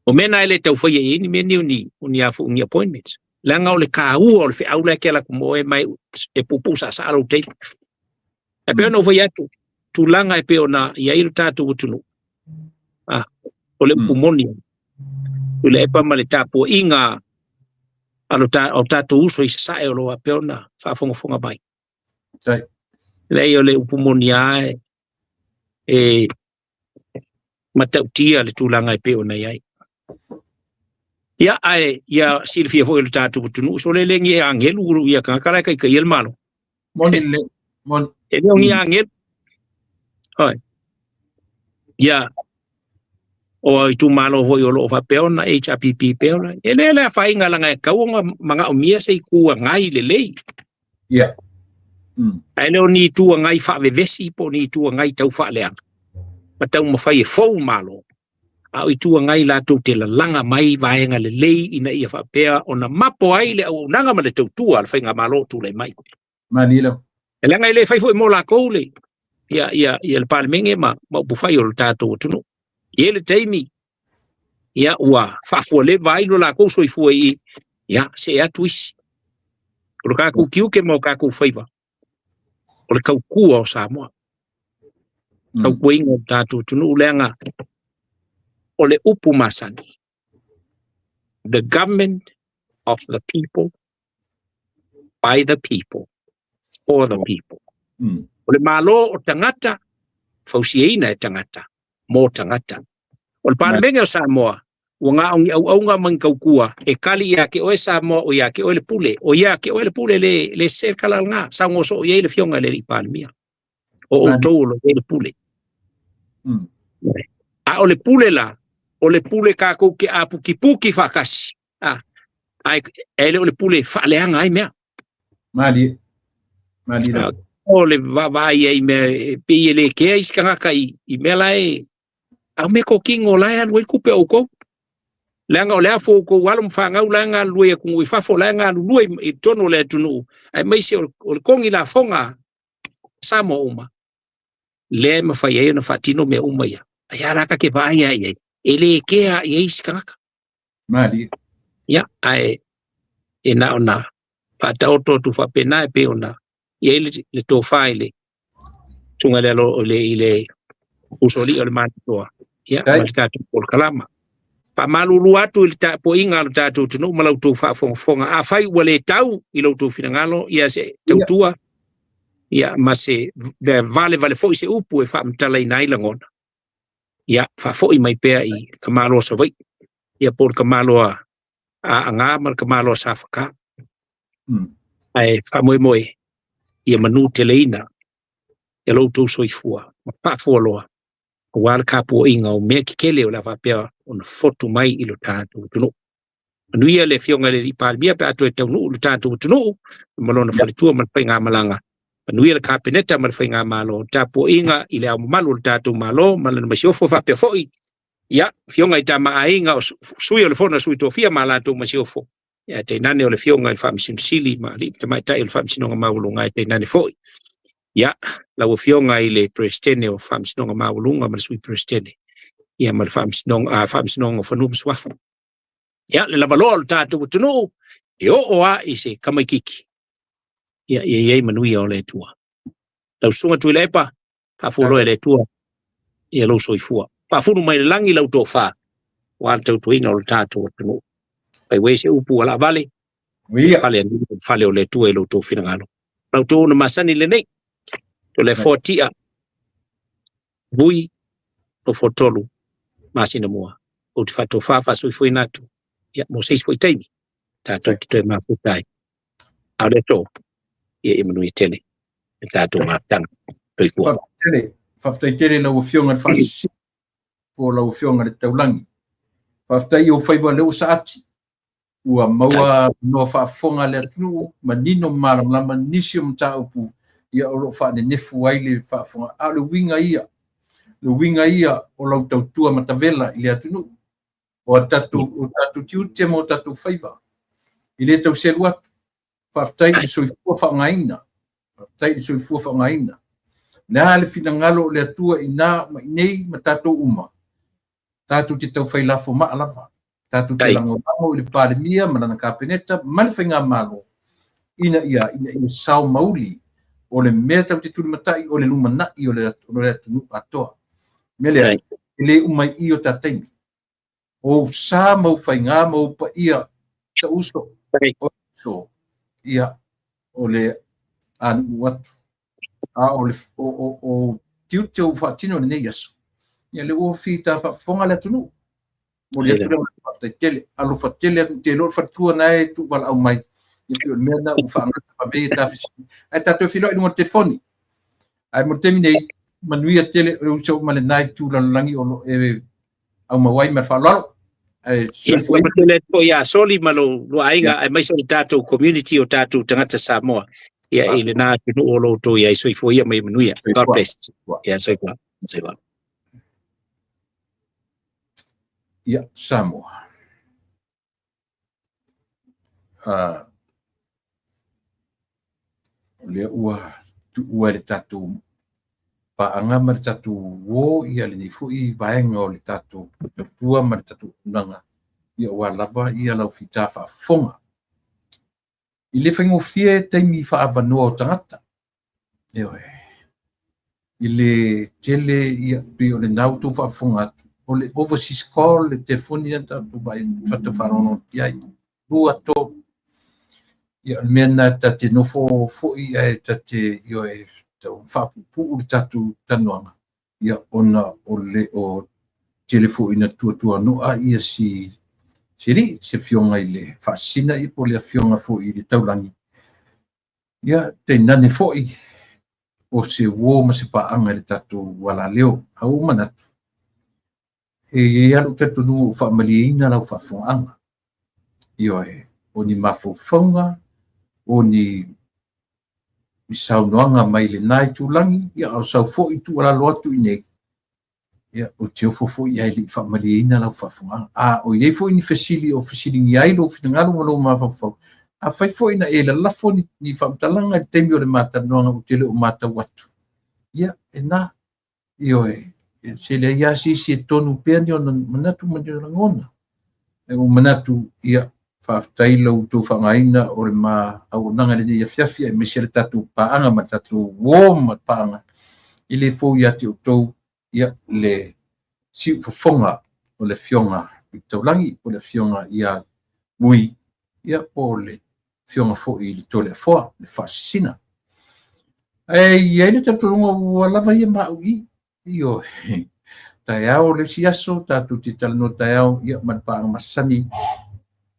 O mea na e le tau faia i ai ni mea nei o ni a foi ni appointments. Leaga o le taua o le feau la e te alu atu mo oe ma e puupuu saasaa lou taimi. Ae pei ona ou fai atu, tulaga e pei ona i ai lo tatou atunuu, o le upu moni, Tuilaepa ma le tapuaiga a lo o tatou uso i Sasae o lo o faapea ona faafogafoga mai. Leai, o le upu moni lava e matautia le tulaga e pei ona i ai. Ia, ae ia silafia foi e lo tatou atunuu, sole le ni agelu ia tagata la e taitaia le Malo. Moni le, moni. E le o ni agelu. Oi. Ia, o itumalo foi o lo o faapea ona HRPP pea ona. E le le afaina leaga e tatau ona manaomia se Itu Agai lelei. Ia. Ae le o ni Itu Agai faavevesi po o ni Itu Agai tau faaleaga ma taumafai e fou Malo. A o Itu Agai latou te lalaga mai vaega lelei ina ia faapea ona mapo ai le auaunaga ma le tautua a le faigamalo o tulai mai. Malie lava. E leaga e le fai foi mo latou le ia ia ia le Palemene ma ma upufai o le tatou atunuu. E i ai le taimi ia ua faafualeva ai lo latou soifua i i, ia see atu isi. O le tatou tiute ma o tatou faiva, o le tautua o Samoa. Tautuaina o le tatou atunuu leaga o le upu masani, the government of the people by the people for the people. O le Malo o tagata, fausiaina e tagata, mo tagata. O le Palemene o Samoa, ua na o ni auauna ma ni tautua e tali ia te oe Samoa o ia te oe le pule, o ia te oe le pule le le sese le tala lena, saunoa soo i ai le Afioga i le Alii Palemia. O outou o lo o i ai le pule. A o le pule la, o le pule tatou te aputiputi faatasi. Ae e le o le pule e faaleaga ai mea. Malie. Malie lava. O le vaavaai ai i mea e pei e le kea isi tagata i mea la e a o mea tokino la e alu ai le tupe a outou. Leaga o le afu o outou alo ma fanau la e galulue i atunuu i fafo, la e galulue i totonu o le atunuu, aemaise o le togi lafoga a Samoa uma, lea e mafai ai ona faatino mea uma ia. Ae a la ta te vaai lava i ai, e le kea i ai isi tagata. Malie. Ia, ae e na ona faataoto atu faapena e pei ona i ai le tofa i le susuga i le alo i le usoalii o le Malietoa, ia, ma le tatou polokalama. Faamalulu atu i le tapuaiga a lo tatou atunuu ma la outou faafogafoga. Afai ua le tau i lo outou finagalo, ia se tautua, ia, ma se valevale foi se upu e faamatalaina ai lagona, ia, faafoi mai pea i le tamaloa o Savaii, ia po o le tamaloa a Aana ma le tamaloa Safata. Ae faamoemoe ia manuteleina ia lo outou soifua ma faafualoa aua le tapuaiga o mea tetele o le a faapea ona fotu mai i lo tatou atunuu. Manuia le Afioga i le Alii Palemia pe a toe taunuu le tatou atunuu ma lona faletua ma le faigamalaga. Manuia le Kapeneta ma le faigamalo, tapuaiga i le Ao Mamalu o le tatou Malo ma lana masiofo faapea foi ia Afioga i Tama Aiga o Sui o le Fono a Sui Tofia ma latou masiofo. Ia tainane o le Afioga i le Faamasino Sili ma Alii ma Tamaitai o le Faamasinoga Maualuga ae tainane foi ia lau Afioga i le Peresetene o Faamasinoga Maualuga ma le Sui Peresetene ia ma le Faamasinoga, Faamasinoga o Fanua ma Suafa. Ia le lavaloa o le tatou atunuu e oo lava i se tamaitiiti ia ia i ai manuia o le Atua. Lau Susuga Tuilaepa, faafualoa e le Atua ia lou soifua. Faafulu mai le lagi lau tofa aua le tautuaina o le tatou atunuu. Fai uē se upu ua laavale, fale anu fale o le Atua i lo outou finagalo. Lau outou ona masani lenei, o le foa tia, vui, nofo tolu, masina mua. Ou te faatofa faasoifuaina atu, ia, mo se isi foi taimi, tatou te toe mafuta ai. A o le aso, ia ia manuia tele le tatou mafutaga. Soifua. Faafetai tele i lau Afioga i le Faasisina po o lau Afioga i le Taulagi. Faafetai i ou faiva lea ua saati, ua maua avanoa faafofoga a le atunuu, manino ma malamalama nisi o mataupu ia o lo o faanenefu ai le faafofoga. A o le uiga ia, le uiga ia o lau tautua matavela i le atunuu, o a tatou, o tatou tiute ma o tatou faiva. E le tau selu atu. Faafetai i le soifua faaaogaina. Faafetai i le soifua faaaogaina. O le a le finagalo o le Atua ina ma inei ma tatou uma, tatou te taufai lafo maa lava. Tatou te lagolago i le Palemia ma lana Kapeneta ma le Faigamalo ina ia sao mauli o le mea tatou te tulimatai o le lumanai o le atunuu atoa. O le mea lea, e le uma i i o ta taimi. O ou sa ma ou faiga ma ou paia ta uso, o uso, ia, o le anuuu atu. A o le o tiute o faatino i lenei aso, ia le ua fita faafofoga le atunuu. Momoli atu le faafetai tele, alofa tele atu te iloa le faletua na e tuuvalaau mai. Ia pei o le mea lena ua faagata vave ia ta fesili. Ae tatou feiloai i luga o le telefoni. Ae mo le taimi nei, manuia tele o le uso ma lena itu lalolagi o lo e aumau ai ma le faaaloalo. Ae soifua ia. Tele atu foi ia Soli ma lou aiga aemaise o le tatou community o tatou tagata Samoa. Ia i lena atunuu o lo outou i ai, soifua ia ma ia manuia. God bless. Ia soifua. Soifua. Ia Samoa. O lea ua tuua le tatou paaga ma le tatou uo ia lenei foi vaega o le tatou tautua ma le tatou auaunaga ia ua lava ia lau fita faafofoga. I le faigofie taimi faaavanoa o tagata. Ioe. I le tele ia pei o lena ua outou faafofoga atu, o le overseas call le telefoni lea na tatou vaai faalogologo i ai. 2, 3. Ia o le mea lena ta te nofo foi ae ta te ioe tau faapuupuu le tatou talanoaga, ia ona o le o tele foi ina tuatuanoa ia si alii, si afioga i le Faasisina ia po o le afioga foi i le Taulagi, ia tainane foi o se uo ma se paaga i le tatou alaleo. A ua ou manatu, e i ai lava lou talitonuga ua faamalieina lau faafofogaaga. Ioe, o ni mafaufauga, o ni saunoaga mai lena itulagi, ia a o sau foi tuualalo atu i inei, ia ou te ofo foi ae le i faamalieina lau faafofogaaga. A o i ai foi ni fesili o fesiligia ai lou finagalo ma lou mafaufau, afai foi na e lalafo ni faamatalaga i le taimi o le ma talanoaga ou te le o matau atu, ia e na, ioe, se leai lava se isi e tonu pea ni ona manatu ma ni ona lagona. Ae ua manatu, ia, faafetai lau outou faaaogaina o le ma auaunaga i lenei afiafi, aemaise le tatou paaga ma le tatou uo ma le paaga, e le fou ia te outou, ia, le siufofoga o le afioga i le Taulagi, po o le afioga ia Mui, ia, po o le afioga foi i le Toleafoa, le Faasisina. Ae i ai le talitonuga ua lava ia ma au i, ioe, taeao le isi aso, tatou te talanoa taeao, ia, ma le paaga masani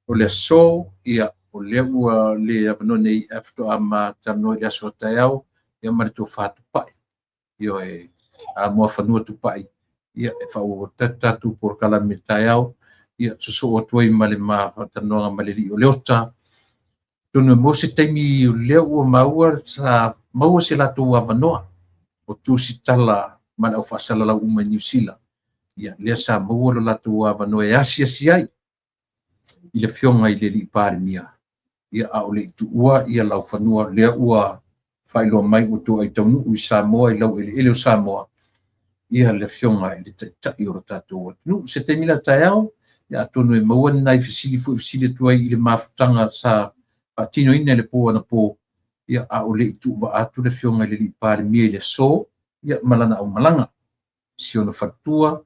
o le aso, ia, o lea ua le avanoa nei ae faatoa ma talanoa i le aso a taeao, ia, ma le tofa Tupai, ioe, a muafanua Tupai, ia, e faaauau atu tatou polokalame taeao, ia, sosoo atu ai ma le ma faatalanoaga ma le alii o Leota. Atonu e maua se taimi o lea ua maua sa maua se latou avanoa o tusitala ma le aufaasalalau uma i Niu Sila, ia, lea sa maua lo latou avanoa e asiasi ai i le afioga i le alii Palemia, ia, a o le i tuua ia laufanua, lea ua faailoa mai ua toai taunuu i Samoa, i laueleele o Samoa, ia le afioga i le taitai o lo tatou atunuu. Se taimi la taeao, ia, atonu e maua ni nai fesili foi fesili atu ai i le mafutaga sa faatinoina i le po anapo, ia, a o le i tuuvaa atu le afioga i le alii Palemia i le aso, ia, ma lana aumalaga, si ona faletua,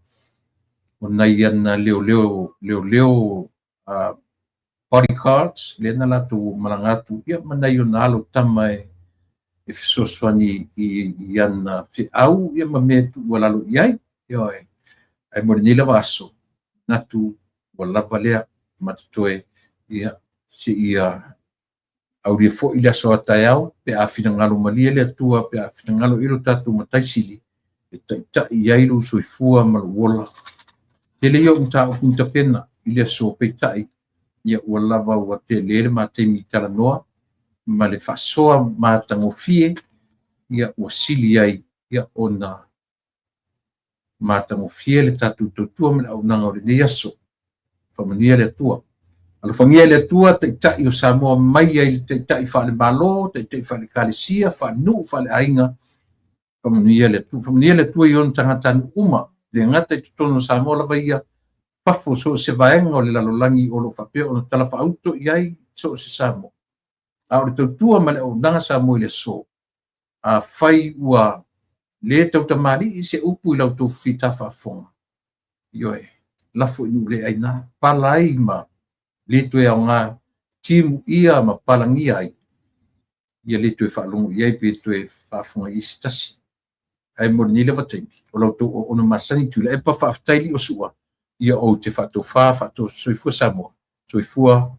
o nai ana leoleo, leoleo bodyguards, lea na latou malaga atu, ia, ma nai ona alo tama e fesoasoani i ana feau, ia, ma mea e tuualalo i ai. Ioe. Ae mo lenei lava aso, manatu ua lava lea ma totoe, ia, seia aulia foi le aso a taeao, pe a finagalo malie le Atua, pe a finagalo i lo tatou Matai Sili, e taitai i ai lou soifua ma lou ola. Tele ia o mataupu na tapena i le aso, peitai, ia, ua lava ua tele le mataimi talanoa ma le faasoa matagofie, ia, ua sili ai, ia, ona matagofie le tatou tautua ma le auaunaga o lenei aso. Faamanuia le Atua. Alofagia e le Atua taitai o Samoa mai ai le taitai faale-Malo, taitai faale-Ekalesia, faale-nuu, faale-aiga. Faamanuia le Atua, faamanuia le Atua i ona tagatanuu uma, le gata i totonu o Samoa lava ia, fafo so o se vaega o le lalolagi o lo o faapea ona talafaauto i ai so o se Samoa. A o le tautua ma le auaunaga Samoa i le aso, afai ua le tautamalii se upu i la outou fita faafofoga, ioe, lafo i nuu le aina, pala ai ma le toe aoga timuia ma palagia ai, ia le toe faalogo i ai pe toe faafofoga i ai se tasi. Ae mo lenei lava taimi, o la outou auauna masani Tuilaepa, faafetai Liosua, ia ou te faatofa faatosoifua Samoa, soifua.